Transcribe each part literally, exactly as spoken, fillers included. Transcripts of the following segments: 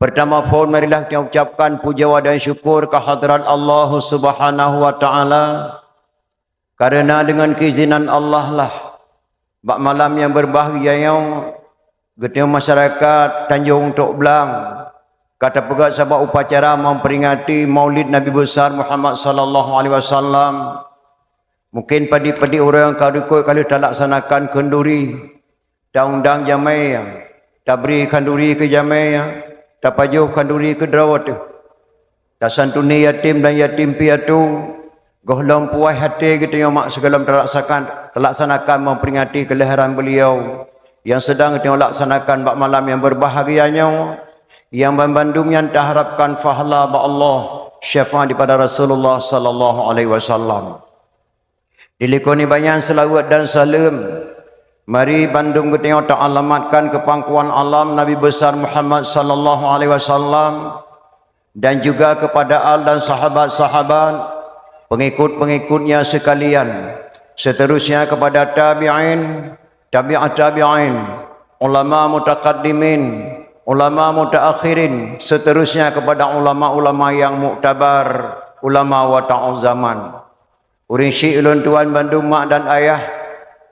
Pertama phon marilah kita ucapkan puja dan syukur ke hadrat Allah Subhanahu wa Ta'ala. Karena dengan keizinan Allah lah, bak malam yang berbahagia nyoe, geutanyoe masyarakat Tanjong Tok Blang ka tapeugah sabab upacara memperingati Maulid Nabi Besar Muhammad sallallahu alaihi wasallam. Mungkin padit-padit ureuëng ka rukot ka lheueh talaksanakan khanduri, taundang jamé, tabri khanduri keu jamé, tapajoh khanduri keu droe teuh. Tasantuni yatim dan yatim piatu, gohlom puas até geutanyoe mak sigohlom talaksakan-, talaksanakan memperingati kelahiran beliau yang sedang geutanyoe laksanakan bak malam yang berbahagia nyoe, yang banmandum nyan taharapkan pahala bak Allah, syafaat daripada Rasulullah sallallahu alaihi wasallam. Dilikoni banyak selawat dan saleuem, mari bandum geutanyoe taalamatkan keu pangkuan alam Nabi Besar Muhammad sallallahu alaihi wasallam, dan juga kepada al dan sahabat-sahabat, pengikut-pengikutnya sekalian, seterusnya kepada tabi'in, tabi'at tabi'in, ulama mutakaddimin, ulama mutaakhirin, seterusnya kepada ulama-ulama yang muktabar, ulama wata'u zaman. Ureuëng syiek ulôn tuan bandum mak dan ayah,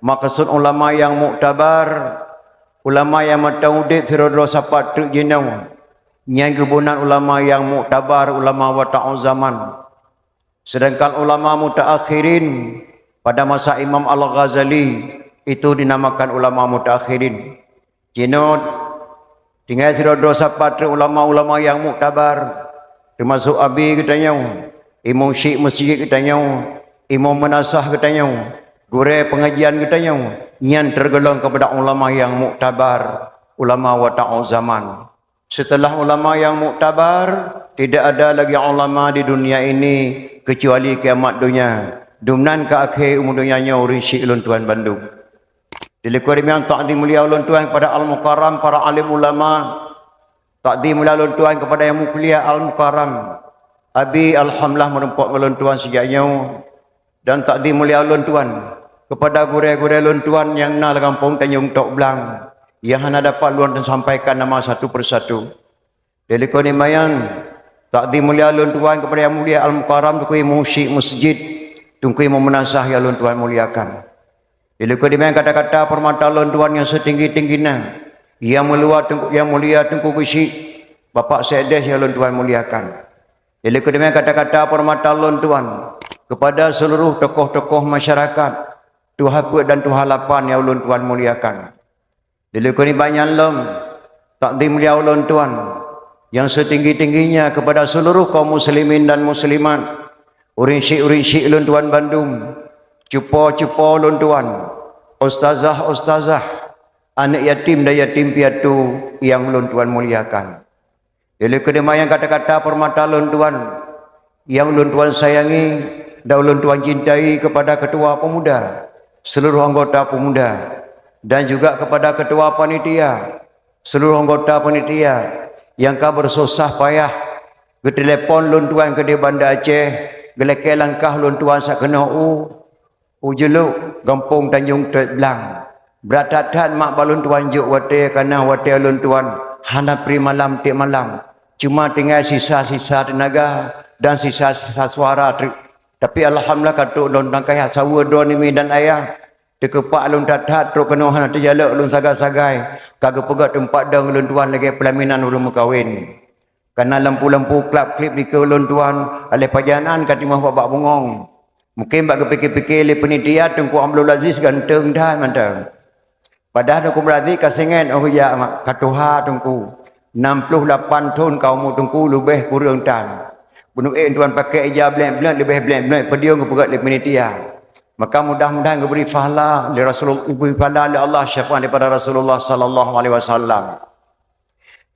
maksud ulama yang muktabar, ulama yang mantong udeb sidroe-droe sapat treuk jinoe. Nyan geubonan ulama yang muktabar, ulama wata'u zaman. Sedangkan ulama mutaakhirin pada masa Imam Al-Ghazali itu dinamakan ulama mutaakhirin. Jinoe tinggai sidroe-droe sapat treuk ulama-ulama yang muktabar, teumasuk abi geutanyoe, imum syiek meuseujid geutanyoe, imum meunasah geutanyoe, gurée pengajian geutanyoe, nyan tergolong kepada ulama yang muktabar, ulama wata'u zaman. Setelah ulama yang muktabar, tidak ada lagi ulama di dunia ini kecuali kiamat dunia. Dumnan ka akhé umu donya nyoe ureuëng syiek ulôn tuan bandum. Dilikot demikian takdim mulia ulôn tuan kepada Al-Mukarram, para alim ulama. Takdim mulia ulôn tuan kepada yang mulia Al-Mukarram. Abi alhamdulillah meureumpok ngon ulôn tuan sejak nyoe. Dan takdim mulia ulôn tuan kepada gurée-gurée ulôn tuan nyang na lam gampông Tanjong Tok Blang, yang hana dapat lôn sampaikan nama satu persatu. Dilikot demikian takdim mulia ulôn tuan kepada yang mulia Al-Mukarram Teungku Imum Syiek Meuseujid, Teungku Imum Meunasah yang ulôn tuan muliakan. Dilikot demikian kata-kata peurmata ulôn tuan yang setinggi-tinggi na, yang meuluwa Teungku, yang mulia Teungku Geuchik, Bapak Sekdes yang ulôn tuan muliakan. Dilikot demikian kata-kata peurmata ulôn tuan kepada seluruh tokoh-tokoh masyarakat, tuha peuet dan tuha lapan yang ulôn tuan muliakan. Dilikot nibak nyan lom, takdim mulia ulôn tuan yang setinggi-tingginya kepada seluruh kaum muslimin dan muslimat, ureuëng syiek-ureuëng syiek ulôn tuan bandum, cupo-cupo ulôn tuan, ustazah-ustazah, aneuëk yatim dan yatim piatu yang ulôn tuan muliakan. Dilikot demikian kata-kata peurmata ulôn tuan yang ulôn tuan sayangi dan ulôn tuan cintai kepada ketua pemuda, seluruh anggota pemuda, dan juga kepada ketua panitia, seluruh anggota panitia yang ka bersusah payah geutelepon ulôn tuan keudeh Banda Aceh, geulakée langkah ulôn tuan sakeunoe u u Julok, gampông Tanjong Tok Blang. Brat that-that mak bak lôn tuan jok watée, kana watée lôn tuan hana pri malam tieb malam. Cuma tinggai sisa-sisa teunaga dan sisa-sisa suara treuk. Tapi alhamdulillah ka trok lôn tangkai saweue droeneuh mi dan ayah. Teukeupak lôn that-that trok keunoe hana teujalok lôn sagai-sagai. Ka geupeugét teumpat dong lôn tuan lagée peulaminan ureuëng meukawen. Kana lampu-lampu klap-klip dikeue lôn tuan, aléh pajan án ka timoh bak bungöng. Mungken bak geupike-pike lé peunitia Teungku Abdul Aziz ganteng that mantong. Padahai Teungku Abdul Aziz ka singet óh geujak mak, ka tuha Teungku. Nam ploh lapan thon ka umu Teungku leubeh kureueng tan. Bunoe tuan pakai ija blek-blek leubeh blek-blek peudiong geupeugét lé peunitia. Maka mudah-mudahan geubri pahala lé Rasulul-, geubri pahala lé Allah syafaat daripada Rasulullah sallallahu alaihi wasallam.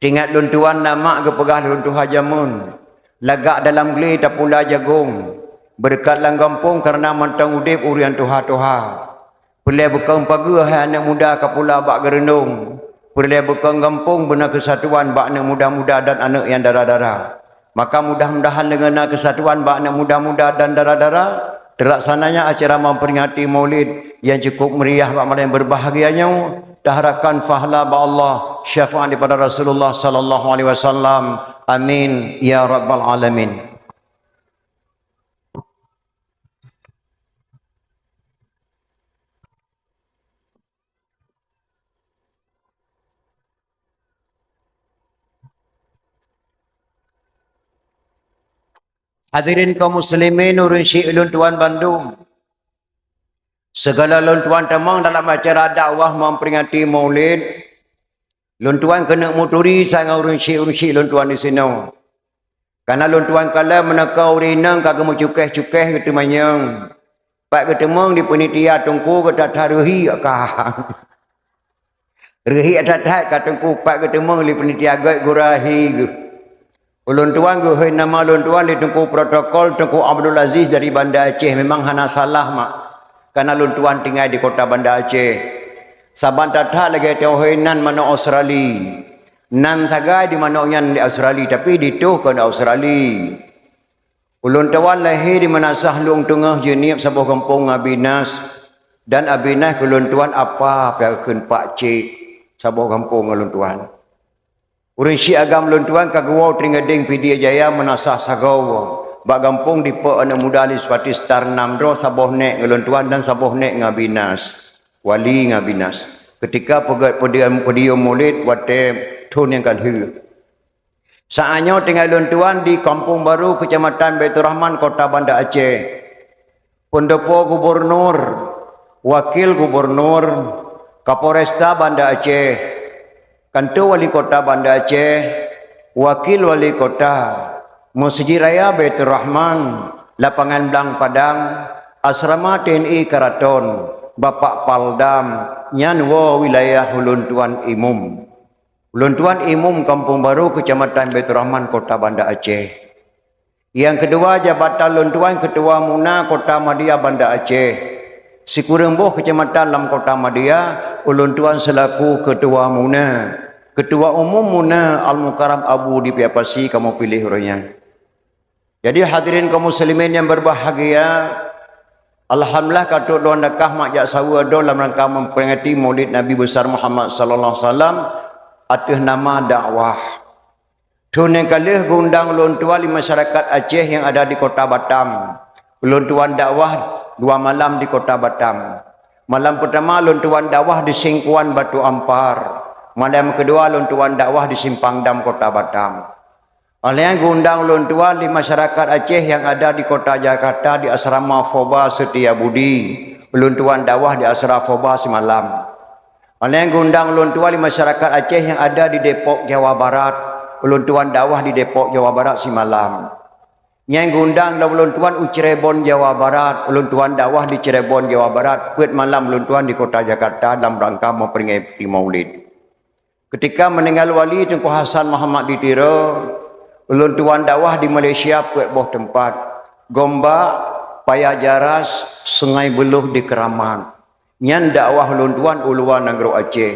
Teuingat lôn tuan na mak geupeugah lôn tuha jameun, lagak dalam glé tapula jagong, beureukat lam gampông kareuna mantong udeb ureuëng tuha-tuha. Peureulée beukong pageue hai aneuëk muda ka pula bak geureundong, peureulée beukong gampông beuna keusatuan bak aneuëk muda-muda dan aneuëk nyang dara-dara. Maka mudah-mudahan deungon na keusatuan bak aneuëk muda-muda dan dara-dara, teulaksananya acara memperingati Maulid nyang cukup meriah bak malam berbahagia nyoe, Taharapkan pahala bak Allah, syafaat daripada Rasulullah sallallahu alaihi wasallam. Amin ya rabbal alamin. Hadirin kaum muslimin, ureuëng syik ulôn tuan bandum. Sigala ulôn tuan tamong dalam acara dakwah memperingati Maulid, ulôn tuan keuneuk muturi sagai ureuëng syik-ureuëng syik ulôn tuan disinoe. Kareuna ulôn tuan kalon meunyoe ureuëng inong ka geumeucukéh-cukéh geuteumanyong. Pat geuteumong di panitia teungku geutatha reuhi ka. Reuhi that-that ka teungku pat geuteumong di panitia gét gurahi geuh. Ulôn tuan geuhôi nama ulôn tuan di teungku protokol Teungku Abdul Aziz dari Banda Aceh, memang hana salah mak. Kareuna ulôn tuan tinggai di kota Banda Aceh. Saban that-that lagée teuhôi nan manok Australi. Nan sagai di manok nyan di Australi, tapi ditoh kon Australi. Ulôn tuan lahé di Meunasah Lueng Teungoh, Jeunieb, saboh gampông ngon Abinas, dan Abinas keu ulôn tuan apa pih kheun pakcik saboh gampông ngon ulôn tuan. Ureuëng syik agam ulôn tuan ka geuwoe Tringedeng Pidie Jaya Meunasah Sagoe, bak gampông dipeu aneuëk muda Lispati Star nam droe saboh nék ngon ulôn tuan dan saboh nék ngon Abinas, Wali ngon Abinas. Keutika peugét podium, podium Maulid watée thon nyang ka lheueh. Saát nyoe tinggai lôn tuan di Kampung Baru, Keucamatan Baiturrahman, Kota Banda Aceh. Peundopo gubunur, wakil gubunur, Kapolresta Banda Aceh, kanto wali kota Banda Aceh, wakil wali kota, Meuseujid Raya Baiturrahman, Lapangan Blang Padang, Asrama T N I Karaton, Bapak Paldam, nyan woe wilayah ulôn tuan imum. Ulôn tuan imum Kampung Baru, Keucamatan Baiturrahman, Kota Banda Aceh. Nyang keudua, jabatan lôn tuan Keutua Muna Kota Madya Banda Aceh. Sikureueng boh keucamatan lam Kota Madya, ulôn tuan seulaku Keutua Muna. Keutua Umum Muna Al-Mukarram Abu di Piapasi kamoe piléh uroe nyan. Jadi, hadirin kaum muslimin yang berbahagia, alhamdulillah ka trok lôn dakah mak jak saweue droe lam rangka memperingati Maulid Nabi Besar Muhammad sallallahu alaihi wasallam ateueh nama dakwah. Thon nyang ka lheueh geuundang ulôn tuan lé masyarakat Aceh nyang ada di Kota Batam. Ulôn tuan dakwah dua malam di Kota Batam. Malam peutama lôn tuan dakwah di Singkuan Batu Ampar. Malam keudua lôn tuan dakwah di Simpang Dam Kota Batam. Óh lheueh nyan geuundang ulôn tuan lé masyarakat Aceh nyang ada di Kota Jakarta di Asrama Foba Setia Budi. Ulôn tuan dakwah di Asrama Foba simalam. Óh lheueh nyan geuundang ulôn tuan lé masyarakat Aceh nyang ada di Depok, Jawa Barat. Ulôn tuan dakwah di Depok, Jawa Barat simalam. Nyan geuundang lom ulôn tuan u Cirebon, Jawa Barat. Ulôn tuan dakwah di Cirebon, Jawa Barat. Peuet malam ulôn tuan di Kota Jakarta dalam rangka memperingati Maulid. Keutika meuninggai wali Teungku Hasan Muhammad di Tiro, ulôn tuan dakwah di Malaysia peuet boh teumpat, Gombak, Paya Jaras, Sungai Buloh di Keramat. Nyan dakwah ulôn tuan u luwa nanggroe Aceh.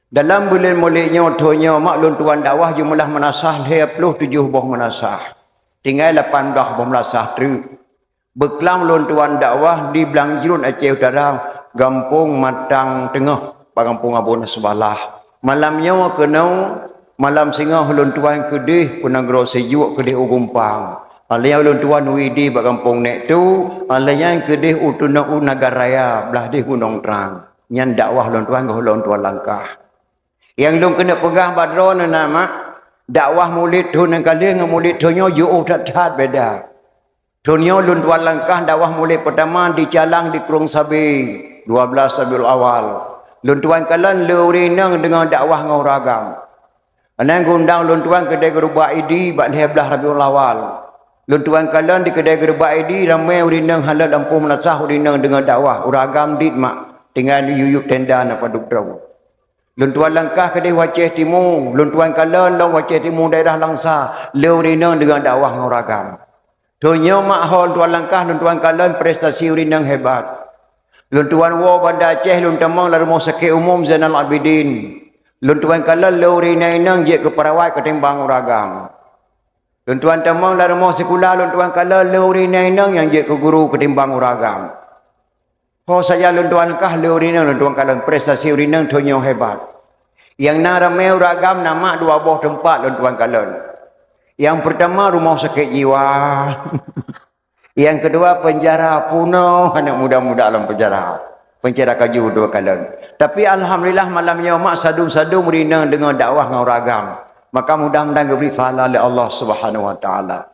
Dalam buleuen Maulid nyoe, thon nyoe mak ulôn tuan dakwah jeumeulah meunasah lhée ploh tujoh boh meunasah. Tinggai lapan blaih boh meunasah treuk. Beuklam lôn tuan dakwah di Blang Jruen Aceh Utara, Gampông Matang Teungoh, bak Gampông Abu Nasrullah. Malam nyoe keunoe, malam singoh lôn tuan keudeh u Nanggroe Sijuek, keudeh u Gumpang. Óh lheueh nyan lôn tuan u Idi bak Gampông Nek Tu, óh lheueh nyan keudeh u Tunok u Nagan Raya, blaih deh Gunong Trang. Nyan dakwah lôn tuan goh lôn tuan langkah. Nyang lôn keuneuk peugah bak droeneuh na mak, dakwah Maulid thon nyang ka lheueh ngon Maulid thon nyoe jiôh that-that beda. Thon nyoe lôn tuan langkah dakwah Maulid peutama di Calang di Krueng Sabe, dua belas Rabiul Awal. Lôn tuan kalon le ureuëng inong deungon dakwah ngon ureuëng agam. Nyan geuundang lôn tuan keudeh geureubak Idi bak lhée blaih Rabiul Awal. Lôn tuan kalon di keudeh geureubak Idi ramé ureuëng inong hana lampôh meunasah ureuëng inong deungon dakwah, ureuëng agam dit mak, tinggai yub-yub tenda na padub droe. Lôn tuan langkah keudeh u Aceh Timu, lôn tuan kalon lom u Aceh Timu daerah Langsa, le ureuëng inong deungon dakwah ngon ureuëng agam. Thon nyoe mak ho lôn tuan langkah, lôn tuan kalon prestasi ureuëng inong hebat. Lôn tuan woe Banda Aceh, lôn tamong lam Rumoh Sakét Umum Zainal Abidin. Lôn tuan kalon le ureuëng inong-inong jeuet keu peurawat ketimbang ureuëng agam. Lôn tuan tamong lam rumoh sikula, lôn tuan kalon le ureuëng inong-inong nyang jeuet keu guru ketimbang ureuëng agam. Ho saja lôn tuan kah le ureueng inong lôn tuan kalon, prestasi ureueng inong thon nyoe hebat. Nyang na ramé ureueng agam na mak dua boh teumpat lôn tuan kalon. Nyang peurtama rumoh sakét jiwa. Nyang keudua penjara, punoh aneuk muda-muda lam penjara. Penjara kaju dua kalon. Tapi alhamdulillah malam nyoe mak sadum-sadum ureueng inong deungoe dakwah ngon ureueng agam. Maka mudah-mudahan geubri pahala lé Allah Subhanahu wa Taala.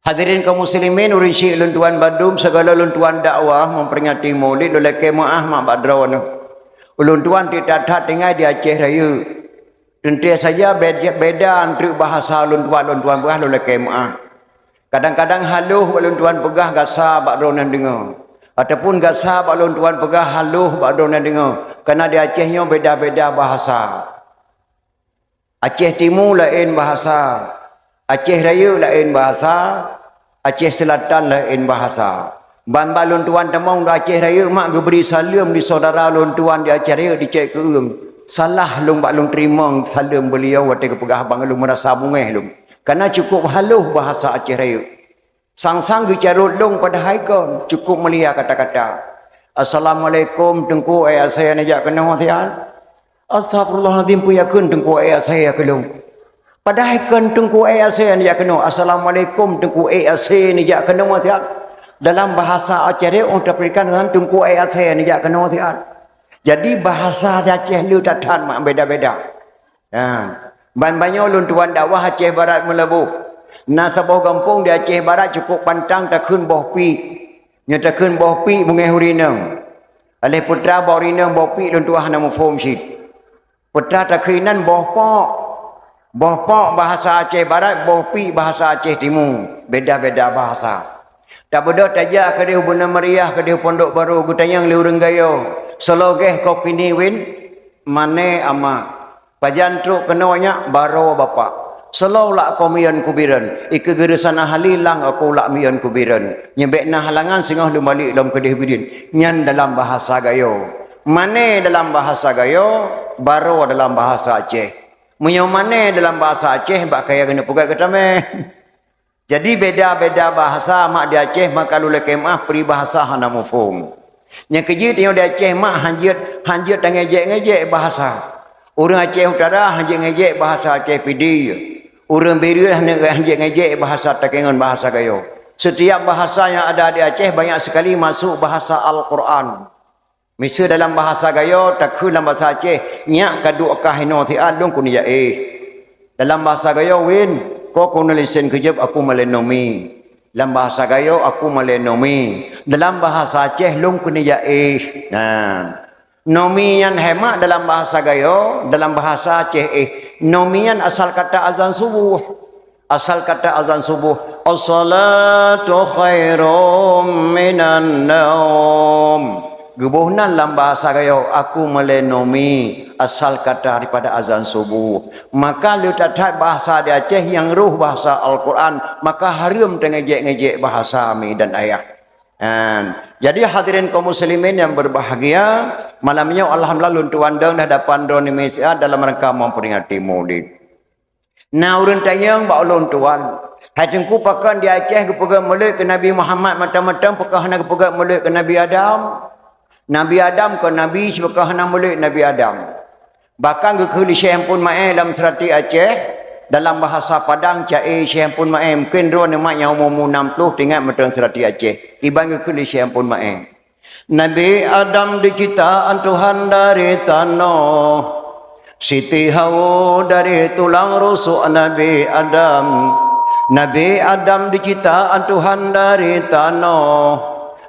Hadirin kaum muslimin, ureueng syik lôn tuan bandum, sigala lôn tuan dakwah memperingati Maulid lôn lakée meuáh mak bak droeneuh. Ulôn tuan tiep that-that tinggai di Aceh Rayeuk. Teuntée saja beda, beda antreuk bahasa lôn tuan, lôn tuan peugah lôn lakée meuáh. Kadang-kadang haloh bak lôn tuan peugah gasa bak droeneuh deungoe, ataupun gasa bak lôn tuan peugah haloh bak droeneuh deungoe, kareuna di Aceh nyoe beda-beda bahasa. Aceh Timu laén bahasa, Aceh Rayeuk laén bahasa, Aceh Selatan laén bahasa. Ban-ban lôn tuan tamong di Aceh Rayeuk mak geubri saleuem di syedara lôn tuan di Aceh Rayeuk di Cek Keueung. Salah lôn bak lôn teurimong saleuem beuliau watée geupeugah bang lôn meurasa beungéh lôn. Kareuna cukup haloh bahasa Aceh Rayeuk. Sang-sang geucarôt lôn padahai kon, cukup mulia kata-kata. "Assalamualaikum Teungku, éh asée neujak keunoe siat?" "Astagfirullahalazim, peue yakheun Teungku éh asée keu lôn?" Padahai kon Teungku éh asée neujak keunoe. "Assalamualaikum Teungku, éh asée neujak keunoe siat?" Dalam bahasa Aceh Rayeuk teupeugah ngon Teungku éh asée neujak keunoe siat. Jadi bahasa di Aceh le that-that mak beda-beda. Ha. Ban-ban nyoe lôn tuan dakwah Aceh Barat Meulaboh. Na saboh gampông di Aceh Barat cukup pantang takheun boh piek. Nyoe takheun boh piek beungéh ureueng inong. Aléh peue teuma boh ureueng inong boh piek lôn tuan hana muphom cit. Peue teuma takheun inan boh pok. Boh pok bahasa Aceh Barat, boh piek bahasa Aceh Timu. Beda-beda bahasa. Tabeudôh tajak keudeh u Beuneumariah keudeh Pondok Barô geutanyong lé ureueng Gayo. Soe lagée koh kini win? Mané ama. Pajan trok keunoe nyak? Barô bapak. Soe lak koh mion kubireuen? Ikeue geureusana hali lang aku lak mion kubireuen. Nyeubek na halangan singoh lôn balek lom keudeh bidin. Nyan dalam bahasa Gayo. Mané dalam bahasa Gayo, barô dalam bahasa Aceh. Meunyoe mané dalam bahasa Aceh bak kayée keuneuk peugah geutamé. Jadi beda-beda bahasa mak di Aceh maka lulée keumaah peribahasa hana muphom. Nyang keujeuet nyoe di Aceh mak hanjeuet, hanjeuet tangejek-ngejek bahasa. Ureuëng Aceh Utara hanjeuet ngejek bahasa Aceh Pidie. Ureuëng Bireuen hanjeuet ngejek bahasa Takengon bahasa Gayo. Setiap bahasa yang ada di Aceh banyak sekali masuk bahasa Al-Quran. Miseue dalam bahasa Gayo takheun lam bahasa Aceh, nyak kaduek kah inoe siat lôn keuneuk jak éh. Dalam bahasa Gayo win, ko keuneuk lisén keujeup aku malée nomi. Dalam bahasa Gayo aku malée nomi. Dalam bahasa Aceh lôn keuneuk jak éh. Nah. Nomi nyan hemat dalam bahasa Gayo, dalam bahasa Aceh éh. Nomi nyan asal kata azan subuh. Asal kata azan subuh, "As-salatu khairum minan naum." Geuboh nan lam bahasa Gayo, aku malée nomi, asal kata daripada azan subuh. Maka le that-that bahasa di Aceh nyang roh bahasa Al-Quran, maka hareuem teungejek-ngejek bahasa mi dan ayah. Nah, jadi hadirin kaum muslimin yang berbahagia, malam nyoe alhamdulillah lôn tuan dong dah dapan droeneuh mi siat dalam rangka memperingati Maulid. Na ureuëng tanyong bak ulôn tuan, "Hai Teungku, pakon di Aceh geupeugét mulod keu Nabi Muhammad mantong-mantong, pakon hana geupeugét mulod keu Nabi Adam? Nabi Adam kon nabi, pakon hana mulod Nabi Adam?" Bahkan geukheun lé Syekh Ampon Maé lam seurati Aceh, dalam bahasa Padang, ca-e Syekh Ampon Maé, mungken droeneuh mak nyang umu-umu nam ploh teuingat mantong seurati Aceh. Iban geukheun lé Syekh Ampon Maé. Nabi Adam diciptaan Tuhan dari tanoh. Siti Hawa dari tulang rusuk Nabi Adam. Nabi Adam diciptaan Tuhan dari tanoh.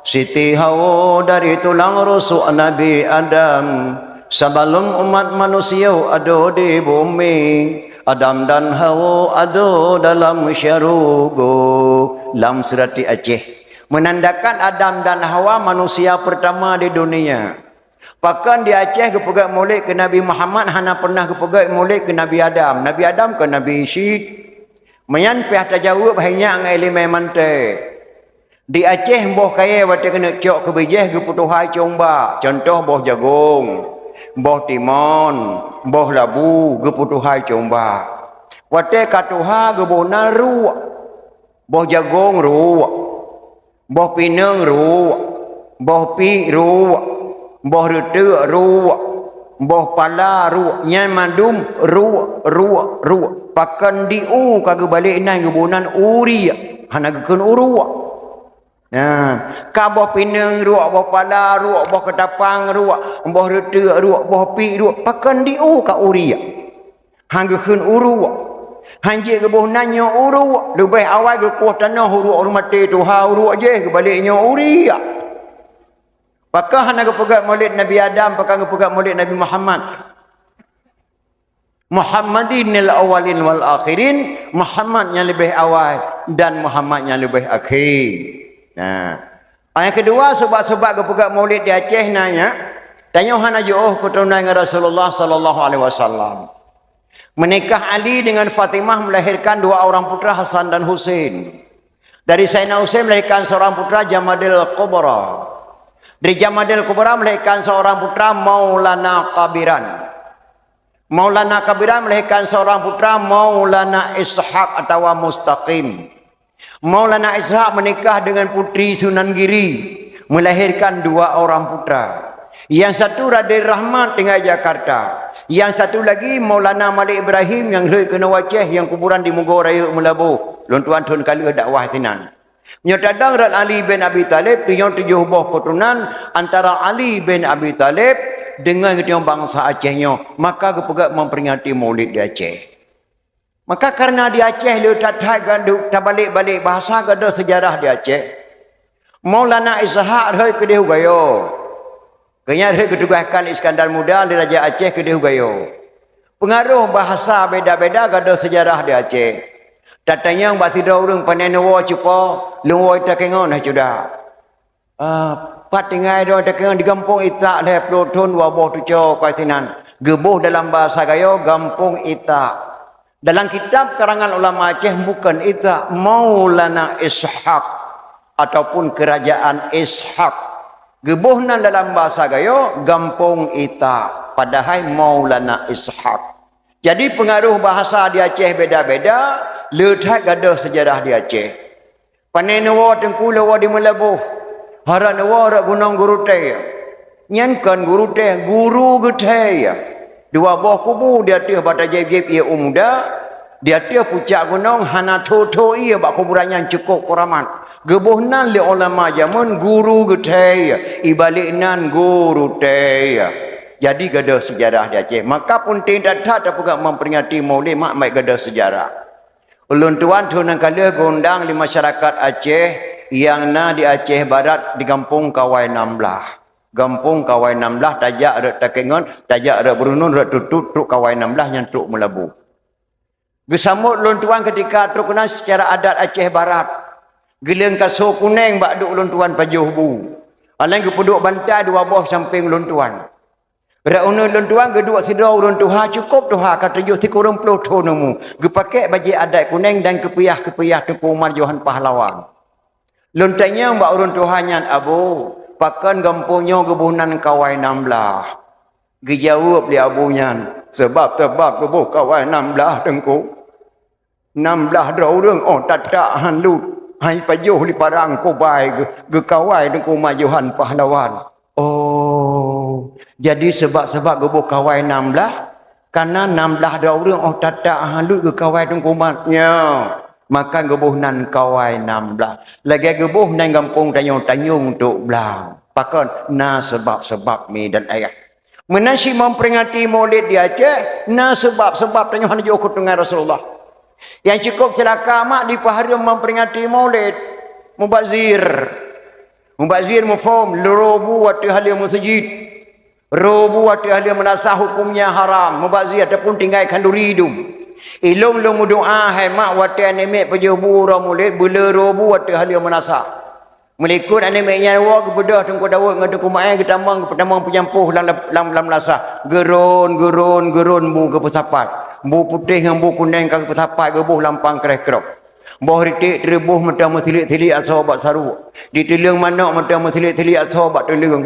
Siti Hawa dari tulang rusuk Nabi Adam. Sabalom umat manusia ada di bumi, Adam dan Hawa ada dalam syurga. Lam seurati Aceh. Menandakan Adam dan Hawa manusia pertama di dunia. Pakon di Aceh geupeugét mulod keu Nabi Muhammad hana pernah geupeugét mulod keu Nabi Adam? Nabi Adam kon nabi cit. Meunyan piah tajaweueb hai nyak ngon ileumé manté. Di Aceh boh kayée watée keuneuk cok keu bijéh geupeutuha cong bak, contoh boh jagong, boh timon, boh labu geupeutuha cong bak. Watée ka tuha geuboh na ruek, boh jagong ruek. Boh pineueng ruek, Boh piek ruek, boh reuteuk ruek, boh pala ruek, nyan mandum ruek, ruek, ruek. Pakon di u ka geubalek nan geuboh nan uriek, hana geukheun uruek. Nah, ka boh pineung ruek, boh pala ruek, boh keutapang ruek, boh reuteuk ruek, boh piek ruek, pakon di u ka uriek. Han geukheun uruek. Han jeuet geuboh nan nyoe uruek, leubeh awai geukueh tanoh uruek ureuëng maté tuha uruek jih geubalek nyoe uriek. Pakon hana geupeugah Maulid Nabi Adam, pakon geupeugah Maulid Nabi Muhammad? Muhammadinil awalin wal akhirin, Muhammad nyang leubeh awai dan Muhammad nyang leubeh akhé. Nah, nyang keudua, sebab-sebab geupeugah Maulid di Aceh na nyan, tanyoe hana jiôh keuturonan ngon Rasulullah sallallahu alaihi wasallam. Menikah Ali dengan Fatimah melahirkan dua orang putra, Hasan dan Husain. Dari Sayyidina Husain melahirkan seorang putra, Jamadil Kubra. Dari Jamadil Kubra melahirkan seorang putra, Maulana Kabiran. Maulana Kabiran melahirkan seorang putra, Maulana Ishak atawa Mustaqim. Maulana Ishak menikah dengan Putri Sunan Giri, melahirkan dua orang putra. Yang satu Raden Rahmat tinggai Jakarta, yang satu lagi Maulana Malik Ibrahim nyang lheueh keunoe u Aceh, nyang kuburan di Mugo Rayeuk Meulaboh. Lôn tuan thon ka lheueh dakwah sinan. Nyoe tadong rot Ali bin Abi Thalib, nyoe tujoh boh keuturonan antara Ali bin Abi Thalib dengan geutanyoe bansa Aceh nyoe, maka geupeugah memperingati Maulid di Aceh. Maka kareuna di Aceh le that-that gadu-, tabalek-balek bahasa, gadôh seujarah di Aceh. Maulana Ishak rhoi keudeh u Gayo. Keu nyan rhoi geutugaskan Iskandar Muda lé Raja Aceh keudeh u Gayo. Peungaroh bahasa beda-beda gadôh seujarah di Aceh. Tatanyong bak sidroe ureuëng, "Pane neuwoe cupo, lôn woe i Takengon hana cuda." Ah, pat tinggai droe Takengon? Di Gampông Itak, lhèe ploh thon dua boh tuco kai sinan. Geuboh dalam bahasa Gayo Gampông Itak. Dalam kitab karangan ulama Aceh bukan Itak, Maulana Ishak ataupun Kerajaan Ishak. Geuboh nan dalam bahasa Gayo Gampông Itak, padahai Maulana Ishak. Jadi peungaroh bahasa di Aceh beda-beda, le that gadôh seujarah di Aceh. Pane neuwoe Teungku? Lôn woe di Meulaboh. Hana neuwoe rot gunong Gurutèe. Nyan kon Gurutèe, Guru Geuthèe. Dua boh kubu di ateueh bata jieb-jieb ié u muda, di ateueh pucak gunong hana tho-tho ié, bak kuburan nyan cukôp keuramat. Geuboh nan lé ulama jameun Guru Geuthèe, ibalek nan Gurutèe. Jadi gadôh seujarah di Aceh. Maka peunteng that-that tapeugah memperingati Maulid, mak, mak gadôh seujarah. Ulôn tuan thon nyang ka lheueh geuundang lé masyarakat Aceh nyang na di Aceh Barat di Gampông Kawai Nam Blah. Gampông Kawai Nam Blah, tajak rot Takengon, tajak rot Beureunon, rot Tutut, trok Kawai Nam Blah, nyan trok Meulaboh. Geusambot ulôn tuan keutika trok keunan seucara adat Aceh Barat. Geuleueng kaso kunèng bak duek ulôn tuan pajoh bu. Alan geupeuduek bantai dua boh sampéng ulôn tuan. Rot uneuen lôn tuan geuduek sidroe ureuëng tuha, cukôp tuha, ka tujoh sikureueng ploh thon umu, geupakék bajèe adat kunèng dan geupeuyah-geupeuyah Teungku Umar Johan Pahlawan. Lôn tanyong bak ureuëng tuha nyan, "Abu, pakon gampông nyoe geuboh nan Kawai Nam Blah?" Geujaweueb lé abu nyan, "Sabab-sabab geuboh Kawai Nam Blah, Teungku. Nam blah droe ureuëng 'oh that-that hán lut, han jipajoh lé parang kobai geu-, geukawai Teungku Umar Johan Pahlawan." Oh, jadi sabab-sabab geuboh kawai nam blah, kareuna nam blah droe ureuëng 'oh that-that hán lut geukawai Teungku Umar. Nyo, maka geuboh nan Kawai Nam Blah. Lagèe geuboh nan gampông tanyoe Tanjong Tok Blang. Pakon? Na sabab-sabab mi dan ayah. Meunan cit memperingati Maulid di Aceh, na sabab-sabab tanyoe hana jiôh keu teungoh Rasulullah. Nyang cukôp ceulaka mak dipeuhareuem memperingati Maulid. Mubazir. Mubazir muphom, robu ateueh haleue meuseujid. Robu ateueh haleue meunasah hukömnya haram. Mubazir ataupun tinggai khanduri dum. Ilôn lôn meudoa, hai mak, watèe aneuk miet pajoh bu uroe Maulid, beuleu robu ateueh haleue meunasah. Meulikot aneuk miet nyan woe geubeudôh Teungku Daud ngon Teungku Maé geutamong, geupeutamong peunyampôh lam, lam, lam lasah. Geuron, geuron, geuron bu geupeusapat. Bu putéh ngon bu kunèng ka geupeusapat geuboh lam pangkreh krok. Boh riték teureuboh mantong meusilik-silik asoe bak saruek. Di teuleueng manok mantong meusilik-silik asoe bak teuleueng.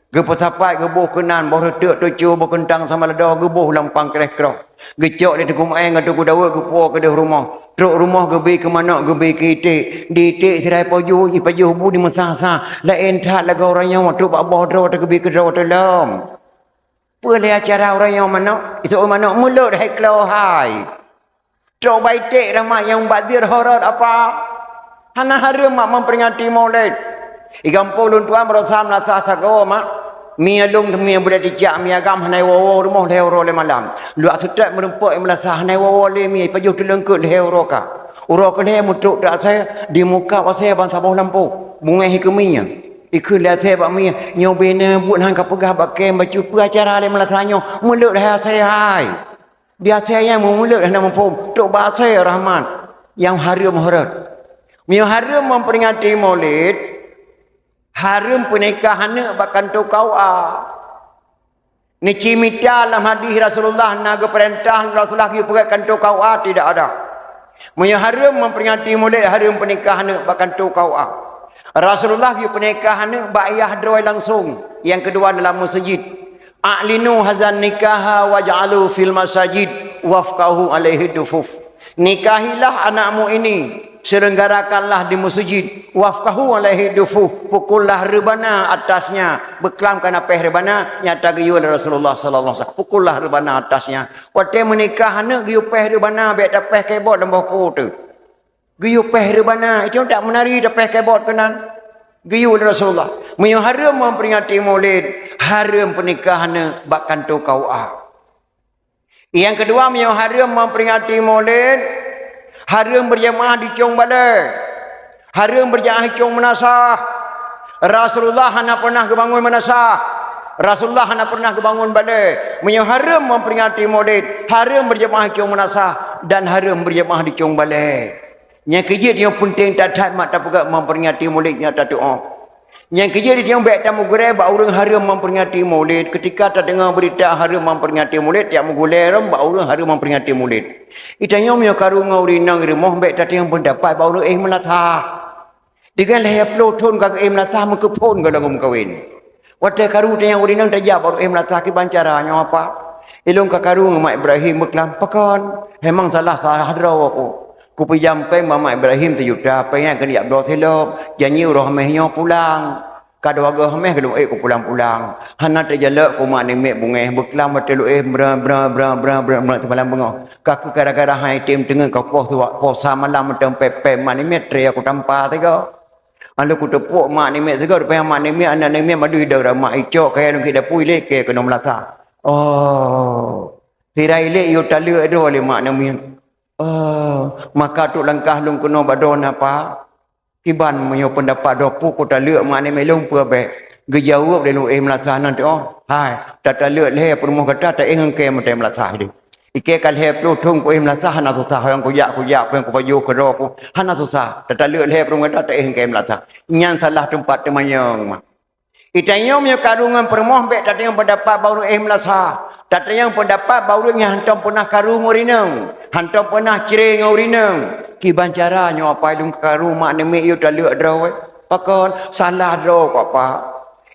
Geupeusapat, geuboh keunan, boh reuteuk, teucue, boh keuntang sama lado, geuboh lam pangkreh kroh. Geucok lé Teungku Maén ngon Teungku Daud, geupuwoe keudeh rumoh. Trok rumoh, geubi keu manok, geubi keu iték. Di iték sira ipajoh, ipajoh bu dimeusa-sa. Laén that lagèe uroe nyoe, trok bak boh droe, teugeubri keu droe teuh lom. Peue lé acara uroe nyoe manok? Iseuôt manok meulot hai klo hai. Trok bak iték rahmat nyang mubazir horot apa? Hana hareuem mak memperingati Maulid. I gampông lôn tuan baroesa meulasah sagoe mak. Mi along teumé beudé tijak mi agam hana iwoe-woe rumoh lhèe uroe lhèe malam. Luwah seutôt meurumpok i meulasah hana iwoe-woe lé mi pajoh teuleungkeut lhèe uroe ka. Uroe keulhèe meutrok teuh asèe di muka asèe ban saboh lampôh. Bungéh ikeue mi nyan. Ikheun lé asèe bak mi nyoe bina buet han ka peugah bak kém bacut peue acara lé meulasah nyoe meulot hai asèe hai. Di asèe nyang meumuleut hana muphom, trok bak asèe rahmat nyang hareuem horot. Meunyoe hareuem memperingati Maulid, hareuem peunikah aneuk bak kantô K U A. Neuci mita lam hadis Rasulullah na geupeurintah Rasulullah geuyue peugèt kantô K U A, tidak ada. Meunyoe hareuem memperingati Maulid, hareuem peunikah aneuk bak kantô K U A. Rasulullah geuyue peunikah aneuk bak ayah droe langsong, nyang keudua dalam meuseujid. "A'linu hazan nikaha waj'alu fil masajid wafqahu alaihi dufuf." Nikahilah anakmu ini, selenggarakanlah di meuseujid, wafqahu alaihi dufuf, pukullah reubana atasnya, beuklam kana péh reubana nyang tageuyue lé Rasulullah sallallahu alaihi wasallam, pukullah reubana atasnya. Watèe meunikah aneuk geuyue péh reubana, bèk tapéh kebot lam boh ku teuh. Geuyue péh reubana, itu tak meunari tapéh kebot keunan. Geuyue lé Rasulullah. Meunyoe hareuem memperingati Maulid, hareuem peunikah aneuk bak kantô K U A. Nyang keudua, meunyoe hareuem memperingati Maulid, hareuem beurjamaah di cong balèe. Hareuem beurjamaah di cong meunasah. Rasulullah hana pernah geubangun meunasah. Rasulullah hana pernah geubangun balèe. Meunyoe hareuem memperingati Maulid, hareuem beurjamaah di cong meunasah dan hareuem beurjamaah di cong balèe. Nyang keujeuet nyang peunteng that-that mak tapeugah memperingati Maulid nyoe tatu'oh. Nyang keujeuet nyang bèk tameugurèe bak ureueng hareuem memperingati Maulid. Keutika tadeungoe beurita hareuem memperingati Maulid, tajak meugurèe lom bak ureueng hareuem memperingati Maulid. Geutanyoe meunyoe karu ngon ureueng inong rumoh bèk tateueng peundapat bak ureueng éh meulasah. Deungon lhèe ploh thon ka geuéh meulasah meukeupon goh lom meukawen. Watèe karu tanyong ureueng inong tajak bak ureueng éh meulasah kiban cara nyoe apa? Ilôn ka karu ngon Mak Ibrahim beuklam, pakon? Memang salah-salah droe ku. Kupeujam péng bak Mak Ibrahim sijuta, péng nyan keuneuk jak bloe silop, janji uroe Hamèh nyoe pulang. Ka dua goh Hamèh ka lôn ék kupulang-pulang. Hana teujalok ku mak namiet bungéh beuklam watèe lôn éh breuh, breuh, breuh, breuh, breuh, breuh, seumalam beungoh. Ka keuh gara-gara han item teungeut ka poh suwak, poh sa malam mantong pèp-pèp mak namiet tré aku tampa sigoe. Lalu kuteupok mak namiet sigoe, rupanya mak namiet, aneuk namiet madui dara mak icok kaya lôn keu dapui lé keu keunoe meulasah. Oh. Sira ilée yue taleuek droe lé mak namiet. Oh, maka trok langkah lôn keunoe bak droeneuh apa? Kiban meunyoe peundapat droe peue ku taleuek mak namiet lôn peue bèk? Geujaweueb lé lôn éh meulasah nan teuh, oh. Hai, tataleuek lhèe peurumoh gata taéh ngon kèe mantong meulasah deh. Ikèe ka lhèe ploh thon ku éh meulasah hana susah, nyang kujak-kujak péng kupajoh keudroe ku hana susah. Tataleuek lhèe peurumoh gata taéh ngon kèe meulasah. Nyan salah teumpat teumanyong mah. Geutanyoe meunyoe karu ngon peurumoh bèk tatanyong peundapat bak ureueng éh meulasah. Tatanyong peundapat bak ureueng nyang hantom peunah karu ngon ureueng inong, hantom peunah cre ngon ureueng inong. Kiban cara nyoe apai lôn karu mak namiet yue taleuek droe? Pakon? Salah droe ku apa?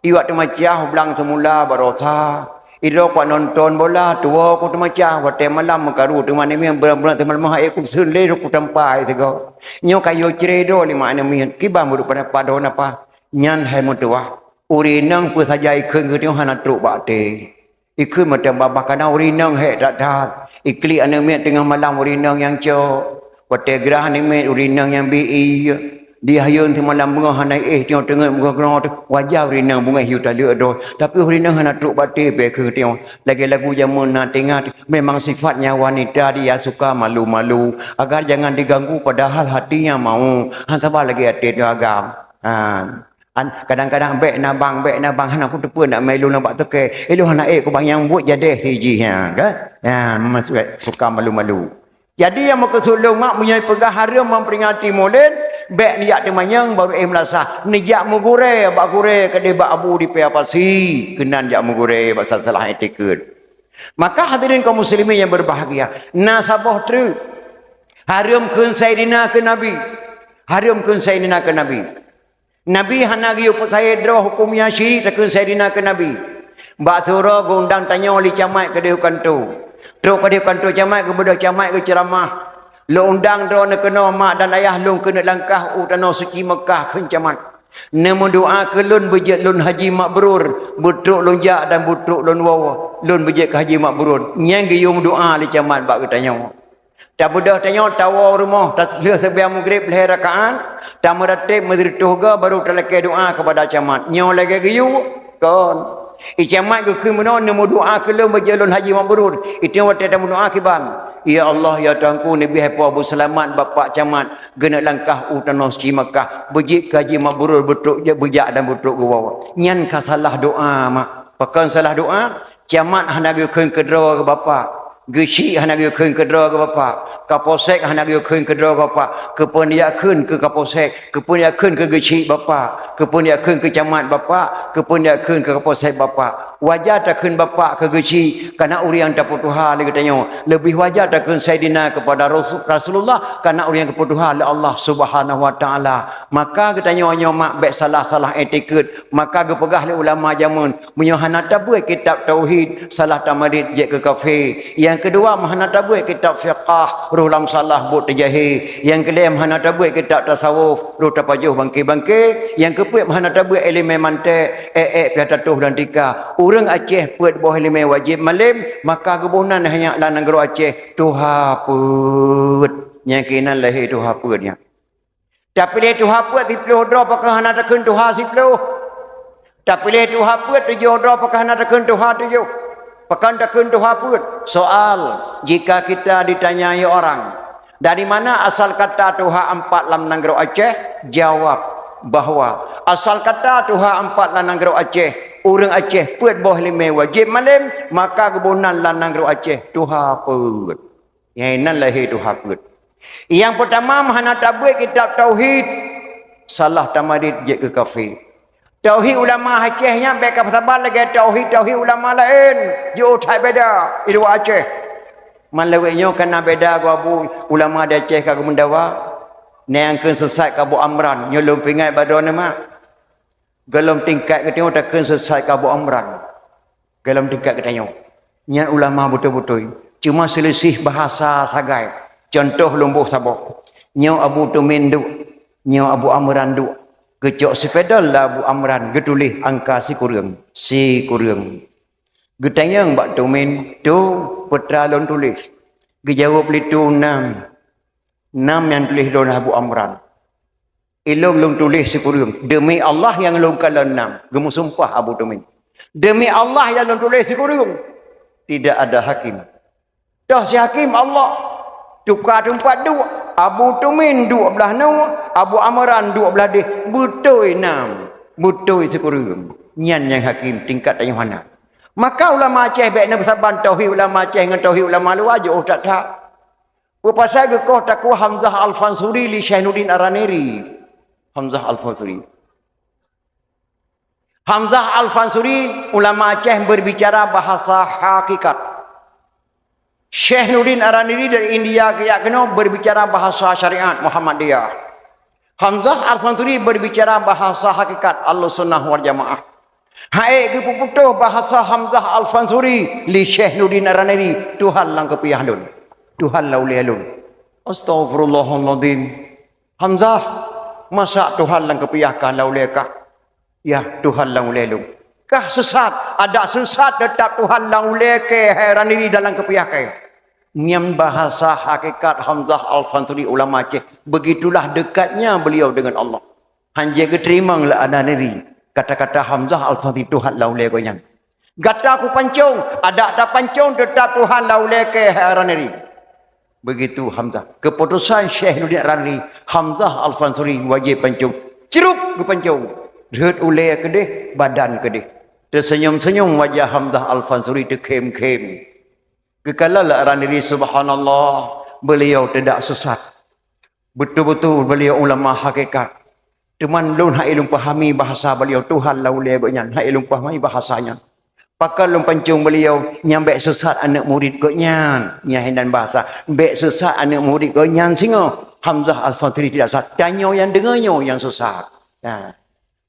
Iwak teumacah blang teumula baroesa. Idroe ku nonton bola, tuwoe ku teumacah, watèe malam meukaru teuma namiet beurang-beurang teuma leumah ék ku seun lé ku tampa sigoe. Nyoe ka yue cre droe lé mak namiet, kiban meunurot peundapat droeneuh apa? Nyan hai meutuwah. Ureueng inong peue saja ikheun geutanyoe hana trok bak até. Ikheun mantong babah kana ureueng inong hék that-that. Iklik aneuk miet teungoh malam ureueng inong nyang cok. Watèe grah aneuk miet ureueng inong nyang bi ie. Di hayeuen seumalam beungoh hana éh tanyoe teungeut meugoe-goe teuh. Wajar ureueng inong beungéh yue taleuek droe. Tapi ureueng inong hana trok bak até bèk keu geutanyoe. Lagèe lagu jameun na teuingat, memang sifatnya wanita dia suka malu-malu. Agar jangan diganggu padahal hatinya mau. Han saban lagèe até tanyoe agam. Ha. An, kadang-kadang bèk na bang, bèk na bang, hana kuteupeue nak meuilôn bak toke. Ilôn hana ék kubang nyang buet jadeh si jih nyan, kan? Nyan, memang suka, suka malu-malu. Jadi nyang meukeusut lôn mak meunyoe peugah hareuem memperingati Maulid, bèk neujak teumanyong bak ureueng éh meulasah. Neujak meugurèe bak gurèe keudeh bak Abu di Paya Pasi. Keunan jak meugurèe bak salah-salah iktikeuet. Maka hadirin kaum muslimin yang berbahagia, na saboh treuk hareuem kheun Saidina keu Nabi. Hareuem kheun Saidina keu Nabi. Nabi hana geuyue peusahe droe huköm nyang syirik takheun Saidina keu Nabi. Bak siuroe geuundang tanyoe lé camat keudeh u kantô. Trok keudeh u kantô camat, geubeudôh camat geuceuramah. Lôn undang droeneuh keunoe mak dan ayah lôn keuneuk langkah u tanoh suci Meukah, kheun camat. Neumeudoá keu lôn beujeuet lôn haji mabrur, beutrok lôn jak dan beutrok lôn woe, lôn beujeuet keu haji mabrur. Nyan geuyue meudoá lé camat bak geutanyoe. Tabeudôh tanyoe tawoe rumoh, ta-, lheueh seumbahyang Maghrib lhèe rakaat, tameuratéb meusireutoh goe, baru talakée doá keupada camat. Nyoe lagée geuyue? Kon. I camat geukheun meunoe, neumeudoá keu lôn beujeuet lôn haji mabrur. Itu watée tameudoá kiban, "Ya Allah, ya Tuhanku, neubri hai Po beuseulamat Bapak Camat geuneuk langkah u tanoh suci Makkah, beujeuet keu haji mabrur, beutrok beujak dan beutrok geuwoe." Nyan ka salah doá, mak. Pakon salah doá? Camat hana geukheun keudroe keu bapak, geuchik hana geukheun keudroe keu bapak, kapolsek hana geukheun keudroe keu bapak, keupeue neujak kheun keu kapolsek, keupeue neujak kheun keu geuchik bapak, keupeue neujak kheun keu camat bapak, keupeue neujak kheun keu kapolsek bapak. Wajar takheun bapak keu geuchik, karena ureuëng nyang tapeutuha lé geutanyoe. Leubeh wajar takheun Saidina keupada Rasul-, Rasulullah, karena ureuëng nyang geupeutuha lé Allah Subhanahu wa Taala. Maka geutanyoe nyoe mak bék salah-salah etikeuet. Maka geupeugah lé ulama jameun, meunyoe hana tabeuet kitab tauhid, salah tamarit jeuet keu kafé. Nyang keudua, meuhana tabeuet kitab fiqah, roh lam salah buet teujahe. Nyang keulhèe, meuhana tabeuet kitab tasawuf, roh tapajoh bangke-bangke. Nyang keupeuet, meuhana tabeuet iéleumé mantek, ék-ék piah tatoh dan tika. Ureuëng Aceh peuet boh iéleumé wajéb malém, maka geuboh nan hanya lam nanggroe Aceh tuha peuet. Nyang keunan lahé tuha peuet nyan. Tapiléh tuha peuet siplôh droe, pakon hana takheun tuha siplôh? Tapiléh tuha peuet tujoh droe, pakon hana takheun tuha tujoh? Pakon takheun tuha peuet? Soal, jika kita ditanyai orang, "Dari mana asal kata tuha empat lam nanggroe Aceh?" Jawab bahwa asal kata tuha empat lam nanggroe Aceh, ureuëng Aceh peuet boh iéleumé wajéb malém, maka geuboh nan lam nanggroe Aceh tuha peuet. Nyang inan lahé tuha peuet. Nyang peutama, meuhana tabeuet kitab tauhid, salah tamarit jeuet keu kafé. Tauhid ulama Aceh nyan bék kapeusaban lagée tauhid-tauhid ulama laén, jiôh that beda i luwa Aceh. Man lawét nyoe kana beda goe Abu, ulama di Aceh ka geumeudawa. Nyang kheun sesat keu Abu Amran, nyoe lôn peuingat bak droeneuh mak. Gohlom tingkat geutanyoe takheun sesat keu Abu Amran. Gohlom tingkat geutanyoe. Nyan ulama beutôi-beutôi. Cuma seulisih bahasa sagai. Contoh lôn boh saboh. Nyoe Abu Tumin duek, nyoe Abu Amran duek. Geucok sipedol lé Abu Amran, geutuléh angka sikureueng, sikureueng. Geutanyong bak Tumin, "Tu, peue teuma lôn tuléh?" Geujaweueb lé Tu, "Nam. Nam nyang tuléh lôn Abu Amran." "Ilôn lôn tuléh sikureueng, deumi Allah nyang lôn kalon nam," geumeusumpah Abu Tumin. "Deumi Allah nyang lôn tuléh sikureueng, tidak ada hakim. Toh si hakim Allah. Tuka teumpat duek, Abu Tumin duek blah nyoe, Abu Amran duek blah deh, beutôi nam, beutôi sikureueng. Nyan nyang hakim tingkat tanyoe hana." Maka ulama Aceh bék na beusaban tauhid ulama Aceh ngon tauhid ulama luwa jiôh that-that. Peue pasai geukoh takue Hamzah Al-Fansuri lé Syekh Nurdin Ar-Raniri? Hamzah Al-Fansuri. Hamzah Al-Fansuri ulama Aceh berbicara bahasa hakikat. Syekh Nurdin Ar-Raniri dari India geujak keunoe berbicara bahasa syariat Muhammadiyah. Hamzah Al-Fansuri berbicara bahasa hakikat Ahlussunnah wal Jamaah. Hai geupeuputoh bahasa Hamzah Al-Fansuri lé Syekh Nurdin Ar-Raniri, "Tuhan lam keupiah lôn. Tuhan lam ulée lôn." Astaghfirullahaladzim. "Hamzah, masa Tuhan lam keupiah kah lam ulée kah?" "Ya, Tuhan lam ulée lôn." "Kah sesat?" "Adak sesat, teutap Tuhan lam ulée kèe, hai Raniri, dan lam keupiah kèe." Nyan bahasa hakikat Hamzah Al-Fansuri ulama Aceh. Begitulah dekatnya beliau dengan Allah. Hanjeuet geuteurimong lé Ar-Raniri kata-kata Hamzah Al-Fansuri Tuhan lam ulée gobnyan. "Gata kupancong, adak tapancong teutap Tuhan lam ulée kèe, hai Ar-Raniri." Begitu Hamzah. Keputusan Syekh Nurdin Ar-Raniri, Hamzah Al-Fansuri wajéb pancong. Cruk geupancong. Rhot ulée keudeh, badan keudeh. Teuseunyum-seunyum wajah Hamzah Al-Fansuri, teukhém-khém. Geukalon lé Ar-Raniri, subhanallah, beliau tidak sesat. Beutôi-beutôi beliau ulama hakikat. Teuma lôn han lôn pahami bahasa beliau, Tuhan lam ulée gobnyan, han lôn pahami bahasa nyan. Pakon lôn pancong beliau, nyan bék sesat aneuëk murit gobnyan. Nyan hinan bahasa, bék sesat aneuëk murit gobnyan singoh. Hamzah Al-Fansuri tidak sesat. Tanyoe nyang deungoe nyoe nyang sesat. Nah.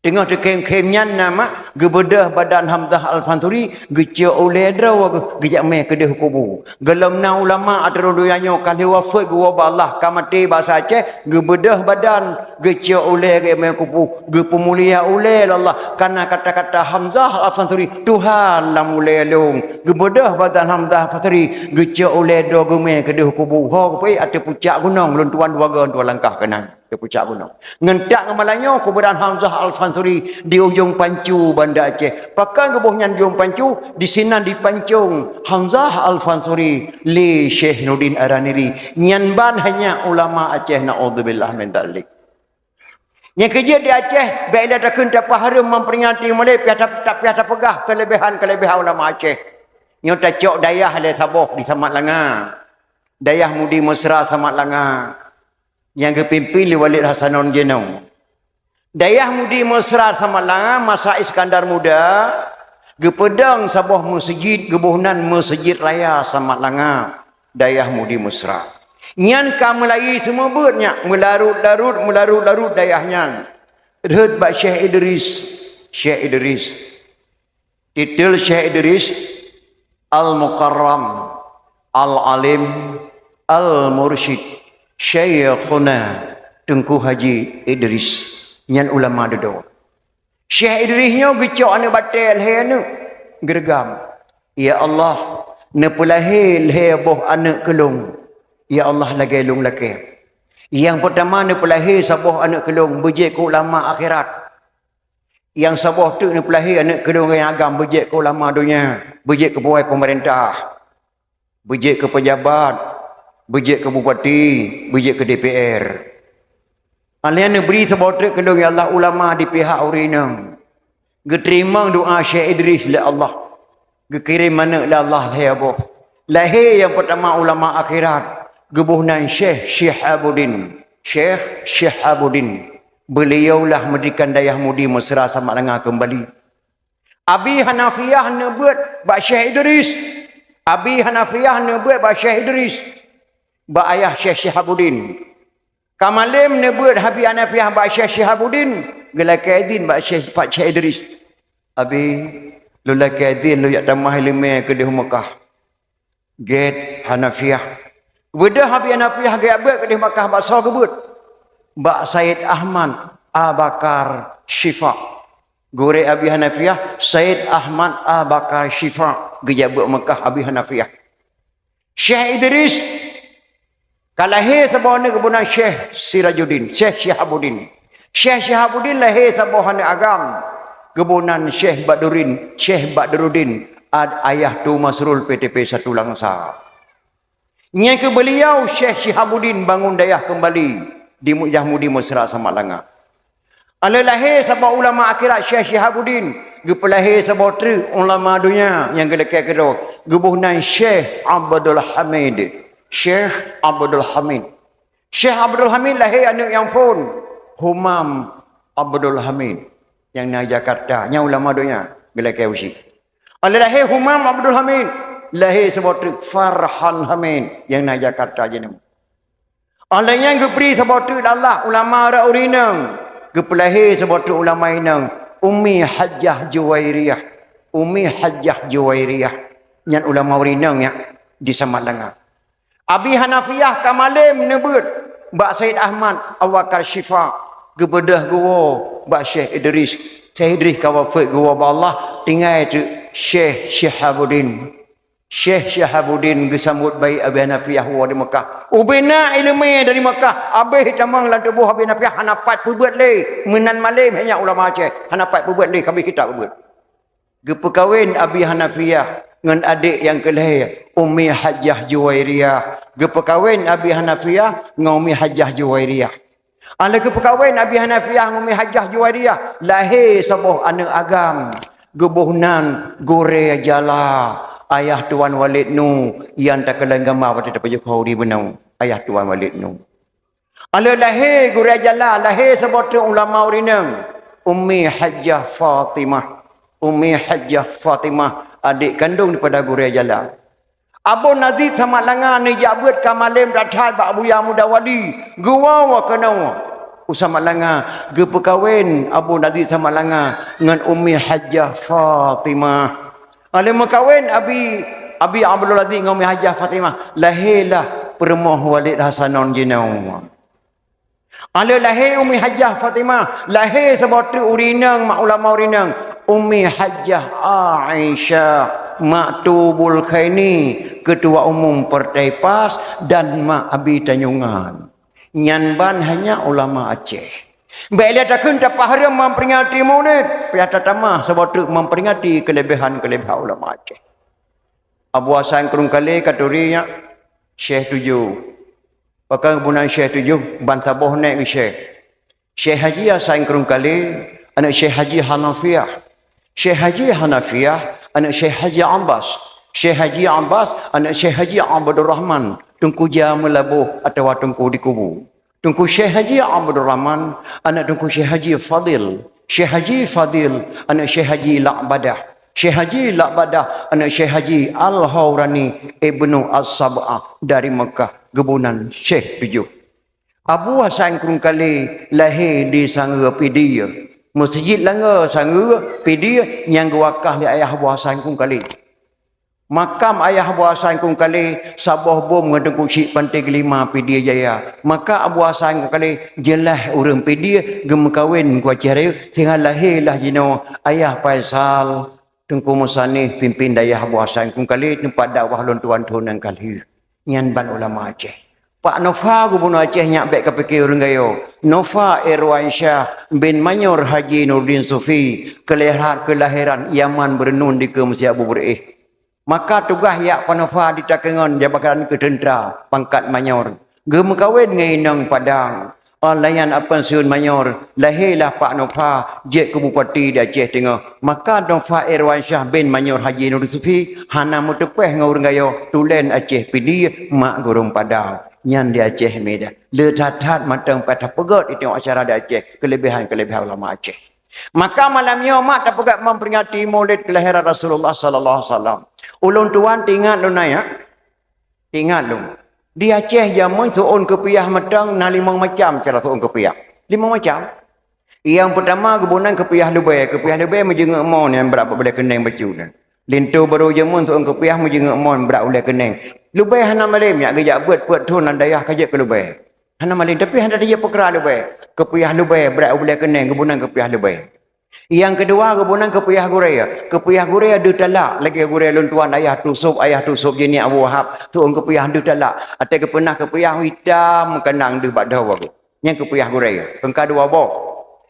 Teungoh teukhém-khém nyan na mak, geubeudôh badan Hamzah Al-Fansuri, geucok ulèe droe geu-, geujak mè keudéh kubu. Gohlom na ulama ateueh donya nyoe ka lheueh wafeuet geuwoe bak Allah, ka maté basa Aceh, geubeudôh badan, geucok ulèe geujak mè kubu, geupeumulia ulèe lé Allah. Kana kata-kata Hamzah Al-Fansuri, "Tuhan lam ulèe lôn." Geubeudôh badan Hamzah Al-Fansuri, geucok ulèe droe geumè keudéh kubu. Ho, geupeuék ateueh pucak gunong, lôn tuan dua goe, dua langkah keunan. Di pucak gunong. Ngon that ngon malam nyoe kuburan Hamzah Al-Fansuri di ujong pancu Banda Aceh. Pakon geuboh nyan ujong pancu, disinan dipancong Hamzah Al-Fansuri lé Syekh Nurdin Araniri. Nyan ban hanya ulama Aceh, naudzubillah min dzalik. Nyang keujeuet di Aceh, bèk lé takheun tapahareuem memperingati mulod, piah ta-, ta-, piah tapeugah keuleubèhan-keuleubèhan ulama Aceh. Nyoe tacok dayah lé saboh di Samat Langa. Dayah Mudi Mesra Samat Langa. Nyang geupimpin lé Walid Hasanon Jeno. Dayah Mudi Mesra Samat Langa masa Iskandar Muda, geupeudong saboh meuseujid, geuboh nan Meuseujid Raya Samat Langa, Dayah Mudi Mesra. Nyan ka meulayeue seumeubeuet nyan, meularot-larot, meularot-larot dayah nyan. Rhot bak Syekh Idris, Syekh Idris. Titel Syekh Idris, Al-Mukarram, Al-Alim, Al-Mursyid, Syaikhuna Teungku Haji Idris. Nyan ulama dudoe. Syekh Idris nyoe geucok aneuk batèe lhèe aneuk, geureugam. "Ya Allah, neupeulahé lhèe boh aneuk keu lôn. Ya Allah, lagèe lôn lakèe. Nyang peurtama neupeulahé saboh aneuk keu lôn, beujeuet keu ulama akhirat. Nyang saboh teuk neupeulahé aneuk keu lôn nyang agam, beujeuet keu ulama donya, beujeuet keu pegawai peumeurintah, beujeuet keu peujabat, beujeuet keu bupati, beujeuet keu D P R. Alèh nyan neubri saboh teuk keu lôn, ya Allah, ulama di pihak ureueng inong." Geuteurimong doa Syekh Idris lé Allah. Geukirém aneuk lé Allah lhèe boh. Lahé nyang peurtama ulama akhirat, geuboh nan Syekh Syihabuddin. Syekh Syihabuddin. Beuliaulah meudirikan Dayah Mudi Mesra Samat Langa keumbali. Abi Hanafiah neubeuet bak Syekh Idris. Abi Hanafiah neubeuet bak Syekh Idris, bak ayah Syekh Syihabuddin. Ka malem neubeuet Abi Hanafiah bak Syekh Syihabuddin, geulakèe idhin bak Syekh, bak Syekh Idris. "Abi, lôn lakèe idhin lôn jak tamah ileumèe keudéh Meukah." Gèt Hanafiah. Beudôh Abi Hanafiah geujak beuet keudéh Meukah, bak soe geubeuet? Bak Said Ahmad Abakar Syifa. Gurèe Abi Hanafiah, Said Ahmad Abakar Syifa, geujak beuet Meukah Abi Hanafiah. Syekh Idris ka lahé saboh aneuk geuboh nan Syekh Sirajuddin, Syekh Syihabuddin. Syekh Syihabuddin lahé saboh aneuk agam, geuboh nan Syekh Badruddin, Syekh Badruddin, ad-, ayah Tu Masrul P T P satu Langsa. Nyan keuh beuliau Syekh Syihabuddin bangun dayah keumbali di Mu-, Dayah Mudi Mesra Samat Langa. Alèh lahé saboh ulama akhirat Syekh Syihabuddin, geupeulahé saboh treuk ulama donya nyang geulakèe keudroe, geuboh nan Syekh Abdul Hamid. Syekh Abdul Hamid. Syekh Abdul Hamid lahé aneuk nyang phôn, Humam Abdul Hamid, nyang na Jakarta, nyan ulama donya, geulakèe usie. Alèh lahé Humam Abdul Hamid, lahé saboh treuk Farhan Hamid, nyang na Jakarta jinoe. Alèh nyan geubri saboh treuk lé Allah ulama rot ureueng inong, geupeulahé saboh treuk ulama inong, Ummi Hajjah Juwairiyah. Ummi Hajjah Juwairiyah, nyan ulama ureueng inong nyan di Samat Langa. Abi Hanafiah ka malem neubeuet bak Said Ahmad Abubakar Syifa, geubeudôh geuwoe bak Syekh Idris. Syekh Idris ka wafeuet geuwoe bak Allah, tinggai teuk Syekh Syihabuddin. Syekh Syihabuddin geusambot baik Abi Hanafiah woe di Meukah. Ubena ileumèe dari Meukah, abéh tamong lam tuboh Abi Hanafiah hana pat peubeuet lé. Meunan malem hai nyan ulama Aceh, hana pat peubeuet lé, ka abéh kitab peubeuet. Geupeukawen Abi Hanafiah ngon adék nyang keu lhèe, Ummi Hajjah Juwairiyah. Geupeukawen Abi Hanafiah ngon Ummi Hajjah Juwairiyah. Alèh geupeukawen Abi Hanafiah ngon Ummi Hajjah Juwairiyah, lahé saboh aneuk agam. Geuboh nan Gurèe Jala, ayah Tuan Walid Nu, nyang takalon gamba watèe tapajoh khauri bunoe, ayah Tuan Walid Nu. Alèh lahé Gurèe Jala, lahé saboh treuk ulama ureueng inong, Ummi Hajjah Fatimah. Ummi Hajjah Fatimah, adék kandông daripada Gurèe Jala. Abon Aziz Samat Langa neujak beuet ka malem that-that bak Buya Muda Wali, geuwoe keunoe. U Samalanga, geupeukawen Abu Nazi Samalanga ngon Ummi Hajjah Fatimah. Alé meukawen Abi, Abi Abdul Aziz ngon Ummi Hajjah Fatimah, lahé lah peurumoh Walid Hasanon jinoe. Alé lahé Ummi Hajjah Fatimah, lahé saboh treuk ureueng inong, mak ulama ureueng inong, Ummi Hajjah Aisyah, mak Tubul Khaini, Ketua Umum Partai PAS, dan mak Abi Tanjungan. Nyan ban hanya ulama Aceh. Bèk lé takheun tapahareuem memperingati Maulid, payah tatamah saboh treuk memperingati keulebihan-keulebihan ulama Aceh. Abu Hasan Krueng Kalé ka turi nyak, Syekh Tujoh. Pakon geuboh nan Syekh Tujoh, ban saboh nèk geusyekh. Syekh Haji Hasan Krueng Kalé, aneuk Syekh Haji Hanafiah. Syekh Haji Hanafiah, aneuk Syekh Haji Abbas. Syekh Haji Abbas, aneuk Syekh Haji Abdul Rahman, Teungku Jameulaboh atawa Teungku Dikubu. Teungku Syekh Haji Abdul Rahman, aneuk Teungku Syekh Haji Fadil. Syekh Haji Fadil, aneuk Syekh Haji Lakbadah. Syekh Haji Lakbadah, aneuk Syekh Haji Al-Haurani Ibnu As-Sab'ah dari Mekah, geuboh nan Syekh Tujoh. Abu Hasan Krueng Kalé lahé di Sangeue Pidie. Meuseujid Langeue Sangeue Pidie nyang geuwakah lé ayah Abu Hasan Krueng Kalé. Makam ayah Abu Hasan Krueng Kalé saboh bom ngon Teungku Chik Panté Geulima Pidie Jaya. Maka Abu Hasan Krueng Kalé jeulaih ureueng Pidie geumeukawen ngon Aceh Rayeuk, sehingga lahé lah jinoe ayah Faisal, Teungku Musanif, pimpin dayah Abu Hasan Krueng Kalé, teumpat dakwah lôn tuan thôn nyang ka lheueh. Nyan ban ulama Aceh. Pak Nofa gubunur Aceh nyak bèk kapike ureueng gayo. Nofa Irwansyah bin Manyor Haji Nuruddin Sufi, keulahar-, keulahiran Yaman Beureunun dikeue meusiak bubur éh. Maka tugaih yak Pak Nofa jitakeungon jabatan keu teuntra pangkat Manyor. Geumeukawen ngon inong Padang. Oh, layan apeunsieun Manyor, lahé lah Pak Nofa jeuet keu bupati di Aceh Teungoh. Maka Nofa Irwansyah bin Manyor Haji Nur Sufi hana meuteupeh ngon ureueng gayo tulen Aceh Pidie mak gurông Padang. Nyan di Aceh Medan. Le that-that mantong ka tapeugöt di tengok acara di Aceh, keulebihan-keulebihan ulama Aceh. Maka malam nyoe mak tapeugöt memperingati Maulid kelahiran Rasulullah sallallahu alaihi wasallam. Ulôn tuan teuingat lôn nyan, teuingat lôn. Di Aceh jameun seuôn keupiah mantong na limong macam cara seuôn keupiah. Limong macam. Nyang peutama geuboh nan keupiah lubèe. Keupiah lubèe meujeungeuk mon nyang brat bak ulèe keuneng bacut nyan. Linto barô jameun seuôn keupiah meujeungeuk mon brat ulèe keuneng. Lubèe hana malém nyak geujak beuet peuet thon lam dayah ka jeuet keu lubèe. Hana malém, tapi hana tajeuet peukra lubèe. Keupiah lubèe brat ulèe keuneng geuboh nan keupiah lubèe. Nyang keudua geuboh nan keupiah gurèe. Keupiah gurèe deuh talak lagèe gurèe lôn tuan ayah Tusôb, ayah Tusôb jih nyak Abu Wahab, seuôn keupiah deuh talak. Até geupeunah keupiah itam meukeunang deuh bak dhoe geuh. Nyan keupiah gurèe. Keungka dua boh.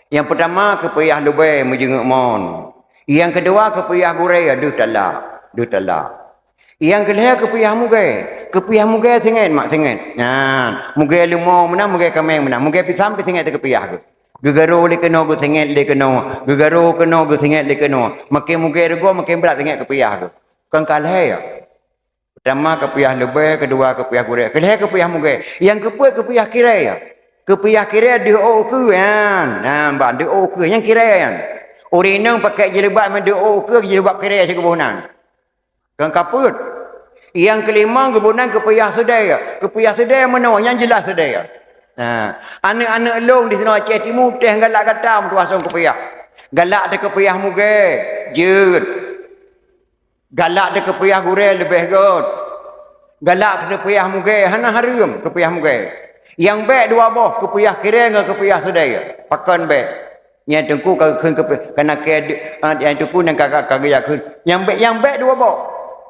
Nyang peutama keupiah lubèe meujeungeuk mon. Nyang keudua keupiah gurèe deuh talak, deuh talak. Nyang keulhèe keupiah mugèe. Keupiah mugèe singèt mak singèt. Nyan, mugèe leumo meunan, mugèe kaméng meunan, mugèe pisang pih singèt teuh keupiah geuh. Geugarô lé keunoe geusingèt lé keunoe, geugarô keunoe geusingèt lé keunoe. Makin mugèe rugoe makin brat singèt keupiah geuh. Kon ka lhèe ya. Peutama keupiah lubèe, keudua keupiah gurèe, keulhèe keupiah mugèe. Nyang keupeuet keupiah kirèe. Keupiah kirèe deuh ôk keue nyan. Nah, ban deuh ôk keue nyang kirèe nyan. Ureueng inong pakèk jilbab meunan deuh ôk keue, jilbab kirèe sigoe boh nan. Kon ka peuet. Nyang keulimong geuboh nan keupiah seudèe. Keupiah seudèe meunoe nyang jeulaih seudèe. Nah, aneuk-aneuk lôn di sinoe Aceh Timu teuh galak gata meutuah song keupiah. Galak teuh keupiah mugèe, jeuet. Galak teuh keupiah gurèe leubeh gèt. Galak teuh keupiah mugèe, hana hareuem keupiah mugèe. Nyang bèk dua boh, keupiah kirèe ngon keupiah seudèe. Pakon bèk? Nyan teungku ka geukheun keupiah, kana kèe de-, ah, nyan teungku nyang ka, ka, ka geujak kheun. Nyang bèk, nyang bèk dua boh.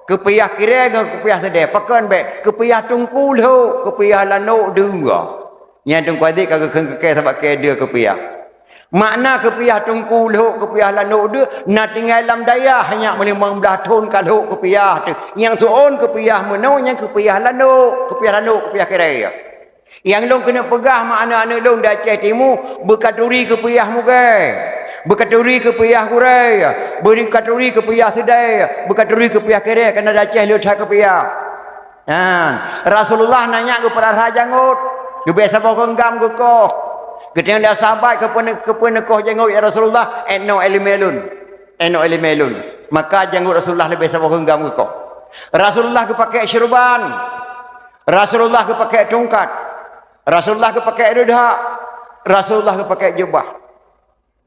Keupiah kirèe ngon keupiah seudèe. Pakon bèk? Keupiah teungku lhok, keupiah lanok dua. Nyan teungku adik ka geukheun keu kèe sabab kèe dua keupiah. Makna keupiah teungku lhok, keupiah lanok deuh, na tinggai lam dayah nyak meulimong blaih thon ka lhok keupiah teuh. Nyang seuôn keupiah meunoe, nyang keupiah lanok, keupiah lanok, keupiah kirèe. Nyang lôn keuneuk peugah mak aneuk-aneuk lôn di Aceh Timu, beukaturi keupiah mugèe, beukaturi keupiah gurèe, beukaturi keupiah seudèe, beukaturi keupiah kirèe, kareuna di Aceh le that keupiah. Nah, Rasulullah na nyak geupeurara jangôt, geubèe saboh geunggam geukoh. Geutanyong lé sahabat, "Keupeue, keupeue neukoh jangôt, ya Rasulullah?" "Inoe ileumèe lôn. Inoe ileumèe lôn." Maka jangôt Rasulullah leubèh saboh geunggam geukoh. Rasulullah geupakèk syeuruban. Rasulullah geupakèk tungkat. Rasulullah geupakèk reudak. Rasulullah geupakai jubah.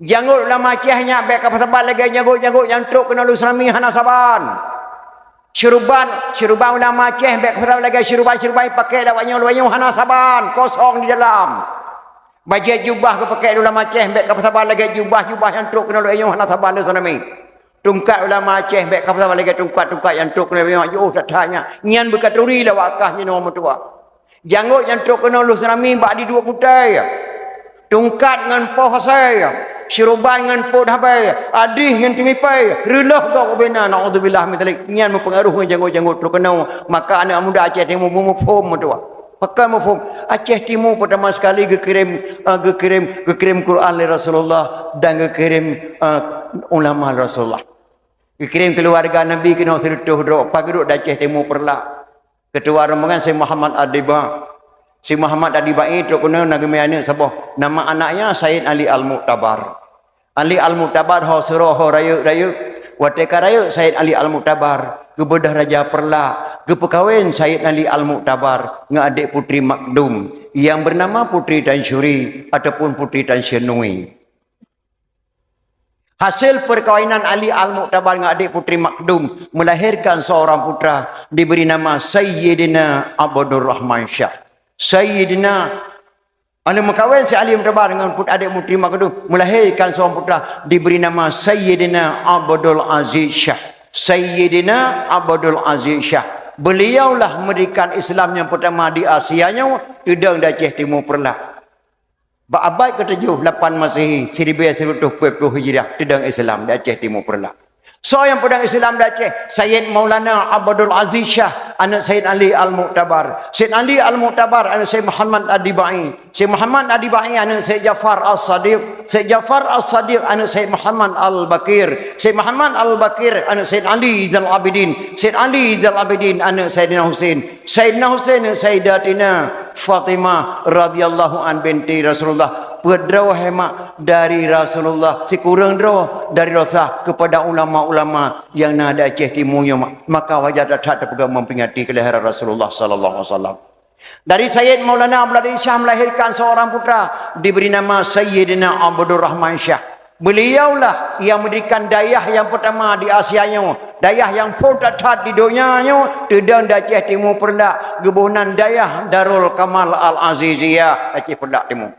Janggot ulama Aceh nyan bék ka saban lagée janggot-janggot nyang trok keunoe lôn seurami, hana saban. Syuruban, syuruban ulama Aceh bék ka saban lagée syuruban-syuruban pakai lawak nyoe, lawak nyoe, hana saban, kosong di dalam. Bajée jubah geupakai ulama Aceh bék ka saban lagée jubah-jubah nyang trok keunoe lawak nyoe, hana saban lôn seurami. Tungkat ulama Aceh bék ka saban lagée tungkat-tungkat nyang trok keunoe lawak nyoe, jiôh that-that nyan. Nyan beukaturi lawak kah nyoe meutuah. Janggot nyang trok keunoe lôn seurami bak di duek kutai. Tungkat ngon poh asai, syuruban ngon pot habai, adih ngon teumipée, reuloh gob ubena, naudzubillah min dzalik. Nyan meupeungaruh ngon janggot-janggot trok keunoe. Maka aneuëk muda Aceh Timu meumuphom meutuah. Pakon muphom? Aceh Timu peurtama sekali geukirém, eh, geukirém, geukirém Quran lé Rasulullah dan geukirém, eh, ulama lé Rasulullah. Geukirém keuluwarga Nabi keunoe sireutôh droe, pageudok di Aceh Timu Peureulak. Keutua rombongan Syekh Muhammad Adiba. Syekh Muhammad Adiba nyan trok keunoe na geumé aneuëk saboh. Nama anaknya Said Ali Al-Mu'tabar. Ali Al-Mu'tabar ho seuro ho rayeuk-rayeuk. Watée ka rayeuk Said Ali Al-Mu'tabar, geubeudôh raja Peureulak, geupeukawen Said Ali Al-Mu'tabar ngon adék putri Makdum yang bernama Putri Tansyuri ataupun Putri Tansyunui. Hasil perkawinan Ali Al-Mu'tabar ngon adék putri Makdum melahirkan seorang putra diberi nama Sayyidina Abdul Rahman Syah. Sayyidina, aneuëk meukawen si Ali Mu'tabar ngon put-, adék putri Makdum melahirkan seorang putra diberi nama Sayyidina Abdul Aziz Syah. Sayyidina Abdul Aziz Syah. Beliaulah mendirikan Islam yang pertama di Asia nyoe, teudong di Aceh Timu Peureulak. Bak abad ketujoh lapan Masehi, siribée sireutôh peuet ploh Hijriah, teudong Islam di Aceh Timu Peureulak. Soe nyang peudong Islam di Aceh? Sayyid Maulana Abdul Aziz Syah, aneuëk Sayyid Ali Al-Mu'tabar. Sayyid Ali Al-Mu'tabar, aneuëk Sayyid Muhammad Adibai. Sayyid Muhammad Adibai, aneuëk Sayyid Jafar As-Sadiq. Sayyid Jafar As-Sadiq, aneuëk Sayyid Muhammad Al-Baqir. Sayyid Muhammad Al-Baqir, aneuëk Sayyid Ali Zainal Abidin. Sayyid Ali Zainal Abidin, aneuëk Sayyidina Husain. Sayyidina Husain, Sayyidatina Fatimah radhiyallahu an binti Rasulullah, peuet droe hemat dari Rasulullah, sikureueng droe dari Rasulullah kepada ulama-ulama yang na di Aceh Timu nyoe, maka wajar that-that tapeugah memperingati kelahiran Rasulullah sallallahu alaihi wasallam. Dari Sayyid Maulana Abdul Aziz Syah melahirkan seorang putra, diberi nama Sayyidina Abdul Rahman Syah. Beliaulah yang mendirikan dayah yang pertama di Asia nyoe, dayah yang phon that-that di donya nyoe, teudong di Aceh Timu Peureulak, geuboh nan dayah Darul Kamal Al-Aziziyah, Aceh Peureulak Timu.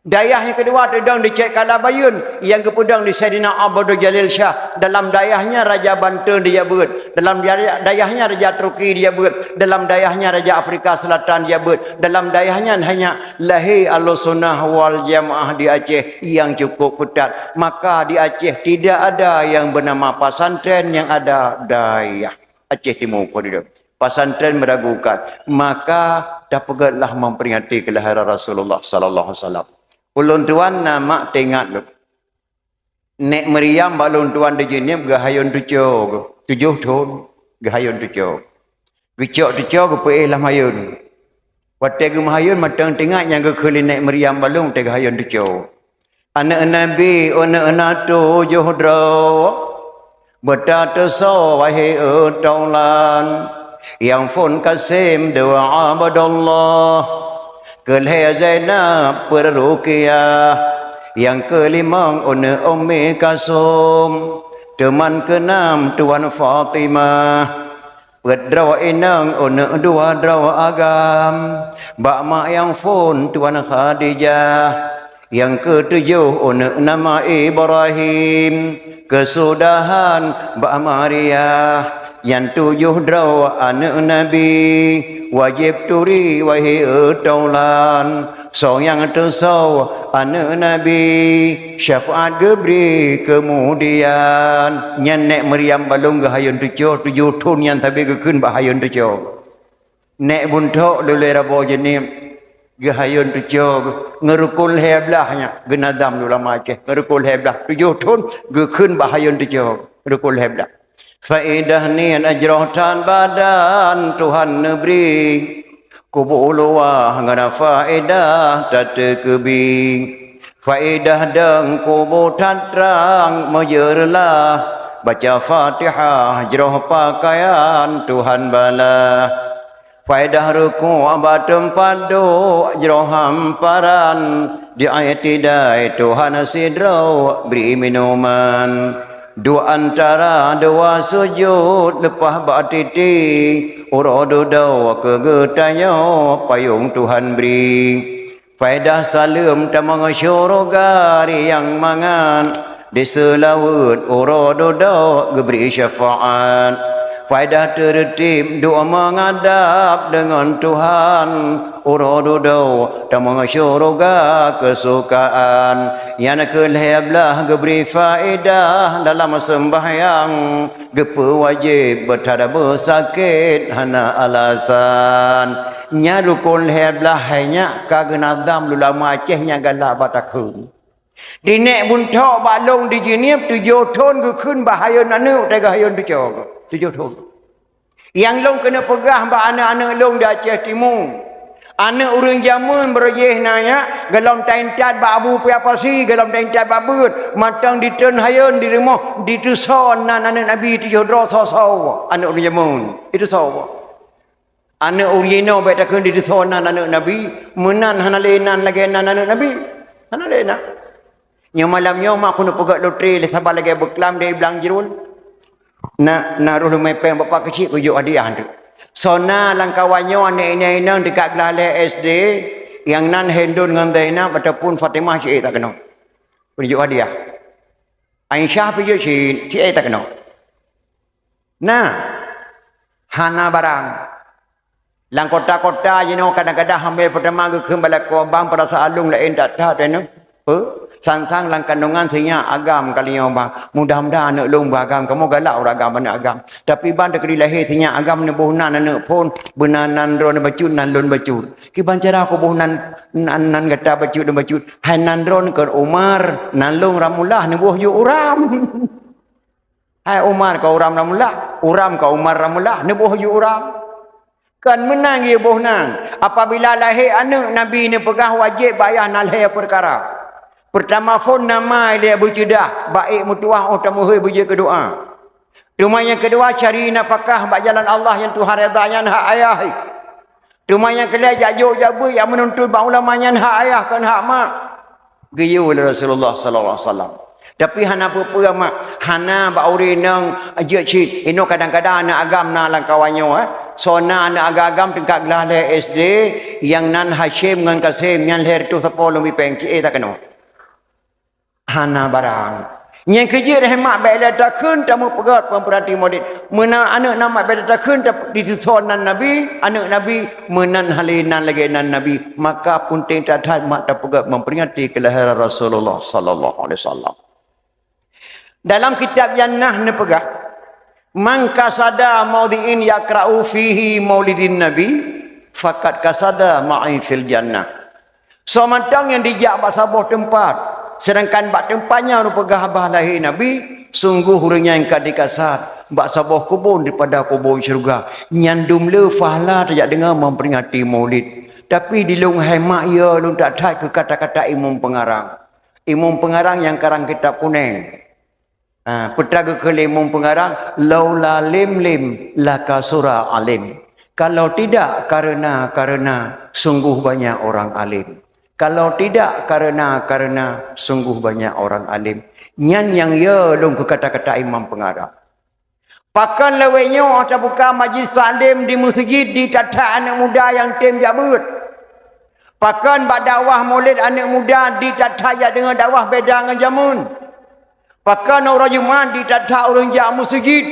Dayah nyang keudua teudong di Cek Kala Bayeuen, nyang geupeudong di Saidina Abdul Jalil Syah. Dalam dayah nyan Raja Banten dijak beuet, dalam dayah, dayah nyan Raja Turki dijak beuet, dalam dayah nyan Raja Afrika Selatan dijak beuet, dalam dayah nyan hanya lahé Ahlussunnah wal Jamaah di Aceh nyang cukup keutat. Maka di Aceh tidak ada yang bernama pesantren, yang ada dayah. Aceh Timu keu di Pesantren meragukan. Maka tapeugötlah memperingati kelahiran Rasulullah sallallahu alaihi wasallam. Ulôn tuan na mak teuingat lôn. Nèk Maryam bak lôn tuan di Jeunieb geuhayôn teucok, tujoh thon geuhayôn teucok. Geucok teucok geupeuéh lam hayôn. Watèe geumeuhayôn mantong teuingat nyang geukheun lé Nèk Maryam bak lôn watèe geuhayôn teucok. Aneuk Nabi, aneuk na tujoh droe, beutateusoe wahé taulan, nyang phon Kasim dua Abdullah, keu lhèe Zainab peuet Ruqyah, nyang keulimong aneuk Ummi Kalsum, teuma keunam tuan Fatimah. Peuet droe inong aneuk dua droe agam, bak mak nyang phon tuan Khadijah. Nyang keutujoh aneuk nama Ibrahim, keusudahan bak Maria. Nyan tujoh droe aneuk Nabi, wajéb turi wahé taulan. Soe nyang teusoe aneuk Nabi, syafaat geubri keumudian. Nyan Nèk Maryam bak lôn geuhayôn teucok, tujoh thon nyan sabe geukheun bak hayôn teucok. Nèk Buntok Lulèe Rabo Jeunieb geuhayôn teucok, ngon rukon lhèe blah nyan, geunadam lé ulama Aceh, ngon rukon lhèe blah, tujoh thon geukheun bak hayôn teucok, rukon lhèe blah. Faedah nyan jroh that badan Tuhan neubri, kubu luwah ngon faedah tateukeubie. Faedah dong kubu that trang meujeureulah, baca Fatihah jroh pakaian Tuhan balaih. Faedah rukuk bak teumpat duek jroh hamparan, Di iktidai Tuhan sidroe bri minuman. Dua antara dua sujud leupah bak titi, uroe dudoe keu geutanyoe payong Tuhan bri. Faedah saleuem tamong syuruga ri nyang mangat, di seulaweuet uroe dudoe geubri syafaat. Faedah teureutib dua meuadab deungon Tuhan, uroe dudoe tamong syuruga keusukaan. Nyang keu lhée blaih geubri faedah dalam seumbahyang, geupeuwajéb beutada beusakét hana alasan. Nyan rukon lhée blaih hai nyak ka geunadam ulama Aceh nyang galak bak takheun. Di nèk buntok bak lông di Jeunieb tujoh thon geukheun bak hayeuen aneuk teuga hayeuen tujoh. Tujoh thon. Nyang lôn keuneuk peugah bak aneuk-aneuk lôn di Aceh Timu. Aneuk ureuëng jameun beureujeih na nyak, golom taintat bak abu piah pasi, golom taintat bak beuet, mantong ditreun hayeuen di rumoh, diteusoe nan aneuk Nabi tujoh droe soe-soe, aneuk ureuëng jameun. Diteusoe. Aneuk ureuëng jinoe bék takheun diteusoe nan aneuk Nabi, meunan hana lé nan lagée nan aneuk Nabi. Hana lé nan. Nyoe malam nyoe mak keuneuk peugét lotre lé saban lagée beuklam di blang jruen. Na, na roh lumé péng bapak keuchik kujok hadiah tu. Sona lam kawan nyoe aneuk inong-inong teuka glah lé S D, nyang nan Hendon ngon Zainab ataupun Fatimah cik tak keunoe. Kujok hadiah. Aisyah pih jeuet cit, cit eh takeunoe. Nah, hana barang. Lam kota-kota jinoe kadang-kadang hamé peutama geukheun bak lakoe bang peurasaan lôn laén that-that teuh. Peue? Sang-sang lam kandongan sinyak agam kali nyoe bang. Mudah-mudahan aneuk lôn beuagam. Kamoe galak ureuëng agam aneuk agam. Tapi bang teukeudi lahé sinyak agam neuboh nan aneuk phon, beunan nan droeneuh bacut nan lôn bacut. Kiban cara kuboh nan, nan, nan gata bacut lôn bacut. Hai nan droeneuh keu Umar, nan lôn Ramullah neuboh ju Uram. Hai Umar ka Uram Ramullah, Uram ka Umar Ramullah, neuboh ju Uram. Kan meunan geuboh nan. Apabila lahé aneuk Nabi neupeugah wajéb bak ayah na lhée peukara. Peurtama phon nama ilée beuceudah, baék meutuwah óh tameuhôi beujeuet keu doá. Teuma nyang keudua cari nafakah bak jalan Allah nyang Tuhan redha nyan hak ayah. Teuma nyang keulhée jak jok jak beuet jak meununtut bak ulama nyan hak ayah kon hak mak. Geuyue lé Rasulullah sallallahu alaihi wasallam. Tapi hana peue-peue mak, hana bak ureuëng inong jeuet cit. Inoe kadang-kadang aneuk agam na lam kawan nyoe, eh. Soe na aneuk agam-agam tingkat glah lé S D, nyang nan Hasyim ngon Kasim nyan lhée reutôh sapo lôn bipeng cit eh takeunoe. Hana barang. Nyang keujeuet rahmat bék lé takheun tameupeugét peumpeurati Maulid. Meunan aneuk na mak bék lé takheun diteusoe nan Nabi, aneuk Nabi meunan hale nan lagée nan Nabi. Maka punteng that-that mak tapeugét memperingati keulahiran Rasulullah sallallahu alaihi wasallam. Dalam kitab Jannah neupeugah, "Man qasada maudhi'in yaqra'u fihi maulidin Nabi, faqad qasada ma'i fil jannah." Soe mantong nyang dijak bak saboh teumpat, seudangkan bak teumpat nyan neupeugah bah lahé Nabi, sunggoh ureuëng nyan ka dikasad bak saboh kubon daripada kubon syeuruga. Nyan dum le pahala tajak deungoe memperingati Maulid. Tapi di lôn hai mak ya lôn that-that keu kata-kata imum peungarang. Imum peungarang nyang karang kitab kuneng. Ha, peue geukheun lé imum peungarang, "Laula lim lim lakasura alim." Kalau tidak karena-karena, sungguh banyak orang alim. Kalau tidak karena-karena, sungguh banyak orang alim. Nyan nyang ya lôn keu kata-kata imam peungarang. Pakon lawét nyoe tabuka majlis taklim di meuseujid di that-that aneuk muda nyang tem jak beuet? Pakon bak dakwah Maulid aneuk muda di that-that jak deungoe dakwah beda ngon jameun? Pakon uroe Jumat di that-that ureuëng jak meuseujid?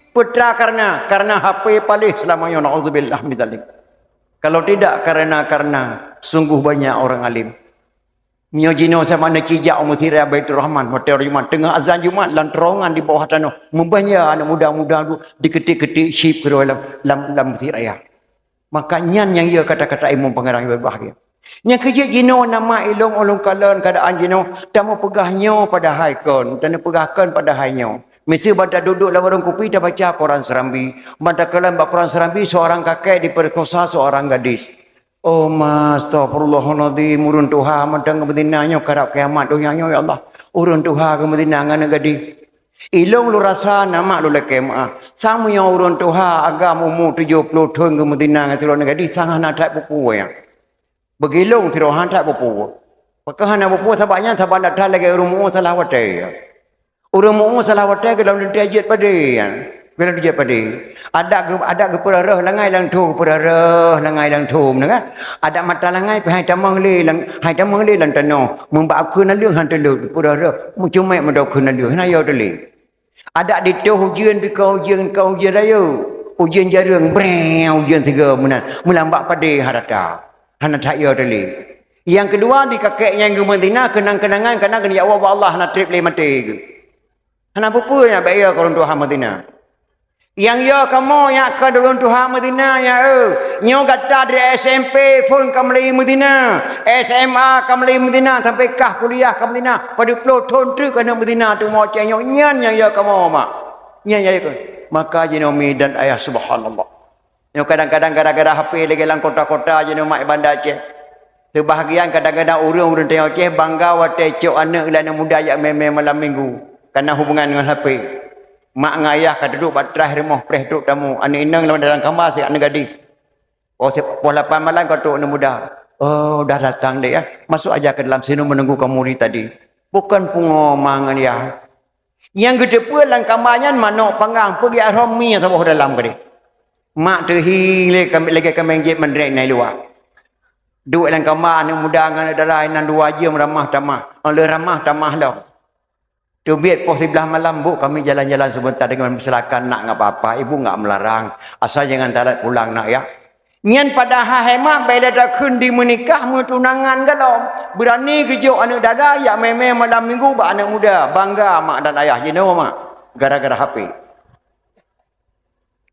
Peue kareuna, kareuna H P paléh seulama nyoe, naudzubillah min dzalik. Kalau tidak karena-karena, sungguh banyak orang alim. Nyoe jinoe sama neuci jak u Meuseujid Raya Baiturrahman, watée uroe Jumat, teungoh azan Jumat lam teurongan di bawah tanoh, meubanja aneuk muda-muda tu diketik-ketik chip keudroe lam, lam, lam Meuseujid Raya. Maka nyan nyang ya kata-kata imum peungarang nyang bahgia. Nyang keujeuet jinoe nama ilong ulôn kalon keadaan jinoe, tameupeugah nyoe padahai kon, tameupeugah kon padahai nyoe. Miseue ban taduek-duek lam warong kupi tabaca Quran Serambi, ban takalon bak Quran Serambi seorang kakek diperkosa seorang gadis. Oh ma, astagfirullahalazim, ureuëng tuha mantong keumeudina nyoe karab kiamat donya nyoe ya Allah. Ureuëng tuha keumeudina ngon aneuk gadih. Ilong lôn rasa nama lôn lakée meuáh. Sang meunyoe ureuëng tuha agam umu tujoh ploh thon keumeudina ngon sidroe aneuk gadih sang hana that peue-peue nyan. Beugilong sidroe hana that peue-peue. Pakon hana peue-peue sabab nyan, sabab that lagée ureuëng mu'ue salah watée. Ureuëng mu'ue salah watée gohlom teuntée jeuet padé, gohlom jeuet padé. Adak geu-, adak geupeurah-rah langai lam thom, geupeurah-rah langai lam thom, na kan? Adak mata langai pih hai tamong lé lam, hai tamong lé lam tanoh. Meubak kheun naleueng han teuleuek, geupeurah-rah, meucumét meudoe kheun naleueng, hana yo teulé. Adak ditoh ujeuen pih kon ujeuen, kon ujeuen rayeuk, ujeuen jareueng, breng, ujeuen sigoe meunan, meulambak padé harata, hana that yo teulé. Nyang keudua, di kakek nyang geumeuzina, keunang-keunangan, kana geunjak woe bak Allah, hana treb lé maté geuh. Hana peue-peue nyan bak yo keu ureuëng tuha meuzina. Nyang yo kamoe nyan keu ureuëng tuha meuzina nyan, eh. Nyoe gata dari S M P phon ka mulai meuzina, S M A ka mulai meuzina, sampai kah kuliah ka meuzina, padub ploh thon treuk keuneuk meuzina, teuma cit nyoe nyan nyang yo kamoe, mak. Nyan nyang yo kamoe. Maka jinoe mi dan ayah, subhanallah. Nyoe kadang-kadang gara-gara H P lagée lam kota-kota jinoe mak i Banda Aceh. Seubahgian kadang-kadang ureuëng-ureuëng tanyoe Aceh bangga watée cok aneuëk lé aneuëk muda jak mé-mé malam minggu, kana hubungan ngon H P. Mak ngon ayah ka duduek bak teuraih rumoh preh trok tamu, aneuëk inong lam dalam kama siat aneuëk gadih. Oh, se-, poh lapan malam ka trok aneuëk muda. Oh, dah datang dek ya. Masuk aja ke dalam sini menunggu kamu di tadi. Bukan pungo ma ngon ayah. Nyang geuteupeue lam kama nyan manok panggang, peugiak rhom mie saboh dalam keudeh. Mak teuhi lé kam-, lagée kaméng jép mandrek na i luwa. Duek lam kama aneuëk muda ngon aneuëk dara inan dua jeuem ramah tamah. Oh, lheueh ramah tamah lom. Teubiet poh siblaih malam, "Bu, kami jalan-jalan sebentar dengan persilakan, nak nggak apa-apa, ibu nggak melarang. Asal jangan telat pulang, nak, ya." Nyan padahai hai mak bèk lé takheun di meunikah meutunangan galom. Beurani geujok aneuëk dara jak mé-mé malam minggu bak aneuëk muda. Bangga mak dan ayah jinoe mak. Gara-gara H P.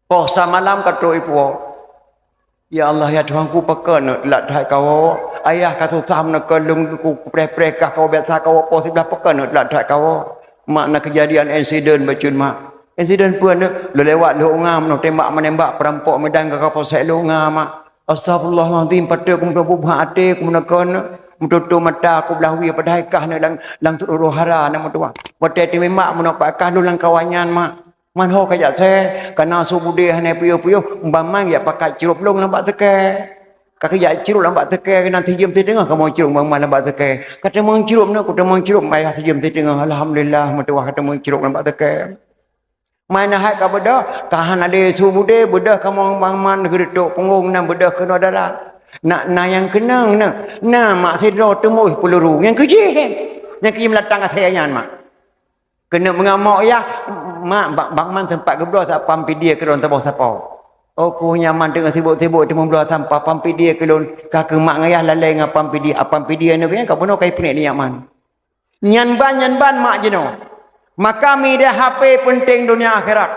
Poh sa malam ka trok ipuwoe. Ya Allah, ya Tuhanku, pakon neuh teulat that kawoe. Ayah ka susah meuneukon lôn kupreh-preh kah kawoe biasa kawoe poh siblaih pakon neuh teulat that kawoe. Mak na keujadian insiden bacut mak. Insiden peue neuh? Lôn lewat lhok nga meunoe tembak-menembak perampok Medan ka kapolsek lhok nga mak. Astagfirullahalazim, patot ku meututoe buet até ku meuneukon, meututoe mata ku blah wie padahai kah neuh lam, lam turoh hara na meutuah. Watée teumimak meunoe pat kah lôn lam kawan nyan mak. Man ho ka jak sée, kana su budé hana piôh-piôh, bang man jak pakat crôb lôn lam bak teuke. Ka keu jak crôb lam bak teuke, keunan sijeuem siteungoh kamoe crôb bang man lam bak teuke. Ka teumeung crôb neuh, ku teumeung crôb ayah sijeuem siteungoh. Alhamdulillah, meutuwah ka teumeung crôb lam bak teuke. Man hai ka beudôh, ka hana lé su budé, beudôh kamoe bang man geureutok punggong nan beudôh keunoe dara. Na, na nyang keunong neuh, na mak sidroe teumeuh peuluru, nyang keujih. Nyang keujih meulatang asée nyan mak. Keuneuk meungamok yah, mak, bak, bak man teumpat geubloe sampah pidie keu lôn saboh sapo. Oh, ku nyaman teungoh sibok-sibok teumeuh bloe sampah pidie keu lôn, ka keu mak ngon yah lalée ngon pidie, apam pidie nyoe nyan ka bunoe ka ipeunek di nyaman. Nyan ban, nyan ban mak jinoe. Maka mi deh H P peunteng donya akhirat.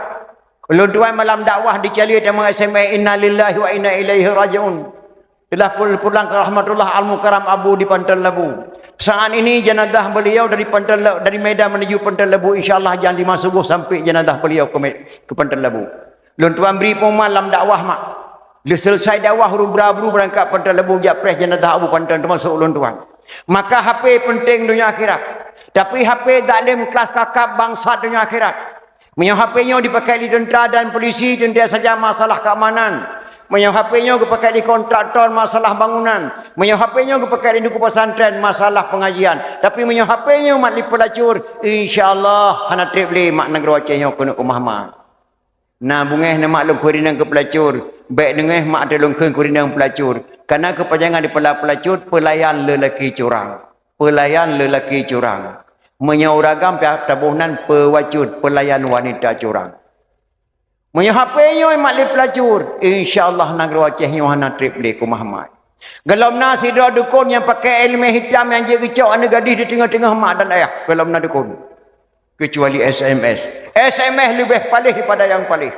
Ulôn tuan malam dakwah di Calié tamong S M S, "Innalillahi wa inna ilaihi raji'un." Telah pul-, pulang ke rahmatullah Al-Mukarram Abu di Panton Labu. Saat ini jenazah beliau dari Panton La-, dari Medan menuju Panton Labu, insya Allah jam lima subuh sampai jenazah beliau ke Me-, ke Panton Labu. Lôn tuan bri pengumuman lam dakwah mak. Lheueh selesai dakwah, ureuëng bra-bru beurangkat Panton Labu jak preh jenazah Abu Panton, teumasok ulôn tuan. Maka H P peunteng donya akhirat. Tapi H P zalim kelas kakap bangsat donya akhirat. Meunyoe H P nyoe dipakai lé teuntra dan polisi, teuntée saja masalah keamanan. Meunyoe H P nyoe geupakai lé kontraktor, masalah bangunan. Meunyoe H P nyoe geupakai lé teungku pesantren, masalah pengajian. Tapi meunyoe H P nyoe mat lé peulacur, insya Allah hana treb lé mak nanggroe Aceh nyoe keuneuk keumah-mah. Na beungéh neuh mak lôn keu rinang keu peulacur, bék deungéh mak teuh lôn kheun keu rinang peulacur. Kana keupanjangan daripada peulacur, peulayan lelaki curang. Peulayan lelaki curang. Meunyoe ureuëng agam pih taboh nan peuwacut, peulayan wanita curang. Meunyoe H P nyoe mat lé peulacur, insya Allah nanggroe Aceh nyoe hana treb lé keumah-mah. Gohlom na sidroe dukon nyang pakai iéleumé hitam nyang jeuet geucok aneuëk gadih di teungoh-teungoh mak dan ayah. Gohlom na dukon. Kecuali S M S. S M S leubeh paléh daripada nyang paléh.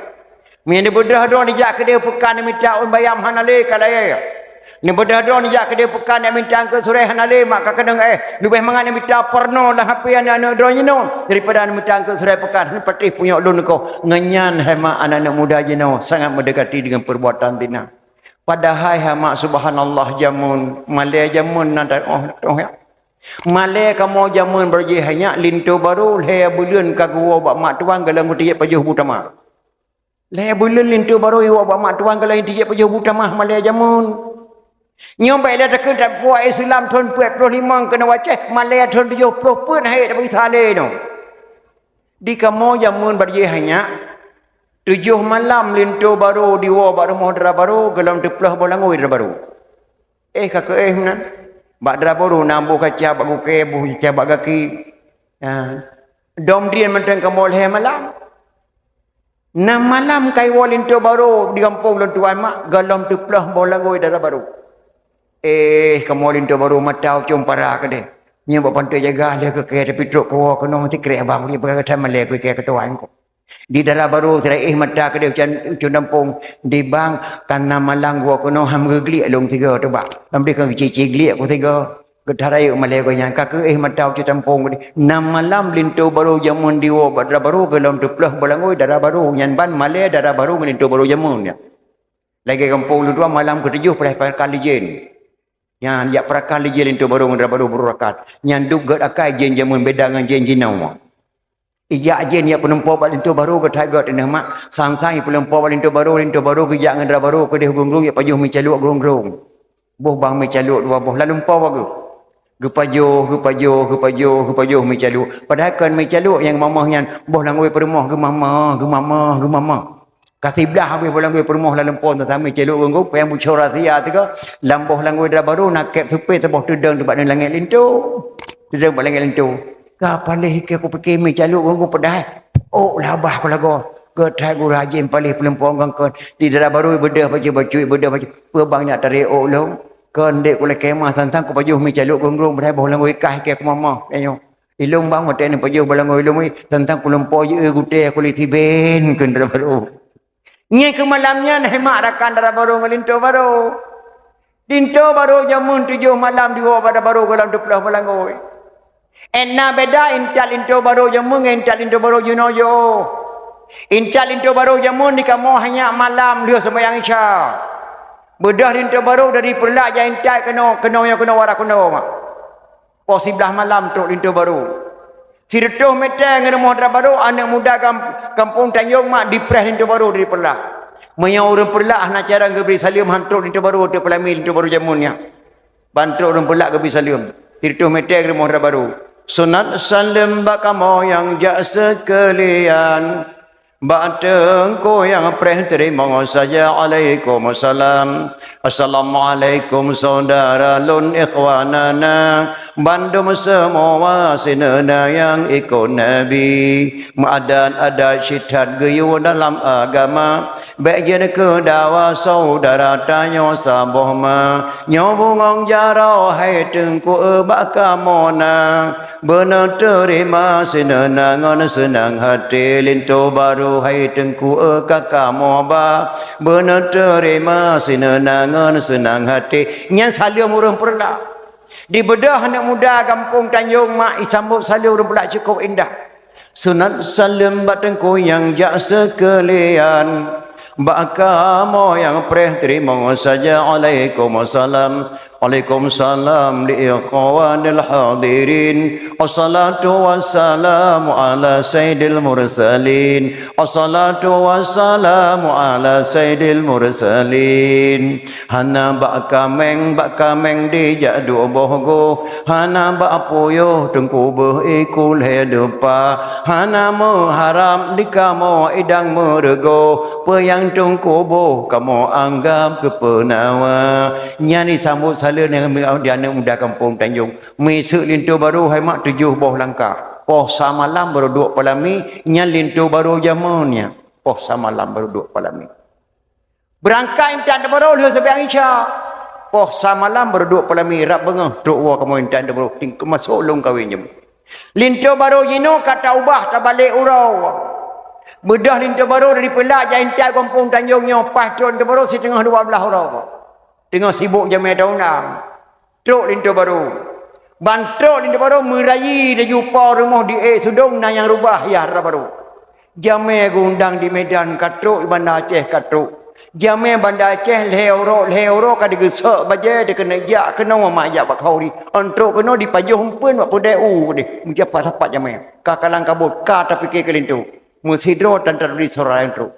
Meunyoe neubeudôh droe neujak keudeh peukan neumita ôn bayam hana lé ka layée. Neubeudôh droe neujak keudeh peukan neumita eungkôt surée hana lé mak ka keunong éh. Leubeh mangat neumita porno lam H P aneuëk-aneuëk droe jinoe daripada neumita eungkôt surée peukan. Neupatéh punyok lôn neukoh. Ngon nyan hai mak aneuëk-aneuëk muda jinoe sangat meudekati deungon perbuatan zina. Padahai hai mak subhanallah jameun, malée jameun na teuh, oh, teuh, ya. Malée kamoe jameun barô jih hai nyak linto barô lhée buleuen ka geuwoe bak mak tuan gohlom geutijép pajoh bu tamah. Lhée buleuen linto barô iwoe bak mak tuan gohlom geutijép pajoh bu tamah malée jameun. Nyoe bèk lé takheun that puasa Islam thôn peuet ploh limong keunoe u Aceh, malèe thôn tujoh ploh peuet hai tapeugisa lé nyoe. Di kamoe jameun bak jih hai nyak, tujoh malam linto barô diwoe bak rumoh dara barô, gohlom teuploh boh langôi dara barô. Eh, ka keuh meunan. Bak dara barô na boh kaca bak gukée, boh kaca bak gaki. Ha. Dom drien mantong kamoe lhèe malam. Na malam ka iwoe linto barô di gampông lôn tuan mak, gohlom teuploh boh langôi dara barô. Eh, kamoe linto barô mata ucông para keudeh. Nyoe bak pantoe jaga lheueh keu kèe tapi trok keuwoe keunoe sikrek abang ulèe peugah that malèe keu kèe keu tuan ko. Di dara barô sira éh mata keudeh ucông, ucông gampông. Di bang ka na malam woe keunoe han geugliek lôn sigoe teuh bang. Lam deh ka geucicik gliek ku sigoe. Geutarayeuek malèe geuh nyan, ka keuh éh mata ucit tampông geuh. Na malam linto barô jameun diwoe bak dara barô gohlom teuploh boh langôi dara barô, nyan ban malèe dara barô ngon linto barô jameun nyan. Lagèe gampông lôn tuan malam keutujoh padahai peurakan lé jén. Nyan jak peurakan lé jén linto barô ngon dara barô beururakan. Nyan duek gèt akai jén jameun beda ngon jén jinoe. Ijak jén jak peulumpo bak linto barô geuthai gèt inong mak. Sang-sang ipeulumpo bak linto barô, linto barô geujak ngon dara barô keudeh grong-grong jak pajoh mie caluek grong-grong. Boh bang mie caluek dua boh lalumpo bak geuh. Geupajoh, geupajoh, geupajoh, geupajoh mie caluek. Padahai kon mie caluek nyang geumamah nyan, boh langôi peurumoh geumamah, geumamah, geumamah. Ka siblah habéh boh langôi peurumoh lalumpo teuh mie caluek grong-grong, payang bucora sia teuka, lam boh langôi dara barô na kép supé teuboh teudong teuh bak langét linto. Teudong bak langét linto. Ka paléh ikeu kupike mie caluek grong-grong padahai. Oh, labah ku lagoe. Geuthai gura jén paléh peulumpo gangkon. Di dara barô beudôh bacut-bacut, beudôh bacut. Peue bang nyak tarek ôk lôn? Kon dek ku lakèe mah sang-sang kupajoh mie caluek grong-grong padahai boh langôi kah ikeu kumamah. Nyoe. Ilôn bang watèe neupajoh boh langôi lôn, sang-sang kulumpo jeuet gutèe kulét siben kheun dara barô. Nyan keuh malam nyan hai mak rakan dara barô ngon linto barô. Linto barô jameun tujoh malam diwoe bak dara barô gohlom teuploh boh langôi. Éh na beda intat linto barô jameun ngon intat linto barô jinoe jiôh. Intat linto barô jameun di kamoe hai nyak malam lheueh seumayang Isya. Beudôh linto barô dari Peureulak jak intat keunoe, keunoe nyoe keunoe wara keunoe mak. Poh siblaih malam trok linto barô. Sireutôh mètè ngon rumoh dara barô, aneuk muda gam-, gampông Tanjong mak dipreh linto barô dari Peureulak. Meunyoe ureueng Peureulak hana carông geubri saleuem han trok linto barô, teupeulamé linto barô jameun nyan. Ban trok ureueng Peureulak geubri saleuem. Sireutôh mètè ngon rumoh dara barô. Sunat saleuem bak kamoe nyang jak seukeulian. Bak teungku nyang preh teurimong saja, alaikum salam. Assalamualaikum saudara lôn ikhwanana, bandum seumoa sineuna nyang ikot Nabi. Meuadat-adat sit that geuyue dalam agama, bèk jeuet keu dawa saudara tanyoe saboh ma. Nyoe bungöng jaroe hai teungku bak kamoe na. Beuneuteurima sineuna ngon seunang hati, linto barô hai teungku ka kamoe ba. Beuneuteurima sineuna ngon seunang hati. Nyan saleuem ureueng Peureulak. Dibeudôh aneuk muda gampông Tanjong mak isambot saleuem ureueng Peureulak cukôp indah. Sunat saleuem bak teungku nyang jak seukeulian. Bak kamoe nyang preh teurimong saja, alaikum salam. Waalaikumsalam li ikhwanil hadirin. Wassalatu wassalamu ala sayyidil mursalin. Wassalatu wassalamu ala sayyidil mursalin. Hana bak kaméng, bak kaméng dijak duek boh goh. Hana bak puyoh teungku beuh iku lhèe deupa. Hana meuharab di kamoe idang meureugoh. Peue nyang teungku boh kamoe anggab keu peunawa. Nyan disambot saleuem di aneuk muda gampông Tanjong. Miseuk linto barô hai mak tujoh boh langkah. Poh sa malam barô duek peulamé, nyan linto barô jameun nyan. Poh sa malam barô duek peulamé. Beurangkat intat linto barô lheueh seumayang Isya. Poh sa malam barô duek peulamé, rab beungoh trok woe kamoe intat linto barô, ting-, masôk lôn kawén jameun. Linto barô jinoe ka taubah tabalek uroe. Beudôh linto barô dari Peureulak jak intat gampông Tanjong nyoe, paih trok linto barô siteungoh dua blaih uroe. Teungoh sibok jamèe taundang. Trok linto barô. Ban trok linto barô meurayeue laju po rumoh di ék Sudong na nyang rubah yah dara barô. Jamèe geuundang di Medan ka trok, di Banda Aceh ka trok. Jamèe Banda Aceh lhèe uroe, lhèe uroe ka digeusok bajèe dikeuneuk jak keunoe mak jak bak khauri. Ôn trok keunoe dipajoh umpeuen bak peudeh u deh. Meujapat-sapat jamèe. Ka kalang kabot, ka tapike keu linto. Meusidroe tan taturi suara nyang trok.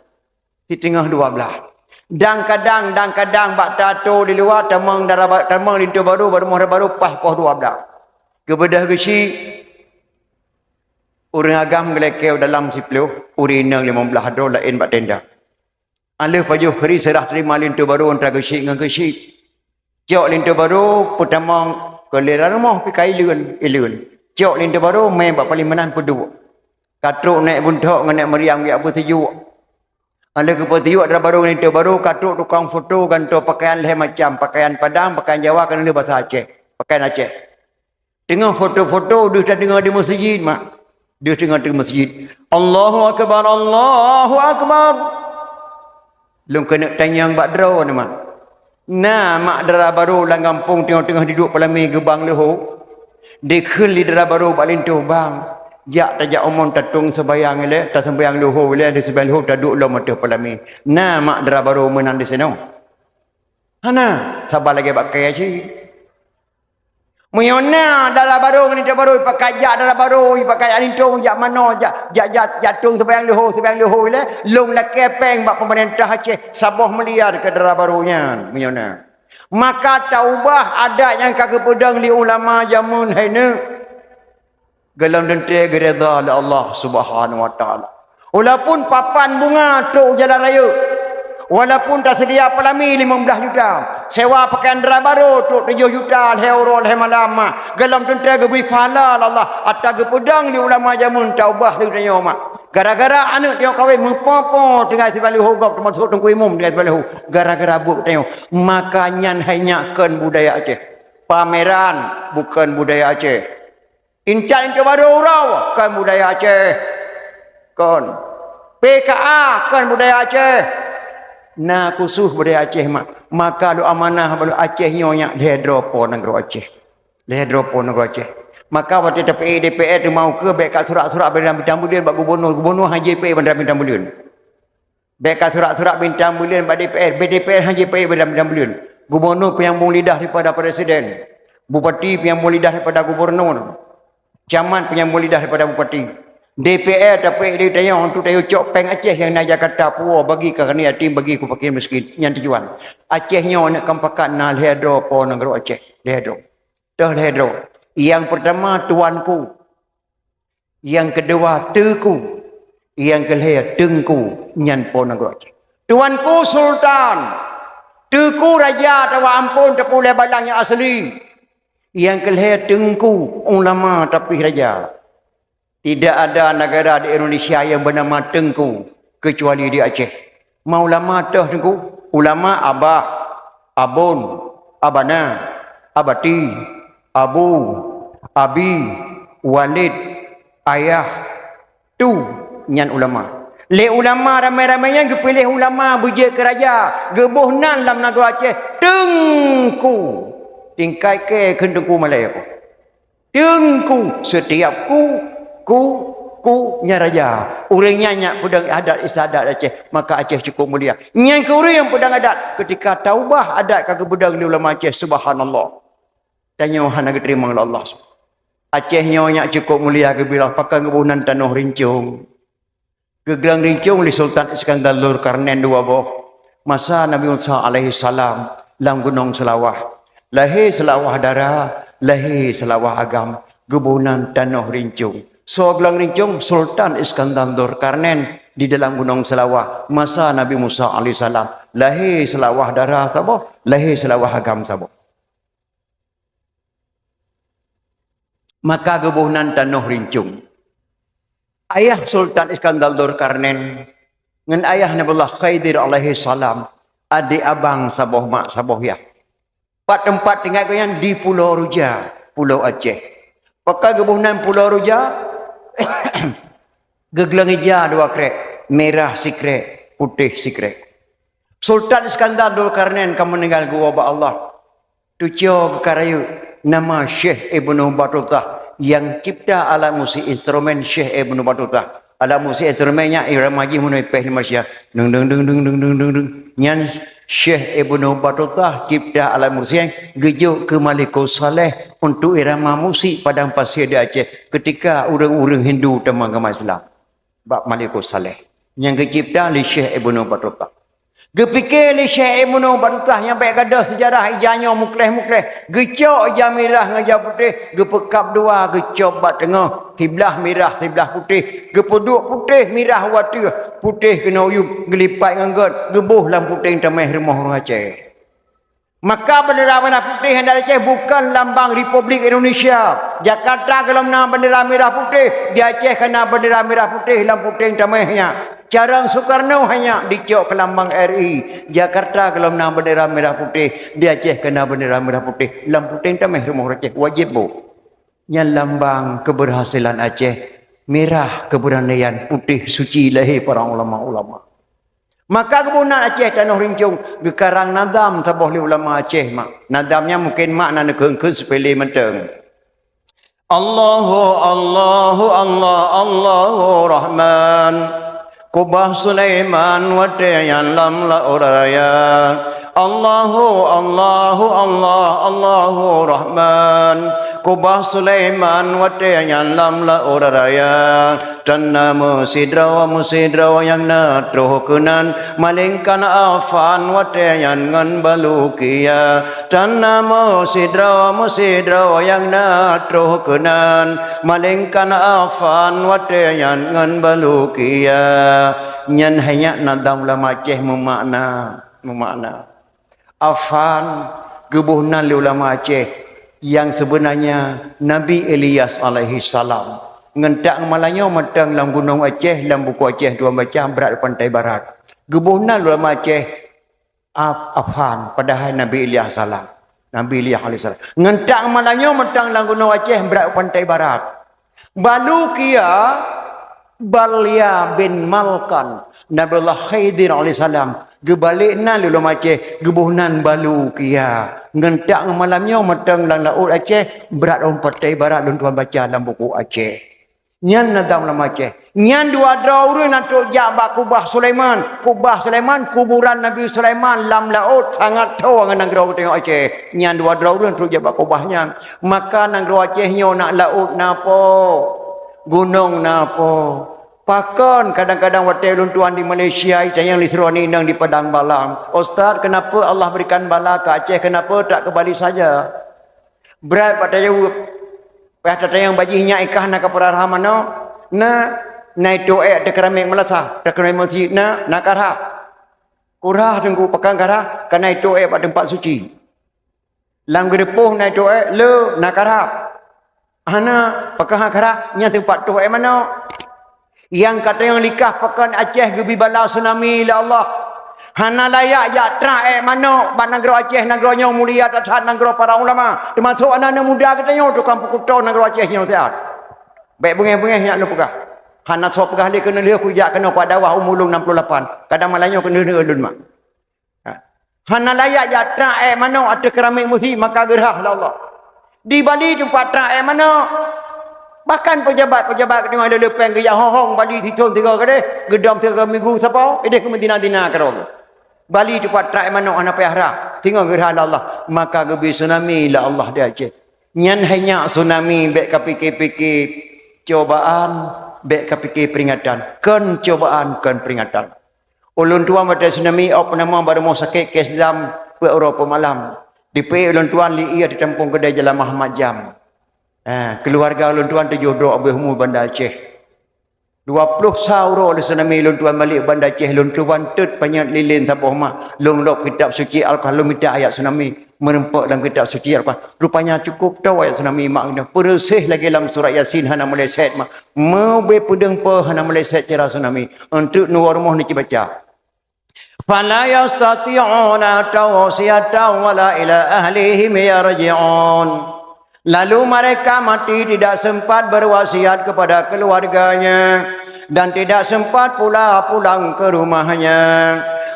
Siteungoh dua blaih. Dan kadang, dan kadang bak tato di luwa, tamong dara ba-, tamong linto barô, bak rumoh dara barô, paih poh dua blah. Geubeudôh geusyik, ureuëng agam geulakée dalam siploh, ureuëng inong limong blah droe laén bak tenda. Aleuh pajoh keuri seurah teurima linto barô antara geusyik ngon geusyik. Cok linto barô, peutamong keu lé lam rumoh pih ka ileuen, ileuen. Cok linto barô, mé bak paléng meunan peuduek. Ka trok nèk buntok ngon nèk meuriang jak peusijuek. Aleuh geupeusijuek dara barô ngon linto barô, ka trok tukang foto gantoe pakaian lhée macam, pakaian Padang, pakaian Jawa, keuneuk lheueh basa Aceh, pakaian Aceh. Teungoh foto-foto, deuh tadeungoe di meuseujid, mak. Deuh teungoh di meuseujid. "Allahu Akbar, Allahu Akbar." Lôn keuneuk tanyong bak droeneuh, mak. Na mak dara barô lam gampông teungoh-teungoh jiduek peulamé geubang leuho? Dikheun lé dara barô bak linto, "Bang, jak tajak umon tatueng seumayang ilée, taseumbayang leuho ilée, di seumayang leuho taduek lom ateueh peulamé." Na mak dara barô meunan disinoe? Hana, saban lagée bak kayée cit. Meunyoe na dara barô ngon linto barô, ipakat jak dara barô, ipakat jak linto, jak manoe, jak, jak, jak, jak tueng seumayang leuho, seumayang leuho ilée, lôn lakée péng bak peumeurintah Aceh saboh miliar keu dara barô nyan, meunyoe na. Maka taubah adat nyang ka geupeudong lé ulama jameun hai nyoe. Gohlom teuntée geureda lé Allah Subhanahu wa Taala. Walaupun papan bunga trok jalan raya, walaupun taseudia peulamé limong blah juta, sewa pakaian dara barô trok tujoh juta lhée uroe lhée malam, gohlom teuntée geubri pahala lé Allah, ata geupeudong lé ulama jameun taubah lé tanyoe, mak. Gara-gara aneuëk tanyoe kawén meupo-po tinggai siblaih leuho gob, teumasok teungku imum tinggai siblaih leuho, gara-gara buet tanyoe. Maka nyan hai nyak kon budaya Aceh. Pameran bukon budaya Aceh. Intat linto barô uroe kon budaya Aceh. Kon. P K A kon budaya Aceh. Na khusus budaya Aceh, mak. Maka lôn amanah bak lôn, Aceh nyoe nyak lhée droe po nanggroe Aceh. Lhée droe po nanggroe Aceh. Maka watée tapeuék D P R teuma ukeue, bék ka surak-surak bintang buleuen bak gubunur, gubunur hana jipeuék bintang buleuen. Bék ka surak-surak bintang buleuen bak D P R, bak D P R hana jipeuék bintang buleuen. Gubunur penyambung lidah daripada presiden. Bupati penyambung lidah daripada gubunur. Camat penyambung lidah daripada bupati. D P R tapeuék lé tanyoe, untuk tanyoe cok péng Aceh nyang na Jakarta, puwoe bagi keu aneuk yatim, bagi keu fakir miskin. Nyan tujuan. Aceh nyoe aneuk kam pakat na lhée droe po nanggroe Aceh. Lhée droe. Toh lhée droe. Nyang peurtama tuanku. Nyang keudua teuku. Nyang keulhée teungku, nyan po nanggroe Aceh. Tuanku sultan, teuku raja atawa amphon tapeuleubah nyang asli. Nyang keulhée teungku, ulama tapi raja. Tidak ada negara di Indonesia yang bernama teungku kecuali di Aceh. Ma ulama toh teungku? Ulama abah, abon, abana, abati, abu, abi, walid, ayah, tu, nyan ulama. Lé ulama ramé-ramé nyan geupiléh ulama beujeuet keu raja, geuboh nan lam nanggroe Aceh teungku. Tingkat kée kheun teungku malée ko. Teungku, setiap ku, ku, ku, nyan raja. Ureuëng nyan nyak peudong adat istiadat Aceh, maka Aceh cukup mulia. Nyan keu ureuëng nyang peudong adat, ketika taubah adat ka geupeudong lé ulama Aceh, subhanallah. Tanyoe hana geuteurimong lé Allah. Aceh nyoe nyak cukup mulia geubilang, pakon geuboh nan tanoh rincong. Geuglang rincong lé Sultan Iskandar Zulkarnain dua boh. Masa Nabi Musa alaihi salam lam Gunong Seulawah. Lahé Seulawah Dara, lahé Seulawah Agam, geuboh nan tanoh rincong. Soe glang rincong? Sultan Iskandar Zulkarnain di dalam Gunong Seulawah masa Nabi Musa alaihi salam. Lahé Seulawah Dara saboh, lahé Seulawah Agam saboh. Maka geuboh nan tanoh rincong. Ayah Sultan Iskandar Zulkarnain ngon ayah Nabiullah Khidir alaihi salam, adék abang saboh mak saboh yah. Pat teumpat tinggai gobnyan di Pulo Ruja, Pulo Aceh. Pakon geuboh nan Pulo Ruja? Geugleueng ija dua krek, mirah sikrek, putéh sikrek. Sultan Iskandar Zulkarnain ka meuninggai geuwoe bak Allah. Tucoe geuka rayeuk nama Syekh Ibnu Batutah nyang cipta alat musik instrumen Syekh Ibnu Batutah. Alat musik instrumen nyan irama jih meunurot péh lima sia. Deng, deng, deng. Nyan Syekh Ibnu Batutah cipta alat musik nyan geujok keu Malikus Saleh untuk irama musik padang pasir di Aceh ketika ureuëng-ureuëng Hindu teuma agama Islam. Bak Malikus Saleh. Nyang geucipta lé Syekh Ibnu Batutah. Geupike lé Syekh Ibnu Batutah nyang bék gadôh seujarah ija nyoe mukléh-mukléh, geucok ija mirah ngon ija putéh, geupeukab dua, geucok bak teungoh, siblah mirah, siblah putéh, geupeuduek putéh mirah u ateueh, putéh keunoe u yup, geulipat ngon gét, geuboh lam puténg tameh rumoh ureuëng Aceh. Maka bendera mirah putéh nyang di Aceh bukan lambang Republik Indonesia. Jakarta gohlom na bendera mirah putéh, di Aceh ka na bendera mirah putéh lam puténg tameh nyan. Carông Soekarno hanya dicok keu lambang R I. Jakarta gohlom na bendera mirah putéh, di Aceh ka na bendera mirah putéh lam puténg tameh rumoh Aceh wajéb boh. Nyan lambang keberhasilan Aceh, mirah keberanian, putéh suci lahé para ulama-ulama. Maka geuboh nan Aceh tanoh rincong geukarang nadam saboh lé ulama Aceh mak. Nadam nyan mungken mak na neukheun-kheun seupele mantong. Allahu, Allahu, Allah, Allahu Rahman. Kubah Sulaiman watée nyan lam laôt raya. Allahu, Allahu, Allah, Allahu Rahman. Kubah Sulaiman watée nyan lam laôt raya. Tan na meusidroe-meusidroe nyang na troh keunan, malingkan Afan watée nyan ngon Balukia. Tan na meusidroe-meusidroe nyang na troh keunan, malingkan Afan watée nyan ngon Balukia. Nyan hai nyan nadam ulama Aceh meumakna, meumakna. Afan geuboh nan lé ulama Aceh nyang seubeunanya Nabi Ilyas alaihissalam. Ngon tak malanyoe mantong lam gunong Aceh, lam buku Aceh tuan baca brat u pantai barat. Geuboh nan lé ulama Aceh Af-, Afan, padahai Nabi Ilyas salam. Nabi Ilyas alaihissalam. Ngon tak malanyoe mantong lam gunong Aceh brat u pantai barat. Balukia, Balya bin Malkan, Nabiullah Khidir alaihissalam, geubalek nan lé ulama Aceh, geuboh nan Balukia. Ngon tak ngon malanyoe mantong lam laôt Aceh, brat u pantai barat lôn tuan baca lam buku Aceh. Nyan nadam ulama Aceh. Nyan dua droe ureuëng na trok jak bak kubah Sulaiman. Kubah Sulaiman, kuburan Nabi Sulaiman lam laôt sangat tho ngon nanggroe geutanyoe Aceh. Nyan dua droe ureuëng trok jak bak kubah nyan. Maka nanggroe Aceh nyoe na laôt na po. Gunong na po. Pakon kadang-kadang watée lôn tuan di Malaysia, itanyong lé sidroe inong di Padang Balang, "Ustaz, kenapa Allah berikan bala ke Aceh, kenapa tak ke Bali saja?" Brat bak tajaweueb. Payah tatanyong bak jih, "Nyak, i kah na kapeurara manok?" "Na." "Na itôk ék ateueh keramik meulasah, ateueh keramik meuseujid na, na karhah?" "Kurhah, Teungku, pakon karhah?" "Ka na itôk ék bak teumpat suci." "Lam geudeupôh na itôk ék?" "Le." "Na karhah?" "Hana." "Pakon hana karhah?" "Nyan teumpat tôh ék manok." Nyang ka tanyong lé kah, pakon Aceh geubri bala tsunami lé Allah? Hana layak jak trang ék manok bak nanggroe Aceh, nanggroe nyoe mulia that-that, nanggroe para ulama, teumasok aneuk-aneuk muda geutanyoe tukang peukuto nanggroe Aceh nyoe siat. Bék beungéh-beungéh nyak lôn peugah. Hana soe peugah lé keuneuk lheueh kujak keunoe kuat dakwah umu lôn enam puluh lapan. Kadang malam nyoe keuneuk lheueh lôn mak. Ha. Hana layak jak trang ék manok ateueh keramik meuseujid, maka geurhah lé Allah. Di Bali teumpat trang ék manok. Bahkan pejabat-pejabat keudéh le-le péng geujak hong-hong Bali sithon tiga keudéh, geudong tiga minggu sapo, idéh keu meudina-dina keudroe. Bali teumpat trang ék manok hana payah rhah, singoh geurhah lé Allah, maka geubri tsunami lé Allah di Aceh. Nyan hai nyak tsunami, bék kapike-pike, cobaan, bék kapike peringatan. Kon cobaan, kon peringatan. Ulôn tuan watée tsunami, ôk peunama bak rumoh sakét Kesdam, peuet uroe peuet malam. Dipeuék ulôn tuan lé ie teutumpông keudée Jalan Muhammad Jam. Ha, keuluwarga ulôn tuan tujoh droe abéh umu Banda Aceh. Dua ploh sa uroe lé tsunami ulôn tuan balek Banda Aceh, ulôn tuan teut panyöt lilén saboh mak, lôn lok kitab suci Al-Quran, lôn mita ayat tsunami. Meureumpok lam kitab suci Al-Quran. Rupanya cukup tho ayat tsunami mak geutanyoe. Peureuséh lagée lam surat Yasin hana meuleset mak. Meubé peudeueng po hana meuleset cara tsunami. Eunteuk neuwoe rumoh neuci baca. Fala yastati'una tawsiyatan wala ila ahlihim yarji'un. Lalu mereka mati tidak sempat berwasiat kepada keluarganya dan tidak sempat pula pulang ke rumahnya.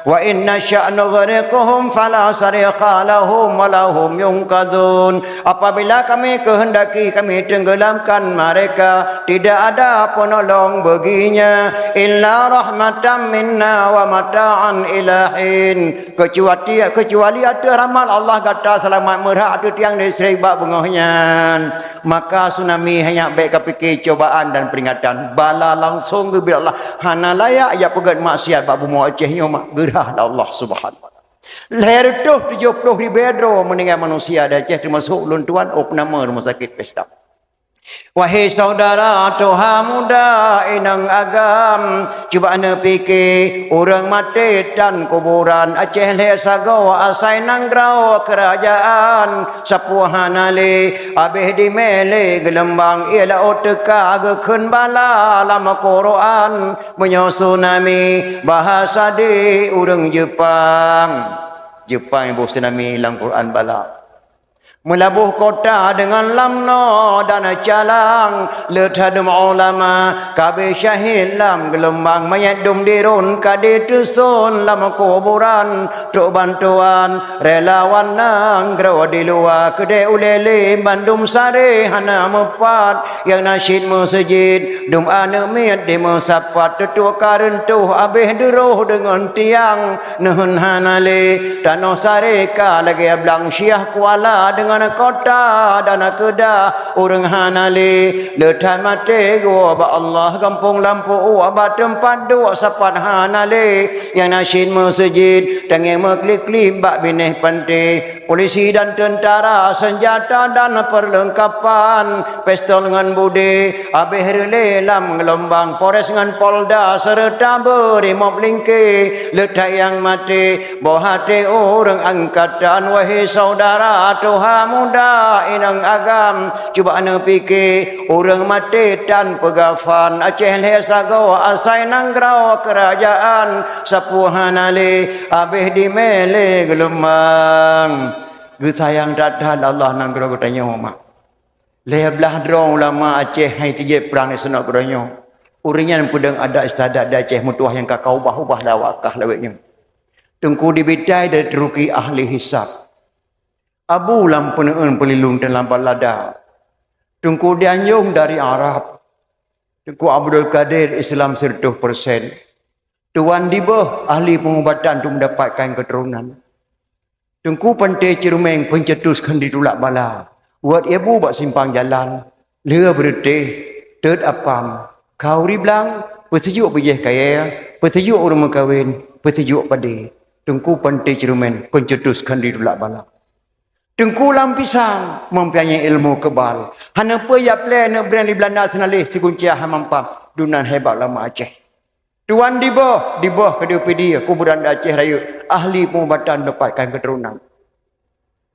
Wa in nasya' nughriqhum fala sarikha lahum wa lahum yunqadhun. Apabila Kami kehendaki, Kami tenggelamkan mereka, tidak ada penolong baginya, illa rahmatan minna wa mata'an ila hin. Kecuali, kecuali ateueh rahmat Allah gata seulamat meurhah ateueh tiang listrik bak beungoh nyan. Maka tsunami hai nyak bék kapike cobaan dan peringatan. Bala langsong geubri Allah. Hana layak jak peugét maksiat bak bumoe Aceh nyoe mak. Hah, Allah Subhanahu wa Taala. Lhèe reutôh tujoh ploh ribèe droe meuninggai manusia di Aceh, teumasok ulôn tuan, ôk nama rumoh sakét Pesta. Wahé syedara tuha muda inong agam, cuba neupike, ureuëng maté tan kuburan, Aceh lhèe sagoe asai nanggroe keurajeuen, sapeue hana lé, abéh dimé lé geulumbang, ie laôt teuka geukheun bala lam Quran. Meunyoe tsunami, bahasa di ureuëng Jeupang. Jeupang iboh tsunami lam Quran bala. Meulaboh kota deungon lam noe dan calang, le that dum ulama ka abéh syahid lam geulumbang, manyét dum dirun ka diteuson lam kuburan. Trok bantuan relawan nanggroe di luwa, keudéh ulée lé bandum saré hana meupat, nyang na cit meuseujid dum aneuëk miet dimeusapat, teutuk ka reuntoh abéh duroh deungon tiang. Neuheun hana lé, tanoh saré ka lagée blang, Syiah Kuala deungon kota dan Kedah ureuëng hana lé, le that maté goe bak Allah, gampông lampôk bak teumpat duek sapat hana lé, nyang na cit meuseujid tangéng meuklip-klip bak binéh panté. Polisi dan teuntara, seunjata dan peurleungkapan, pistol ngon budé, abéh reulée lam geulumbang, Polres ngon Polda seureuta beurimop lingké, le that nyang maté boh até ureuëng angkatan. Wahé syedara tuha muda inong agam, cuba neupike, ureuëng maté tan peugafan, Aceh lhèe sagoe asai nanggroe keurajeuen, sapeue hana lé, abéh dimé lé geulumbang. Geusayang that-that Allah nanggroe geutanyoe, mak. Lhèe blaih droe ulama Aceh hai tijép prang di seunok geutanyoe. Ureuëng nyan peudong adat istiadat di Aceh meutuah nyang ka kaubah-ubah lé awak kah lawét nyoe. Teungku Dibitai dari Turki ahli hisab. Abu lam peuneuen peulilung teulambat lada. Teungku Dianyong dari Arab. Teungku Abdul Kadir Islam seratus persen. Tuan Dibeuh ahli pengubatan untuk mendapatkan keturunan. Teungku Panté Ceureuméng pencetus kheun ditulak bala. Wot ibu bak simpang jalan, lheueh beureutéh, teuet apam, khauri blang, peusijuek beujéh kayée, peusijuek ureuëng meukawen, peusijuek padé. Teungku Panté Ceureuméng pencetus kheun ditulak bala. Teungku Lam Pisang mempunyai ilmu kebal. Hana peue ya plé neubreng di Belanda seunaleh siguncia hana mampam. Dunan hebat ulama Aceh. Tuan Dibeuh, Dibeuh keudéh Pidie, kuburan di Aceh Rayeuk, ahli pengubatan dapatkan keturunan.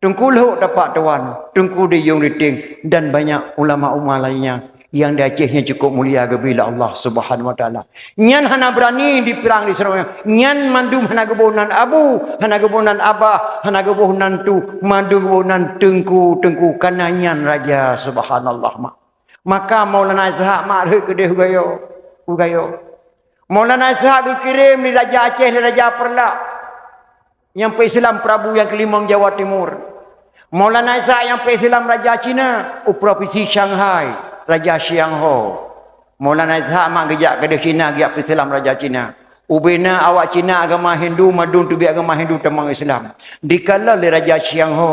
Teungku Lhok Tapak Tuan, Teungku Diyong Riting, dan banyak ulama-ulama lainnya yang di Aceh yang cukup mulia geubri lé Allah Subhanahu wa Taala. Nyan hana beurani di prang di seurang, nyan mandum hana geuboh nan abu, hana geuboh nan abah, hana geuboh nan tu, mandum geuboh nan teungku, teungku, kana nyan raja, subhanallah, mak. Maka Maulana Ishak mak rhot keudéh u Gayo, u Gayo. Maulana Ishak geukirém lé Raja Aceh, lé Raja Peureulak. Nyang peuislam Prabu nyang keulimong Jawa Timur. Maulana Ishak nyang peuislam Raja Cina u provinsi Shanghai, Raja Xiangho. Maulana Ishak mak geujak keudéh Cina geujak peuislam Raja Cina. Ubena awak Cina agama Hindu, mandum teubiet agama Hindu tamong Islam. Dikalon lé Raja Xiangho,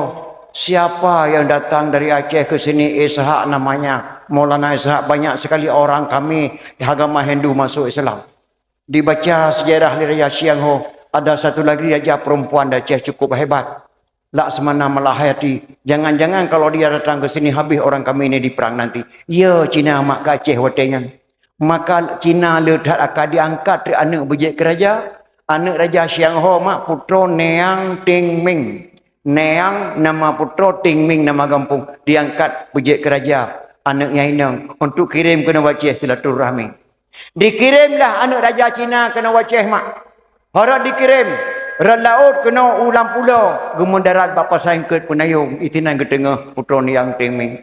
"Siapa yang datang dari Aceh ke sini?" "Ishak namanya. Maulana Ishak, banyak sekali orang kami agama Hindu masuk Islam." Dibaca sejarah lé Raja Xiangho, ada satu lagi raja perempuan di Aceh cukup hebat. Laksamana Malahayati, jangan-jangan kalau dia datang ke sini habis orang kami ini diperang nanti. Ya, Cina mak ke Aceh watée nyan. Maka Cina le that akan diangkat aneuëk beujeuet keu raja. Aneuëk Raja Xiangho mak putroe Niang Tingming. Niang nama putroe, Tingming nama gampông. Diangkat beujeuet keu raja. Aneuëk nyang inong untuk kirém keunoe u Aceh silaturahmi. Dikirém lah aneuëk raja Cina keunoe u Aceh mak. Harôh dikirém, rot laôt keunoe u lam pulo, geumeudarat bak Pasai Eungkeut Peunayong, itinan geuteungoh putroe Niang Tingming.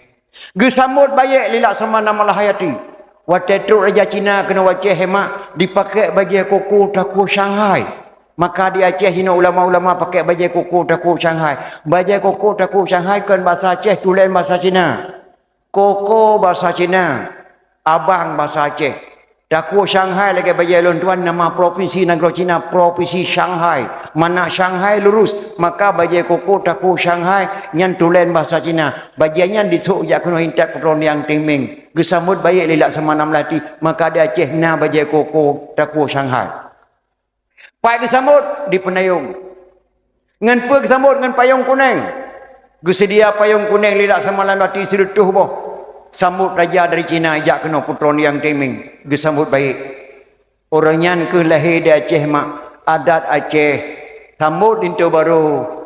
Geusambot bayeuk lé Laksamana Malahayati. Watée trok raja Cina keunoe u Aceh mak, dipakék bajée koko takue Shanghai. Maka di Aceh jinoe ulama-ulama pakék bajée koko takue Shanghai. Bajée koko takue Shanghai kon basa Aceh, tuléh basa Cina. Koko basa Cina, abang basa Aceh. Takue Shanghai lagée bajée lôn tuan nama provinsi nanggroe Cina, provinsi Shanghai. Mana Shanghai lurus, maka bajée koko takue Shanghai nyan tuléh basa Cina. Bajée nyan disôk jak keunoe intat putroe Niang Tingming. Geusambot bayeuk lé Laksamana Malahayati, maka di Aceh na bajée koko takue Shanghai. Pat geusambot? Di Peunayong. Ngon peue geusambot? Ngon payong kuneng. Geuseudia payong kuneng lé Laksamana Malam Lhati sireutôh boh. Sambot raja dari Cina ijak keunoe putroe Niang Tingming. Geusambot baik. Uroe nyan kheueh lahé di Aceh mak, adat Aceh. Sambot linto barô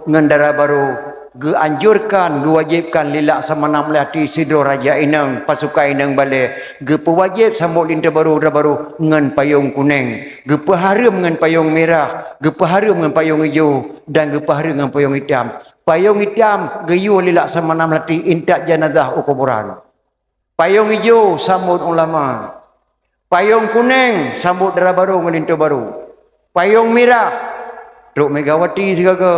ngon dara barô. Geuanjurkan, geuwajibkan lé Laksamana Malam Lhati sidroe raja inong, pasukan inong balée. Geupeuwajéb sambot linto barô, dara barô ngon payong kuneng. Geupeuhareuem ngon payong mirah, geupeuhareuem ngon payong ijo, dan geupeuhareuem ngon payong itam. Payong itam geuyue lé Laksamana Malam Lhati intat jeunazah u kuburan. Payong ijo sambot ulama. Payong kuneng sambot dara barô ngon linto barô. Payong mirah trok Megawati sigaga.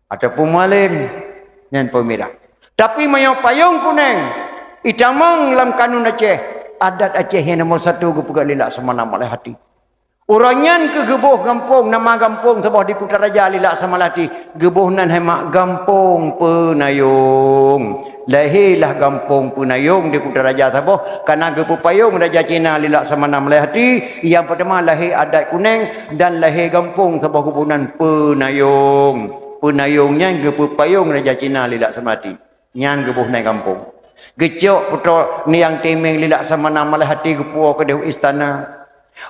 Ataupun malem, nyan payong mirah. Tapi meunyoe payong kuneng itamong lam kanun Aceh, adat Aceh nyang nomor satu geupeugah lé Laksamana Malam Lhati. Uroe nyan kheueh geuboh gampông, nama gampông saboh di Kutaraja lé Laksamana Malam Lhati. Geuboh nan hai mak Gampông Peunayong. Lahé lah Gampông Peunayong di Kutaraja saboh, kareuna geupeupayong raja Cina lé Laksamana Malam Lhati. Nyang peutama lahé adat kuneng dan lahé gampông saboh geuboh nan Peunayong. Peunayong nyan geupeupayong raja Cina lé Laksamana Malam Lhati. Nyan geuboh nan gampông. Geucok putroe Niang Tingming lé Laksamana Malam Lhati geupuwoe keudéh u istana.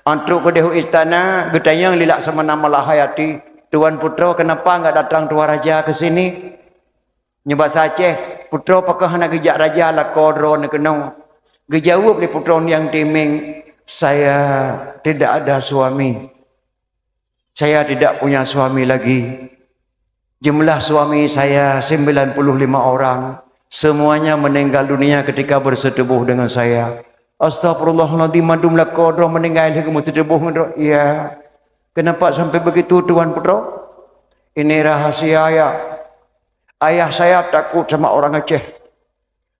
Trok keudéh u istana, geutanyong lé Laksamana Malam Lhati, "Tuan putroe, kenapa enggak datang tuan raja ke sini?" Nyoe basa Aceh, "Putroe, pakon hana geujak raja lakoe droeneuh keunoe?" Geujaweueb lé putroe Niang Tingming, "Saya tidak ada suami. Saya tidak punya suami lagi. Jumlah suami saya sembilan puluh lima orang. Semuanya meninggal dunia ketika bersetubuh dengan saya." "Astagfirullahaladzim, mandum lakoe droe meuninggai lheueh geumeuseutubôh ngon droe?" "Iya." "Kenapa sampai begitu, Tuan Putroe?" "Ini rahasia, ya. Ayah saya takut sama orang Aceh.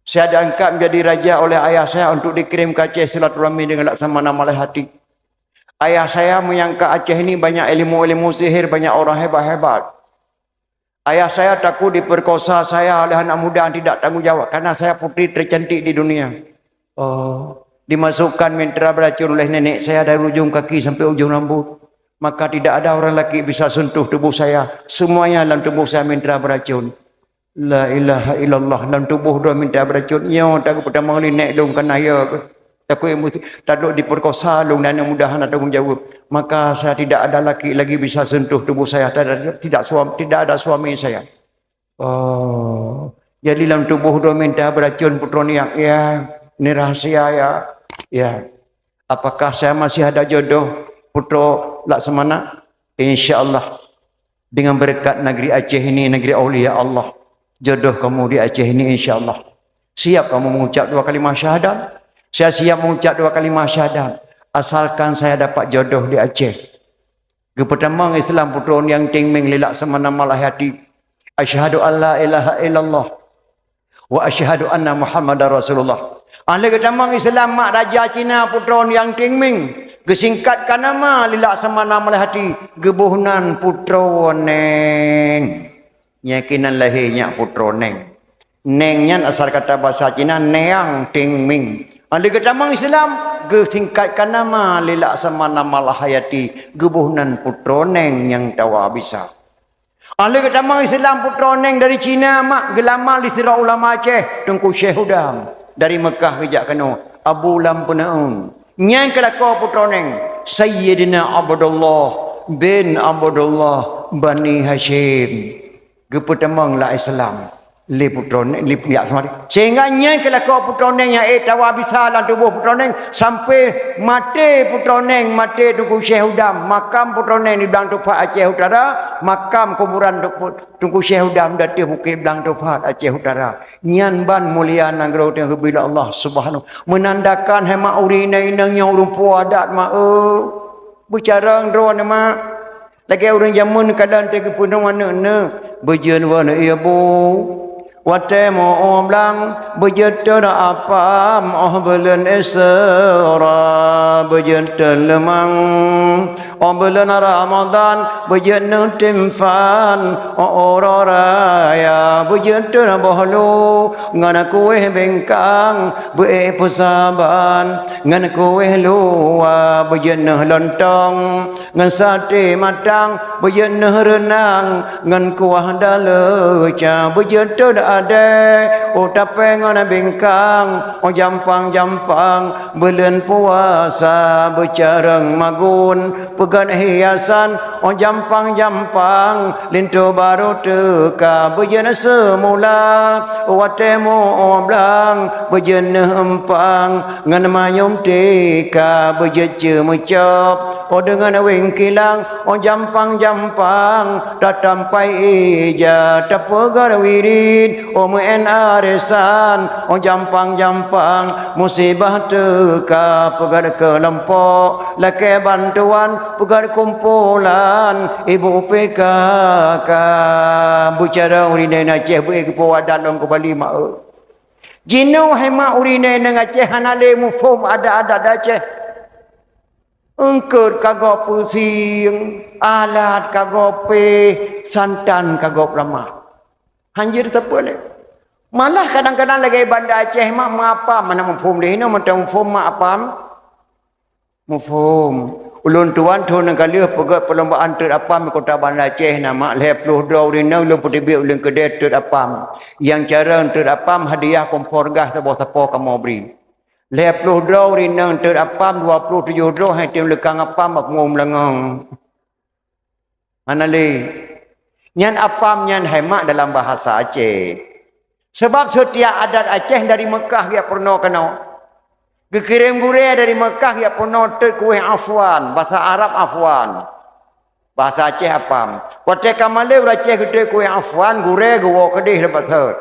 Saya diangkat menjadi raja oleh ayah saya untuk dikirim ke Aceh silaturahmi dengan Laksamana Malam Lhati. Ayah saya menyangka Aceh ini banyak ilmu-ilmu sihir, banyak orang hebat-hebat. Ayah saya takut diperkosa saya oleh anak muda yang tidak tanggung jawab karena saya putri tercantik di dunia." Oh, dimasukkan mantra beracun oleh nenek saya dari ujung kaki sampai ujung rambut. Maka tidak ada orang laki bisa sentuh tubuh saya. Semuanya dalam tubuh saya mantra beracun. La ilaha illallah, lam tuboh droe minta beuracon. Nyoe tapeugah peutamong lé nèk lôn kana ya keuh. Takot emosi, taduek diperkosa lôn dan mudah hana tanggung jawab. Maka saya tidak ada laki lagi bisa sentuh tubuh saya. Tidak, tidak suam-, tidak ada suami saya. Oh. Jadi lam tuboh droe minta beuracon putroe nyak ya. Ini rahasia ya. Ya. Apakah saya masih ada jodoh putroe Laksamana? Insya Allah. Dengan berkat negeri Aceh ini, negeri aulia Allah, jodoh kamu di Aceh ini, insya Allah. Siap kamu mengucap dua kalimah syahadat? Saya siap mengucap dua kalimah syahadat, asalkan saya dapat jodoh di Aceh. Geupeutamong Islam putroe nyang Ting Meng lé Laksamana Malam Lhati. Asyhadu an la ilaha illallah wa asyhadu anna Muhammadar Rasulullah. Ahli geutamong Islam mak raja Cina putroe nyang Ting Meng, geusingkat ka nama lé Laksamana Malam Lhati, geuboh nan putroe Neng. Nyan keuh nan lahé nyak putroe Neng. Neng nyan asal kata basa Cina Niang Ting Meng. Ahli geutamong Islam, geusingkat ka nama lé Laksamana Malam Lhati, geuboh nan putroe Neng nyang tawa bisa. Ahli geutamong Islam putroe Neng dari Cina mak geulama lé sidroe ulama Aceh, Teungku Syekh Udam. Dari Mekah geujak keunoe, Abu Lam Peunaeun. Nyan keuh lakoe putroe Neng, Sayyidina Abdullah bin Abdullah Bani Hasyim. Geupeutamong lam Islam lé putroe Neng, lé pihak Sumadi. Sehingga nyan keuh lakoe putroe Neng nyang ék tawa bisa lam tuboh putroe Neng, sampai maté putroe Neng, maté Teungku Syekh Udam, makam putroe Neng di Blang Tupat Aceh Utara, makam kuburan Teungku, Teungku Syekh Udam di ateueh bukét Blang Tupat Aceh Utara. Nyan ban mulia nanggroe teuh bila Allah Subhanahu. Menandakan hai mak ureueng inong-inong nyang ureueng po adat mak, eh. Beucarông droeneuh mak. Lagèe ureueng jameun kalon teuh geupeunoh aneuk-neuk, beujeuet wan ibu. Watèe meu blang, beujeuet teuh apam, oh buleuen Isra, beujeuet teuh leumang. Óh buleuen Ramadhan beujeuet neuh timphan, óh uroe raya beujeuet teuh boh lu, ngon kuéh bingkang beu-ék peusaban, ngon kuéh luwa beujeuet neuh lontong, ngon saté matang beujeuet neuh reunang, ngon kuah daleuca beujeuet teuh adée, u tapée ngon bingkang, óh jampang-jampang buleuen puasa beucareueng magun, peugét hiasan, óh jampang-jampang, linto barô teuka beujeuet seumula, watée muoh blang beujeuet neuh eumpang, ngon manyum tika beujeuet ceumeucop, óh deungon wéng kilang, óh jampang-jampang, tatampai ija, tapeugét wirid, óh meu'én arisan, óh jampang-jampang, musibah teuka peugét keulompok, lakée bantuan peugét kumpulan, ibu P K K. Beucara ureuëng inong Aceh beu-ék geupeuwadat lom keu Bali mak eu. Jinoe hai mak ureuëng inong Aceh hana lé muphom adat-adat Aceh. Eungkot ka gob peusieng, alat ka gob péh, santan ka gob ramah. Hanjeuet teupeu lé. Malah kadang-kadang lagée Banda Aceh mak meuapam, mana muphom lé hinoe mantong muphom mak apam. Muphom. Ulôn tuan thôn nyang ka lheueh peugét perlombaan teut apam di kota Banda Aceh na mak lhée ploh droe ureuëng inong lôn peuteubiet ulôn keudée teut apam. Nyang carông teut apam hadiah kompor gas saboh sapo kamoe bri. Lhée ploh droe ureuëng inong teut apam, dua ploh tujoh droe hai tém leukang apam bak punggong meulangong. Hana lé. Nyan apam nyan hai mak dalam bahasa Aceh. Sabab seutiap adat Aceh dari Meukah geujak peurunoe keunoe. Geukirém gurée dari Meukah geujak peurunoe teut kuéh afwan, bahasa Arab afwan. Bahasa Aceh apam. Watée ka malée ureuëng Aceh geuteut kuéh afwan, gurée geuwoe keudeh leubeh thot.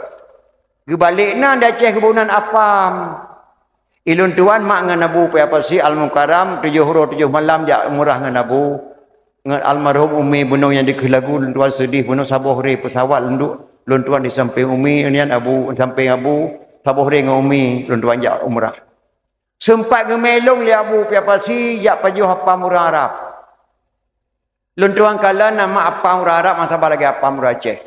Geubalek na di Aceh geuboh nan apam. Ilôn tuan mak ngon abu Paya Pasi Al Mukarram tujoh uroe tujoh malam jak umrah ngon abu. Ngon almarhum Umi bunoe nyang dikeue lagu lôn tuan seudeh bunoe saboh ré peusawat lôn duek. Lôn tuan di sampéng Umi nyan abu sampéng abu saboh ré ngon Umi lôn tuan jak umrah. Seumpat geumé lôn lé abu Paya Pasi jak pajoh apam ureuëng Arab. Lôn tuan kalon nama apam ureuëng Arab masa ba lagée apam ureuëng Aceh.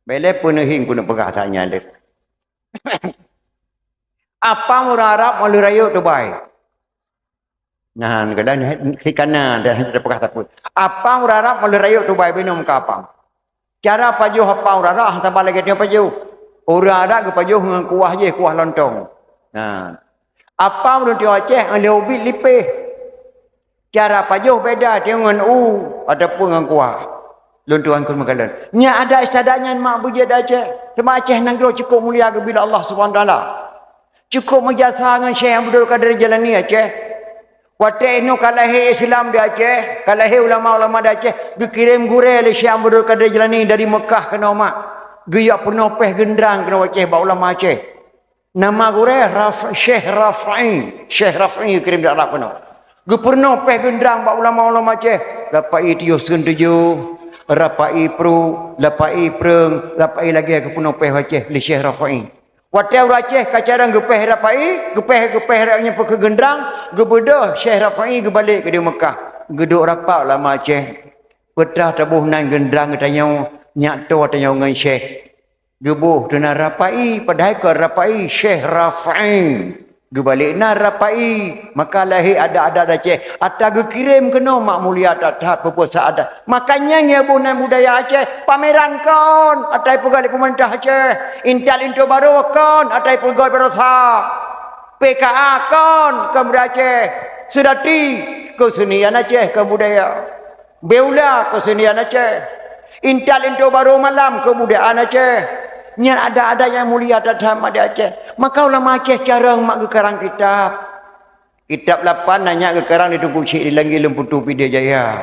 Bèk lé peuneuhieng keuneuk peugah that nyan deh. Apam ureuëng Arab meuleueh rayeuk tubai. Nah, kadang sikana dan hana teupeugah sapeue. Apam ureuëng Arab meuleueh rayeuk tubai binoe muka apam. Cara pajoh apam ureuëng Arab hana saban lagée tanyoe pajoh. Ureuëng Arab geupajoh ngon kuah jih, kuah lontong. Nah. Apam ureuëng Aceh lé ubit lipéh. Cara pajoh beda tanyoe ngon u ataupun ngon kuah. Lôn tuan keu meukalon. Nyan adat istiadat nyan mak beujeuet di Aceh. Teuma Aceh nanggroe cukôp mulia geubila Allah Subhanahu Wa Taala. Cukôp meujasa ngon Syekh Abdul Qadir Jailani Aceh. Watée inoe ka lahé Islam di Aceh, ka lahé ulama-ulama di Aceh, geukirém gurée lé Syekh Abdul Qadir Jailani dari Meukah keunoe mak. Geujak peurunoe péh geundrang keunoe Aceh bak ulama Aceh. Nama gurée Raf-, Syekh Rafai. Syekh Rafai geukirém dari Arab keunoe. Geupeurunoe péh geundrang bak ulama-ulama Aceh. Rapai tujoh seun tujoh, Rapai pru, Rapai preueng, Rapai lagée geupeurunoe péh Aceh lé Syekh Rafai. Watée ureuëng Aceh ka carông geupéh Rapai, geupéh-geupéh rakyat nyan peukeue geundrang, geubeudôh Syekh Rafai geubalek keu di Meukah. Geuduek rapat ulama Aceh. Peutrah taboh nan geundrang geutanyoe, nyak toe tanyoe ngon Syekh. Geuboh teuh na Rapai, padahai kon Rapai, Syekh Rafai. Geubalek na Rapai, maka lahé adat-adat Aceh. Ata geukirém keunoe mak mulia that-that peupeusa adat. Maka nyan nyang boh nan budaya Aceh, pameran kon ata ipeugét lé peumeurintah Aceh, intat linto barô kon ata ipeugét baroesa, P K A kon keu budaya Aceh, seudati keuseunian Aceh keu budaya, beula keuseunian Aceh, intat linto barô malam keu budaya Aceh. Nyan adat-adat nyang mulia that-that mak di Aceh. Maka ulama Aceh carông mak geukarang kitab. Kitab lapan na nyak geukarang di Teungku Chik di Langgi Lôn Putu Pidie Jaya.